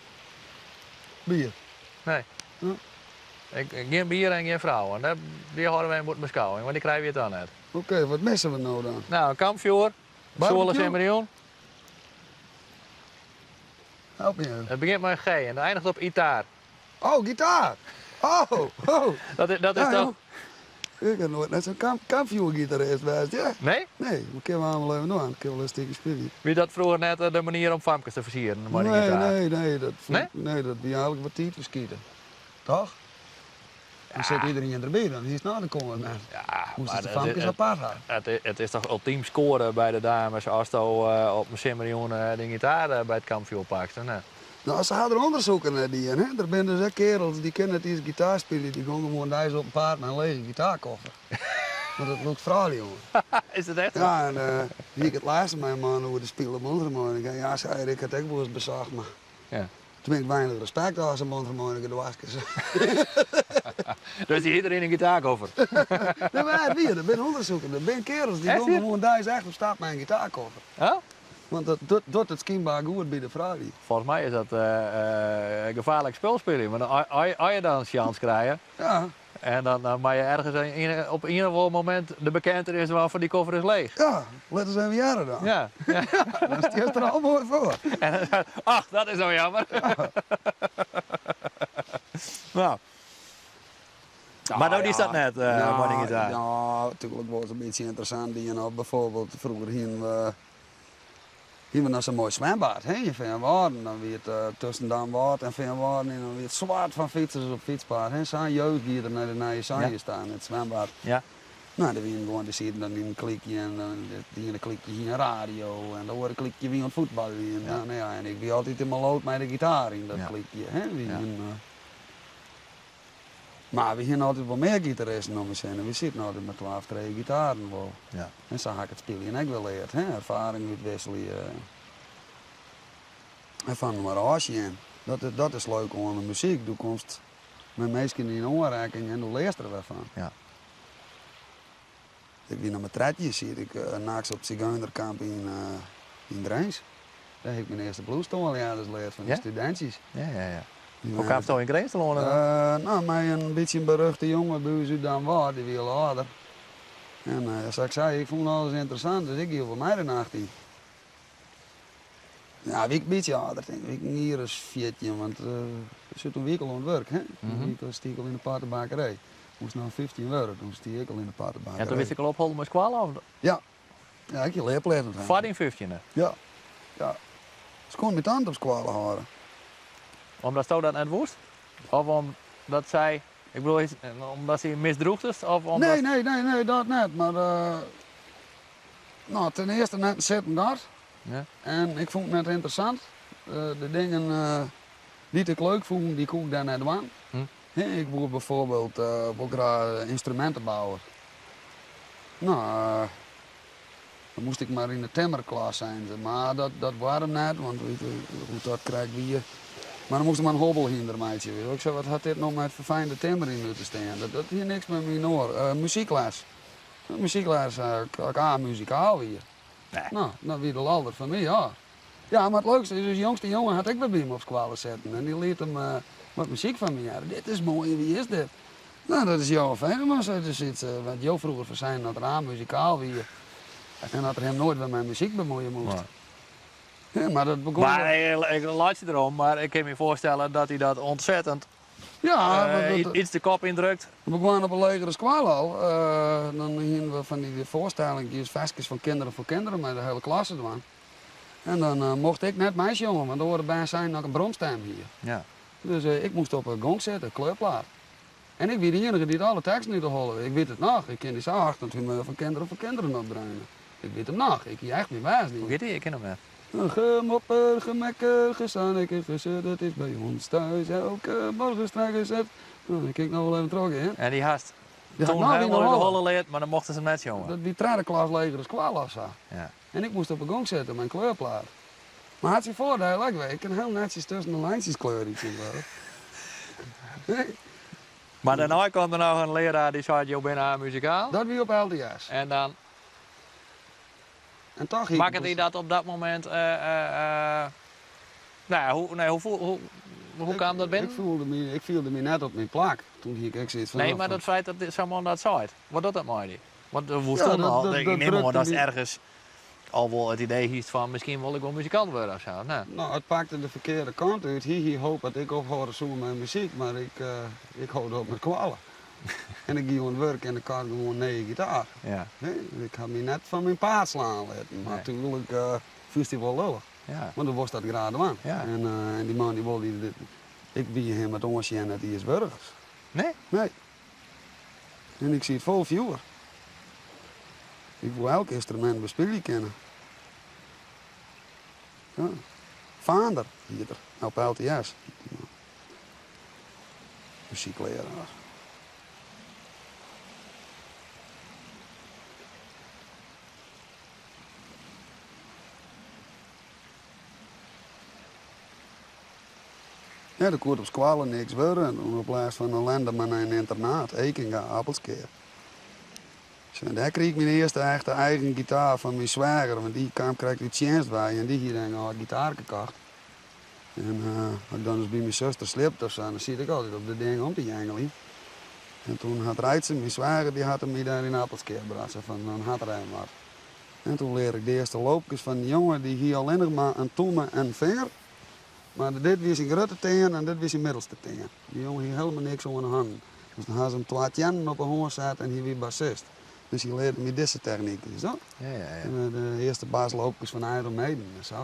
B: Bier.
A: Nee.
B: Ja.
A: Ik, gjin bier en gjin frou. En dy hâlde we even bûten beskôging, want dy krije we hjir dan net.
B: Oké, wat misse we no dan?
A: Nou, in kampfjoer, soele
B: Barbecue?
A: simmerjûn.
B: Help my even.
A: It begjint mei in G en it einiget op itaar.
B: Oh, gitaar! Oh, oh.
A: Dat is
B: Ja,
A: toch...
B: joh. Ik ha noait net sa'n kamp, kampfjoergitarist west, ja.
A: Nee?
B: Nee, maar kinne we allemaal even dwaan. Kinne we wol in stikje spylje.
A: Wie dat froeger net de manier om famkes te fersieren mei dy
B: Nee,
A: gitaar?
B: nee, nee, dat,
A: Nee?
B: nee, dat wie eigenlik wat tiidferskiten. Toch? Dan sit iedereen derby, dan is het nou de kâns net.
A: Ja,
B: Moast
A: mar
B: de famkes apart ha.
A: it is toch ultym skoare by de dames asto op in simmerjûn dyn gitaar by it kampfjoer pakst, of net?
B: Nou, se ha der ûndersoeken nei dien, hè. Der binne dus ek kearels dy kinne net iens gitaar spylje, dy gongen gewoan deis op 'en paad mei in lege gitaarkoffer. Want dat lûkt froulju oan.
A: Is dat echt?
B: Ja, en hie ik it lêste mei in man oer dy spile mondharmonika. Ja, sei er, ik ha it ek wolris besocht, mar
A: Ja.
B: Toen bin ik weinich respekt as sa'n mondharmonika-doaskes.
A: Dus dy hie der yn in gitaarkoffer?
B: Nee, mar wie, der binne ûndersoeken. Der binne kearels dy gongen gewoan deis echt op stap mei in gitaarkoffer.
A: Oh?
B: Want dat docht, docht it skynber goed by de froulju.
A: Folgens my is dat gefaarlik spul spylje. Want as je dan in sjans krije,
B: Ja.
A: en dan moatte je ergens op ien of oar momint de bekentenis dwaan fan dy koffer is leech.
B: Ja, lit ris even hearre dan.
A: Ja, ja.
B: Dan stiest der al moai foar.
A: En dan sei ach, dat is no jammer. Nou. Mar no diest dat net, mei dyn gitaar?
B: Ja, natuerlik wol ris in bytsje ynteressant dien. Of byfoarbyld, froeger hienen we, hienen we noch sa'n moai swimbad, hè, yn Feanwâlden. Dan wie it tusken Damwâld en Feanwâlden en dan wie it swart fan fytsers op it fytspaad. Hè. Sa'n jeugd gie der nei de Nije Sanjes ta, nei it swimbad. Nou, der wienen gewoan, dy sieten dan yn in klikje en dan it iene klikje hie in radio en de oare klikje wie oan it fuotbaljen. Nou ja, en ik wie altyd de maloot mei de gitaar yn dat klikje, hè. Wy hienen, mar we hienen altyd wol mear gitaristen om ús hinne. Wy sieten altyd mei twa of trije gitaren wol. En sa ha ik it spyljen ek wer leard, hè. Erfaring útwisselje en fan inoar ôfsjen. Dat, dat is leuk oan de muzyk. Do komst mei minsken yn oanrekking en do learst der wer fan. Ik wie noch mar 13, siet ik nachts op it Zigeunerkamp yn yn Grins. Dêr ha ik myn earste bluestoanljeders leard fan de studentsjes.
A: Ja, ja, ja. Hoe kaamst do yn Grins telâne dan?
B: No, mei in bytsje in beruchte jonge by ús út Damwâld, dy wie al âlder. En sa't ik sei, ik fûn alles ynteressant, dus ik gie wol mei de nacht yn. Ja, wie ik in bytsje âlder tink ik, wie ik in jier as 14, want sjoch, toen wie ik al oan it wurk, hè. Toen stie ik al yn de pottebakkerij. Moast no 15 wurde, toen stie ik al yn de pottebakkerij.
A: En toen wiest ek al opholden mei skoalle? Of?
B: Ja. Ja, ik hie learplicht ûntfangen.
A: Foar dyn fyftjinde?
B: Ja. Ja. Se koene my toch net op skoalle hâlde.
A: Omdatsto dat net woest? Of omdat sy, ik bedoel, omdat sy misdroegdest? Of omdat...
B: Nee, nee, nee, nee, dat net. Mar no, ten earste net in sitten gat.
A: Ja.
B: En ik fûn it net ynteressant. De dingen dy't ik leuk fûn, dy koe ik dêr net dwaan. Ik woe bijvoorbeeld wol graach ynstrumentebouwer. No, dan moast ik mar yn de timmerklas seinen se. Mar dat, dat waard him net, want weet hoe't dat krekt wie. Mar dan moast ik mar in hobbelhynder meitsje. Ik sei, wat hat dit no mei it ferfijnde timmerjen út te stean? Dat, dat hie niks mei myn oar. Muzykles. Muzykles, ik a-muzikaal wie. No, dat wie de lal der foar my, ja. Ja, mar it leukste is, ús jongste jonge hat ek wer by him op skoalle sitten en dy liet him wat muzyk fan my hearre. Dit is moai, wie is dit? No, dat is Johan Venema, sei de Sytse, wat jo froeger ferseinen dat er a-muzikaal wie en dat er him noait wer mei muzyk bemuoie moast. Ja, mar dat begûn.
A: Mar ik laitsje derom, mar ik kin my foarstelle dat hy dat ontzettend
B: Ja,
A: iets de kop yndrukt.
B: We begonnen op de legere skoalle al. Dan hienen we fan dy foarstellinkjes, ferskes fan Kinderen voor Kinderen mei de hiele klasse dwaan. En dan mocht ik net meisjongen, want de oare bern seinen dat ik in bromstem hie.
A: Ja.
B: Dus ik moast op 'e gong sitte, kleurplaat. En ik wie de iennige dy't alle teksten út 'e holle. Ik wit it noch, ik kin dy sa ochtendhumeur fan Kinderen voor Kinderen opdreune. Ik wit him noch, ik hie echt myn bêst dien.
A: Hoe giet dy? Ik kin him net.
B: Gemopper, gemekker, gesanneker, gezeur, dat is by ons thuis elke morgen strak gezet. Nou, dan kin ik noch wol even trochgean.
A: En dy hast
B: Die ha ik
A: toen
B: noch yn 'e
A: helemaal út de
B: holle.
A: holle leard, mar dan mochten se net sjonge.
B: Dat wie tredde klas legere skoalle of sa.
A: Ja.
B: En ik moast op 'e gong sitte mei in kleurplaat. Mar hat syn foardiel ek wer, ik kin hiel netsjes tusken de lijntsjes kleurje tsjintwurdich.
A: Mar dêrnei kaam der noch in learaar dy sei, jo binne a-muzikaal.
B: Dat wie op LTS.
A: En dan
B: En toch hie ik
A: makket dy dat op dat momint, nou ja, hoe, nee, hoe, hoe, hoe kaam dat binnen?
B: Ik fielde my, ik fielde my net op myn plak. Toen hie ik ek soiets fan.
A: Nee, mar dat feit dat sa'n man dat seit, wat docht dat mei dy? Want do woest
B: Ja,
A: toen
B: dat,
A: al,
B: dat,
A: ik
B: dat
A: nim oan
B: drukte
A: datst
B: my.
A: ergens al wol it idee hiest fan miskien wol ik wol muzikant wurde of sa, nee?
B: No, it pakte de ferkearde kant út. Hy hie hope dat ik ophâlde soe mei muzyk, mar ik, ik hold op mei skoalle. En ik gie oan it wurk en ik kocht gewoan in nije gitaar.
A: Ja.
B: Ik ha my net fan myn paad slaan litten, mar
A: Nee.
B: natuerlik fynst dy wol lullich.
A: Ja.
B: Want do wolst dat graach dwaan.
A: Ja.
B: En, en dy man dy wol dy, ik wie him it oansjen net iens wurdich.
A: Nee?
B: Nee. En ik siet fol fjoer. Ik woe elk ynstrumint bespylje kinne. Ja. Vander hiet er, op LTS. Muzyklearaar. Ja, der koe op skoalle niks wurde en toen op lêst fan ellende mar nei in ynternaat, Ekinga, Appelskea. Sjoch, dêr krige ik myn earste echte eigen gitaar fan myn sweager, want dy kaam krekt út tsjinst wei en dy hie dêr in âld gitaarke kocht. En as ik dan ris by myn suster sliepte of sa, dan siet ik altyd op dat ding om te jengeljen. En toen hat Reitse, myn sweager, dy hat him my dêr yn Appelskea brocht, sa fan dan hat er even wat. En toen learde ik de earste loopkes fan dy jonge, dy hie allinnich mar in tûme en in finger. Mar dit wie syn grutte tean en dit wie syn middelste tean. Dy jonge hie helemaal niks oan de hannen. Dus dan ha se him twa teannen op 'e hân set en hy wie bassist. Dus hy learde my dizze technyk. Zo.
A: Ja, ja, ja.
B: En de earste basloopkes fan Iron Maiden en sa.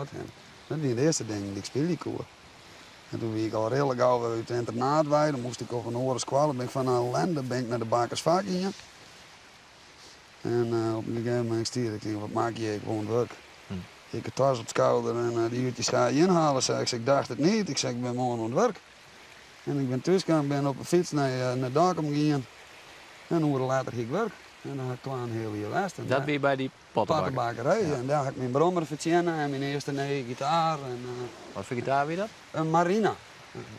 B: Dat wiene de earste dingen dy't ik spylje koe. En toen wie ik al redelijk gau wer út it ynternaat wei. Dan moast ik op in oare skoalle. Ben ik fan ellende ben ik nei de bakkersfak gien. En op in gegeven momint stie ik, ik wat maak je, ik wol oan it wurk. Ik de tas op 't skouder en dy uurtjes ga je inhalen, sei ik. Ik dacht it niet. Ik sei, ik bin moarn oan it wurk. En ik bin thúskaam, bin op 'e fyts nei Dokkum gien. En in oere letter hie ik wurk. En dan ha ik twaenheal jier west. En
A: Dat wie by dy pottebakker?
B: Potterbakkerij.
A: Ja.
B: En dêr ha ik myn brommer fertsjinne en myn earste nije gitaar. En,
A: Wat foar gitaar wie dat?
B: In Marina.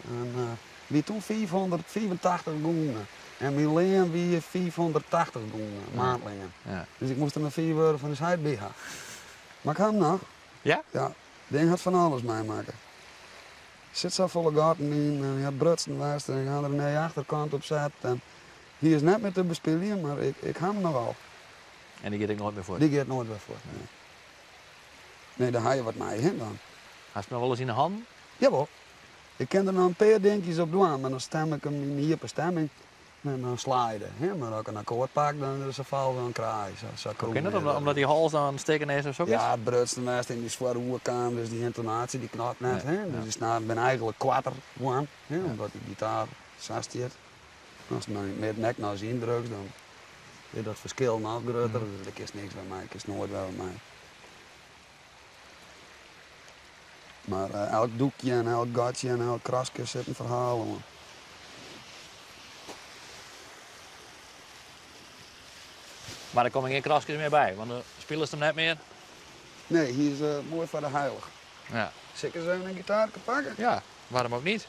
B: En wie toen 585 gûne. En myn lean wie 580 gûne, maandlean. Dus ik moast der noch 5 euro fan ús heit by ha. Mar ik ha him noch.
A: Ja?
B: Ja. Ding hat fan alles meimakke. Der sit safolle gatten yn en hy hat brutsen west en ik ha der in nije achterkant op set. En hy is net mear te bespyljen, mar ik, ik ha him noch al.
A: En dy giet ek noait mear fuort?
B: Dy giet noait wer fuort, nee. Nee, dêr ha je wat mei, hè, dan.
A: Hast him noch wolris yn 'e hannen?
B: Jawol. Ik kin der noch in pear dinkjes op dwaan, mar dan stim ik him yn iepen stemming en dan slide. Hè? Mar as ik in akkoard pak, dan is er fal dan kraai. Sa, sa
A: Hoe kin dat? Omdat dy hals dan stikken is of soks?
B: Ja, it brutsen west en dy is foar oerkaam, dus dy yntonaasje dy klopt net. Hè? Dus dy snaren binne eigentlik koarter gewoan, hè? Omdat dy gitaar sa stiet. Ast him dan yn it midden ek noch eens yndrukst, dan is dat ferskil noch grutter. Dus dêr kinst niks wer mei, kinst noait wer wat mei. Mar elk doekje en elk gatsje en elk kraske sit in ferhaal oan.
A: Mar der komme gjin kraskes mear by, want dan spilest him net mear.
B: Nee, hy is moai foar de heilich.
A: Ja.
B: Sil ik ris even in gitaarke pakke?
A: Ja, waarom ook niet?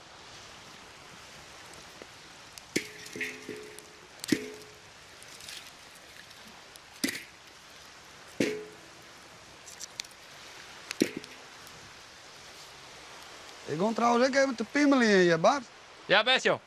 B: Ik gean trouwens ek even te pimeljen hjir, Bart.
A: Ja, bêst joh.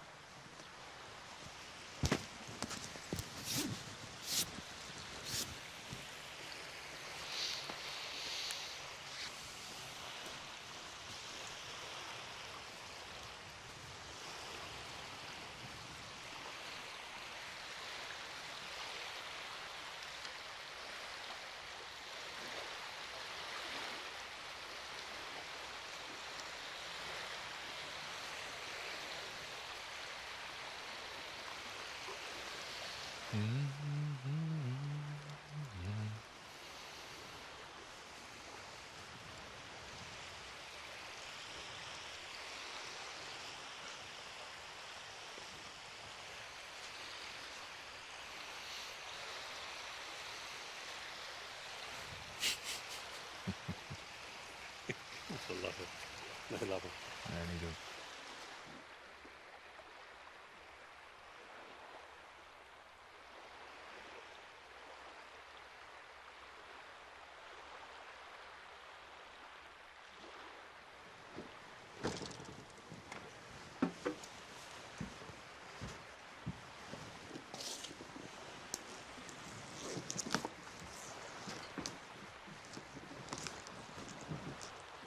A: Nee, lachen. Nee, niet doen.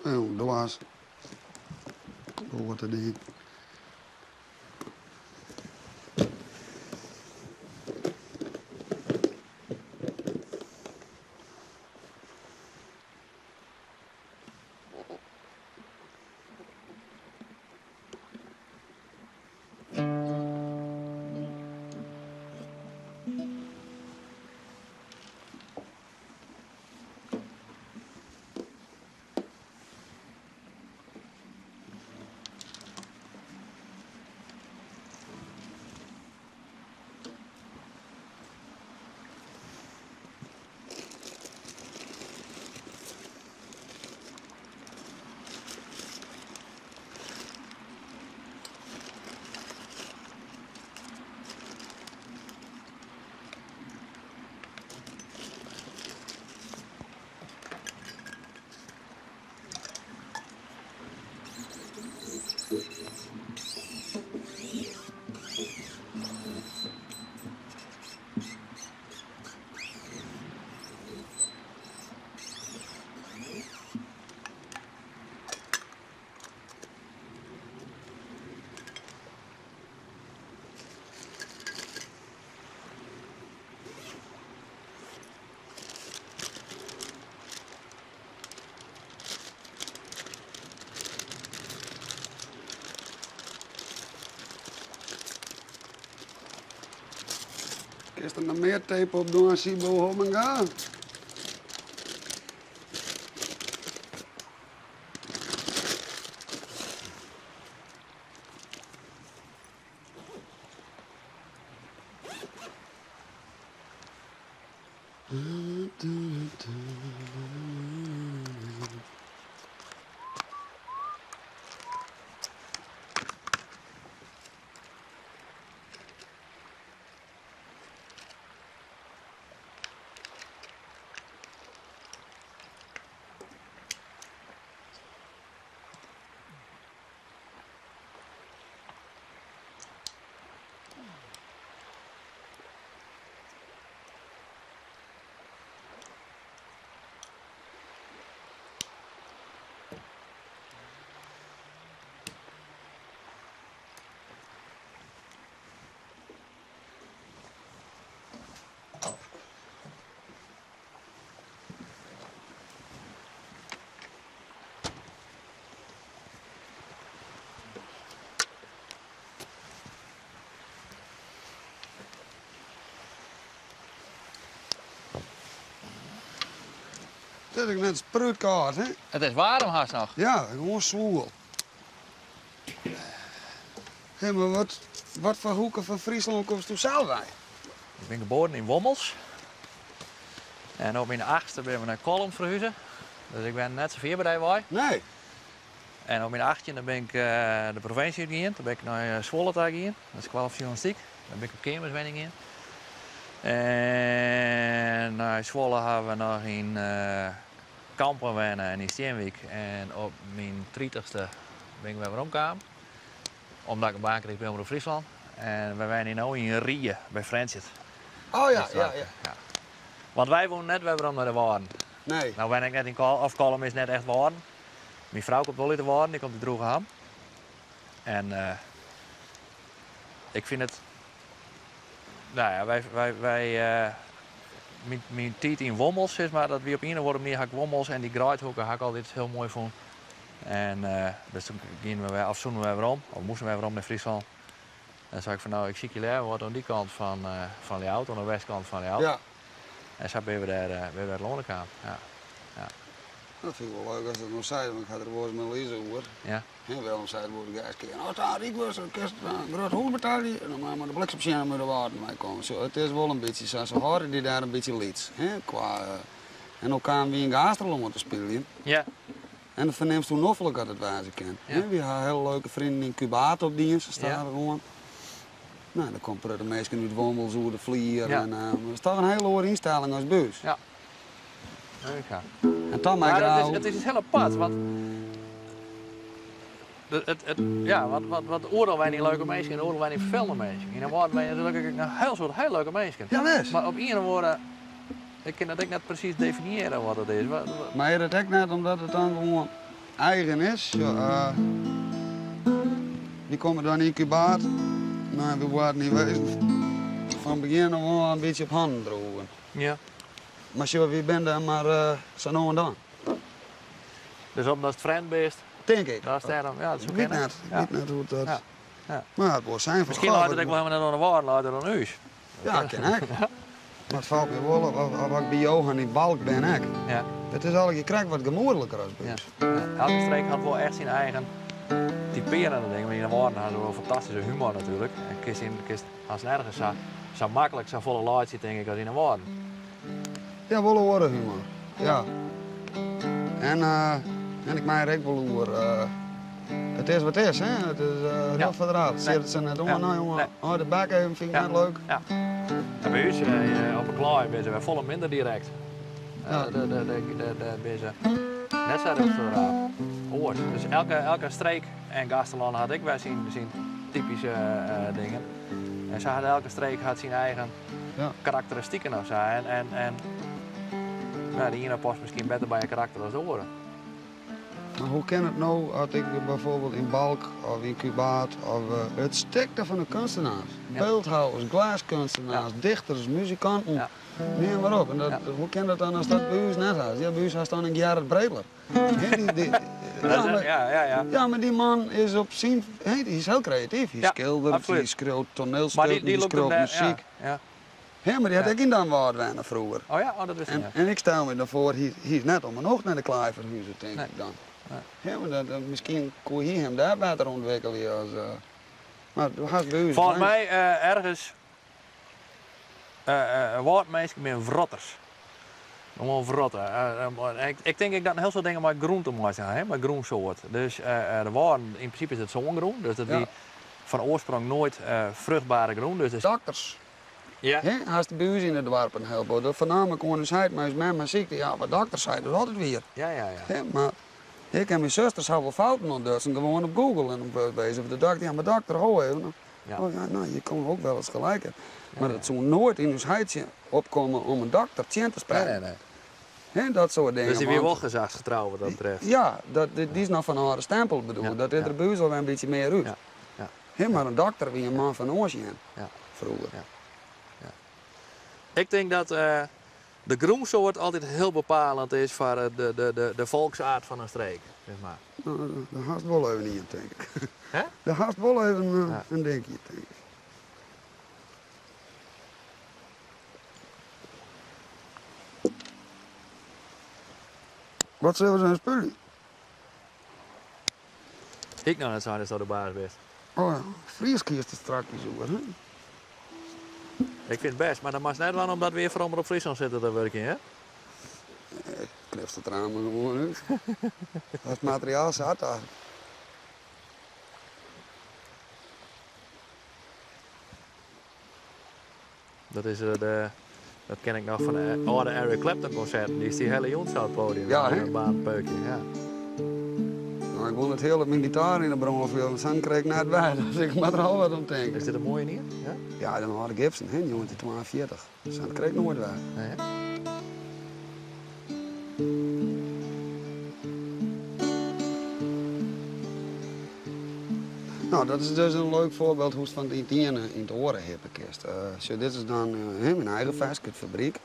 B: Oh, dwaas. Wat ding. Kinst der noch mear tape op dwaan, Siebo Homminga? It is ek net sprútkâld, hè?
A: It is waarm hast noch.
B: Ja, gewoan swoel. Hé, mar wat, wat foar hoeke fan Fryslân komsto sels wei?
A: Ik bin geboren yn Wommels. En op myn achtste binne we nei Kollum ferhuze. Dus ik bin net sa fier by dy wei.
B: Nee.
A: En op myn achttjinde bin ik de provinsje útgien. Toen bin ik nei Zwolle ta gien, de skoalle foar sjoernalistyk. Dêr bin ik op keamers wenjen gien. En nei Zwolle hawwe we noch yn Kampen wenne en yn Stienwyk. En op myn tritichste bin ik wer weromkaam, omdat ik in baan kriich by Omrop Fryslân. En wy wenje no yn Rie by Frjentsjer.
B: Oh ja, ja, ja.
A: Ja. Want wy woene net wer werom nei de Wâlden.
B: Nee.
A: No wenne ik net yn Kollum, of Kollum is net echt Wâlden. Myn frou komt wol út de Wâlden, dy komt út Droegeham. En ik fyn it, no ja, wy, wy, wy, myn, myn tiid yn Wommels, sis mar, dat wie op ien of oare manier ha ik Wommels en dy Greidhoeke ha ik altyd hiel moai fûn. En dus toen giene we wer, of soene we wer werom, of moasten we wer werom nei Fryslân. En sei ik fan no, ik sykje leaver wat oan dy kant fan, fan Ljouwert, oan de westkant fan Ljouwert.
B: Ja.
A: En sa binne we dêr, binne we dêr telâne kaam. Ja. Ja.
B: Dat fyn ik wol leuk ast dat no seist, want ik ha der wolris mei Lize oer.
A: Ja.
B: Hè, Willem sei wol de gast kear, as dan ryk wurdst, dan kinst in grut hûs betelje en dan mei mei de bliksem sjen om út de Wâlden wei komme. Zo, it is wol in bytsje sa, se hâlde dy dêr in bytsje lyts. Hè, kwa, en no kamen wy yn Gaasterlân te spyljen.
A: Ja.
B: En dan fernimst hoe noflik dat it wêze kin.
A: Ja.
B: Hè, wy ha hiele leuke freonen yn Kûbaard opdien, sa
A: Ja.
B: stadichoan. No, der komme protte minsken út Wommels oer de flier.
A: Ja.
B: En, dat is toch in hiele oare ynstelling as by ús.
A: Ja. Ja.
B: En dan mei
A: Maar het is,
B: graach.
A: it is hiel apart, want it, it, ja, want, want, want oeral wenje leuke minsken en oeral wenje ferfelende minsken. Yn de Wâlden wenje natuerlik ek in hiel soad hiel leuke minsken.
B: Ja, wis.
A: Mar op ien of oare, ik kin dat ek net presys definiëre wat it is. Wat, wat-
B: Maar is dat ek net omdat it dan gewoan eigen is? Ja, wy komme dan yn Kûbaard. No, we waarden yn wezen fan begjin ôf oan in bytsje op hannen droegen.
A: Ja.
B: Mar sjoch, wy binne dêr mar sa no en dan.
A: Dus omdatst frjemd bist?
B: Tink ik.
A: Dat is dêrom, ja, dat soe
B: Ik wit
A: kinne.
B: net, ik
A: Ja.
B: wit net hoe't dat.
A: Ja. Ja.
B: Mar it wol sein fan
A: Miskien
B: goh,
A: leit it ek wol helemaal net oan de Wâlden, leit it oan ús.
B: Ja, kin ek. Mar it falt my wol op, as ik by Johan yn Balk bin ek.
A: Ja.
B: It is allegear krekt wat gemoedliker as by
A: Ja.
B: ús.
A: Ja. Elke streek hat wol echt syn eigen typearjende dingen. Want yn de Wâlden ha se wol fantastyske humor natuerlik. En kinst yn, kinst hast nergens sa, sa maklik safolle laitsje tink ik as yn de Wâlden.
B: Ja, wol in oare humor. Ja. En, en ik mei der ek wol oer. It is wat it is, hè? It is
A: Ja.
B: rjocht foar de raap.
A: Nee.
B: Sit se net oan,
A: Ja.
B: nou jonge.
A: Nee.
B: Oh, de bek even fyn ik
A: Ja.
B: net leuk.
A: Ja. En by ús op 'e klaai binne se wer folle minder direkt.
B: Ja.
A: De binne se net sa rjocht foar de raap. Oars. Dus elke, elke streek en Gaasterlân hat ek wer syn, syn typyske dingen. En sa hat elke streek hat syn eigen
B: Ja.
A: karakteristiken of sa. En, en, en ja, de iene past miskien better by in karakter as de oare.
B: Mar hoe kin it no as ik byfoarbyld yn Balk of yn Kûbaard of it stikte fan de keunstenaars,
A: Ja.
B: byldhouwers, glêskeunstenaars,
A: Ja.
B: dichters, muzikanten,
A: Ja.
B: neam mar op. En dat,
A: Ja.
B: hoe kin dat dan as dat by ús net hast? Ja, by ús hast dan in Gerrit Breteler. Hè, die, ja, mar,
A: Ja, ja, ja.
B: ja, mar dy man is op syn, hè, dy is hiel kreatyf. Hy
A: Ja,
B: skilderet,
A: absolút.
B: hy skriuwt
A: Mar
B: toanielstikken,
A: dy, dy
B: hy
A: lûkt him
B: skriuwt
A: dêr,
B: muzyk.
A: ja, ja.
B: Hè, mar dy hat
A: Ja.
B: ek yn Damwâld wenne froeger.
A: Oh ja, oh, dat wist ik
B: En,
A: net.
B: en ik stel my dan foar, hy, hy is net om 'e nocht nei de klaai ferhuze, tink
A: Nee.
B: ik dan.
A: Nee.
B: Ja, mar dat, dat, miskien koe hy him dêr better ûntwikkelje as. Mar do hast by ús.
A: Folgens my ergens Wâldminsken binne wrotters. Gewoan wrotte. Ik, ik tink ek dat in hiel soad dingen mei grûn te meitsjen ha, hè, mei grûnsoart. Dus de Wâlden, yn prinsipe is it sângrûn, dus dat
B: Ja.
A: wie fan oarsprong noait fruchtbere grûn. Dus, dus
B: Dokters.
A: Ja.
B: Hè, hast by ús yn it doarp in hiel protte. Dat fernaam ik oan ús heit mei ús mem mei sykte. Ja, wat dokter sei, dat is altyd wier.
A: Ja, ja, ja.
B: Hè, mar ik en myn susters ha wol fouten ûntdutsen, gewoan op Google. En dan bezich de dokter, ja, mar dokter, ho even.
A: Ja.
B: Oh ja, no, je komme ek wolris gelyk.
A: Ja,
B: Mar
A: ja.
B: it soe noait yn ús heitsje opkomme om in dokter tsjin te
A: Nee,
B: sprekken.
A: nee, nee.
B: Hè, dat soart dingen.
A: Dus dy wie
B: want-
A: wol gezagsgetrouw wat dat betreft.
B: Ja, dat, dy is noch fan âlde stempel bedoel.
A: Ja,
B: Dat is
A: ja.
B: der by ús al wer in bytsje mear út.
A: Ja, ja.
B: Hè, mar in dokter wie in man fan oansjen
A: Ja.
B: froeger.
A: Ja. Ja. Ik tink dat de grûnsoart altyd hiel bepalend is foar de, de, de, de folksaard fan in streek. Sis mar.
B: No, dêr hast wol even ien, tink ik.
A: Hè?
B: Dêr hast wol even
A: Ja.
B: in dinkje, tink ik. Wat sille se dan spylje?
A: Ik noch net sein datsto de baas bist.
B: Oh ja, Frysk hiest der strakjes oer, hè?
A: Ik fyn it bêst, mar dat moatst net dwaan omdat we hjir foar Omrop Fryslân sitte te wurkjen, hè?
B: Nee, knipst it raam der gewoan út. Dat materiaal zat daar.
A: Dat is de, dat ken ik noch fan de âlde Eric Clapton konserten. Dy stie hiele jûn sa op it podium.
B: Ja, hè?
A: Mei in baanpeukje, ja.
B: No, ik wol net hiel myn gitaar yn 'e brân fleanen, sa'n krij ik net by, dus ik moat der al wat om tinke.
A: Is dit in moaie ien? Ja?
B: Ja, de âlde Gibson, hè, 1942. Sa'n krij ik noait wer.
A: Nee, hè?
B: No, dat is dus in leuk foarbyld hoe'tst fan it iene yn it oare hippe kinst. Sjoch, dit is dan myn eigen ferske, it fabryk.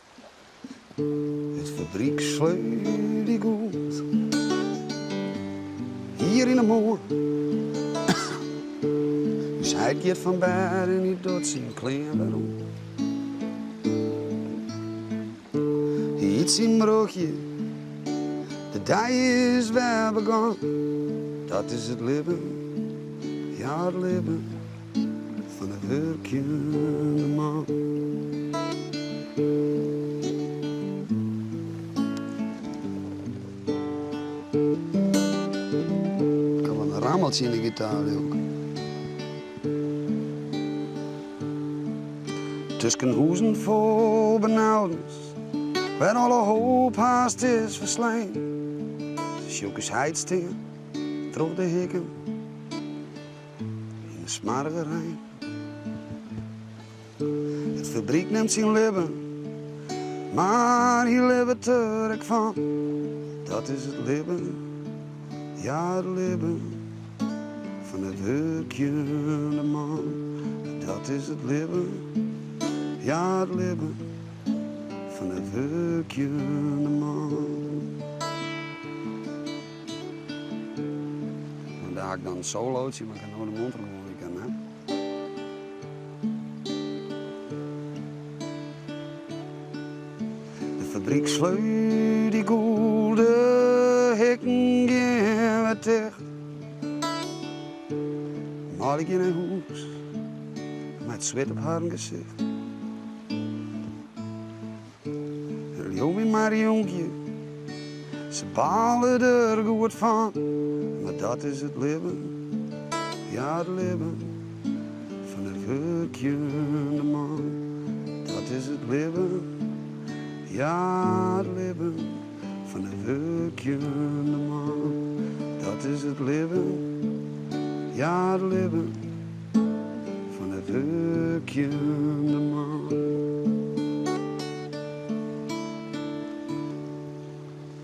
B: It fabryk sleut dy goed. Ier yn 'e moarn. Us heit giet fan bêd en hy docht syn klean wer oan. Hy yt syn brochje, de dei is wer begûn. Dat is it libben, ja it libben fan de wurkjende man. Ik ha wat in rammeltsje yn de gitaar, leau ik. Tusken hûzen fol benaudens, wêr alle hoop hast is ferslein. Sjoch ik ús heit stean troch de hikken yn de smoarge rein. It fabryk nimt syn libben, mar hy libbet der ek fan. Dat is it libben, ja it libben fan de wurkjende man. Dat is it libben, ja it libben fan de wurkjende man. Dêr ha ik dan in solootje, mar ik ha no de mondharmonica, hè. De fabryk sleut dy gûl, de hikken gean wer ticht. Manlju gean nei hûs mei it swit op harren gesicht. Leau my mar jonkje, se bale der goed fan. Mar dat is it libben, ja it libben fan de wurkjende man. Dat is it libben, ja it libben fan de wurkjende man. Dat is it libben, ja it libben. Fan de wurkjende man.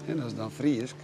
B: En dat is dan Frysk.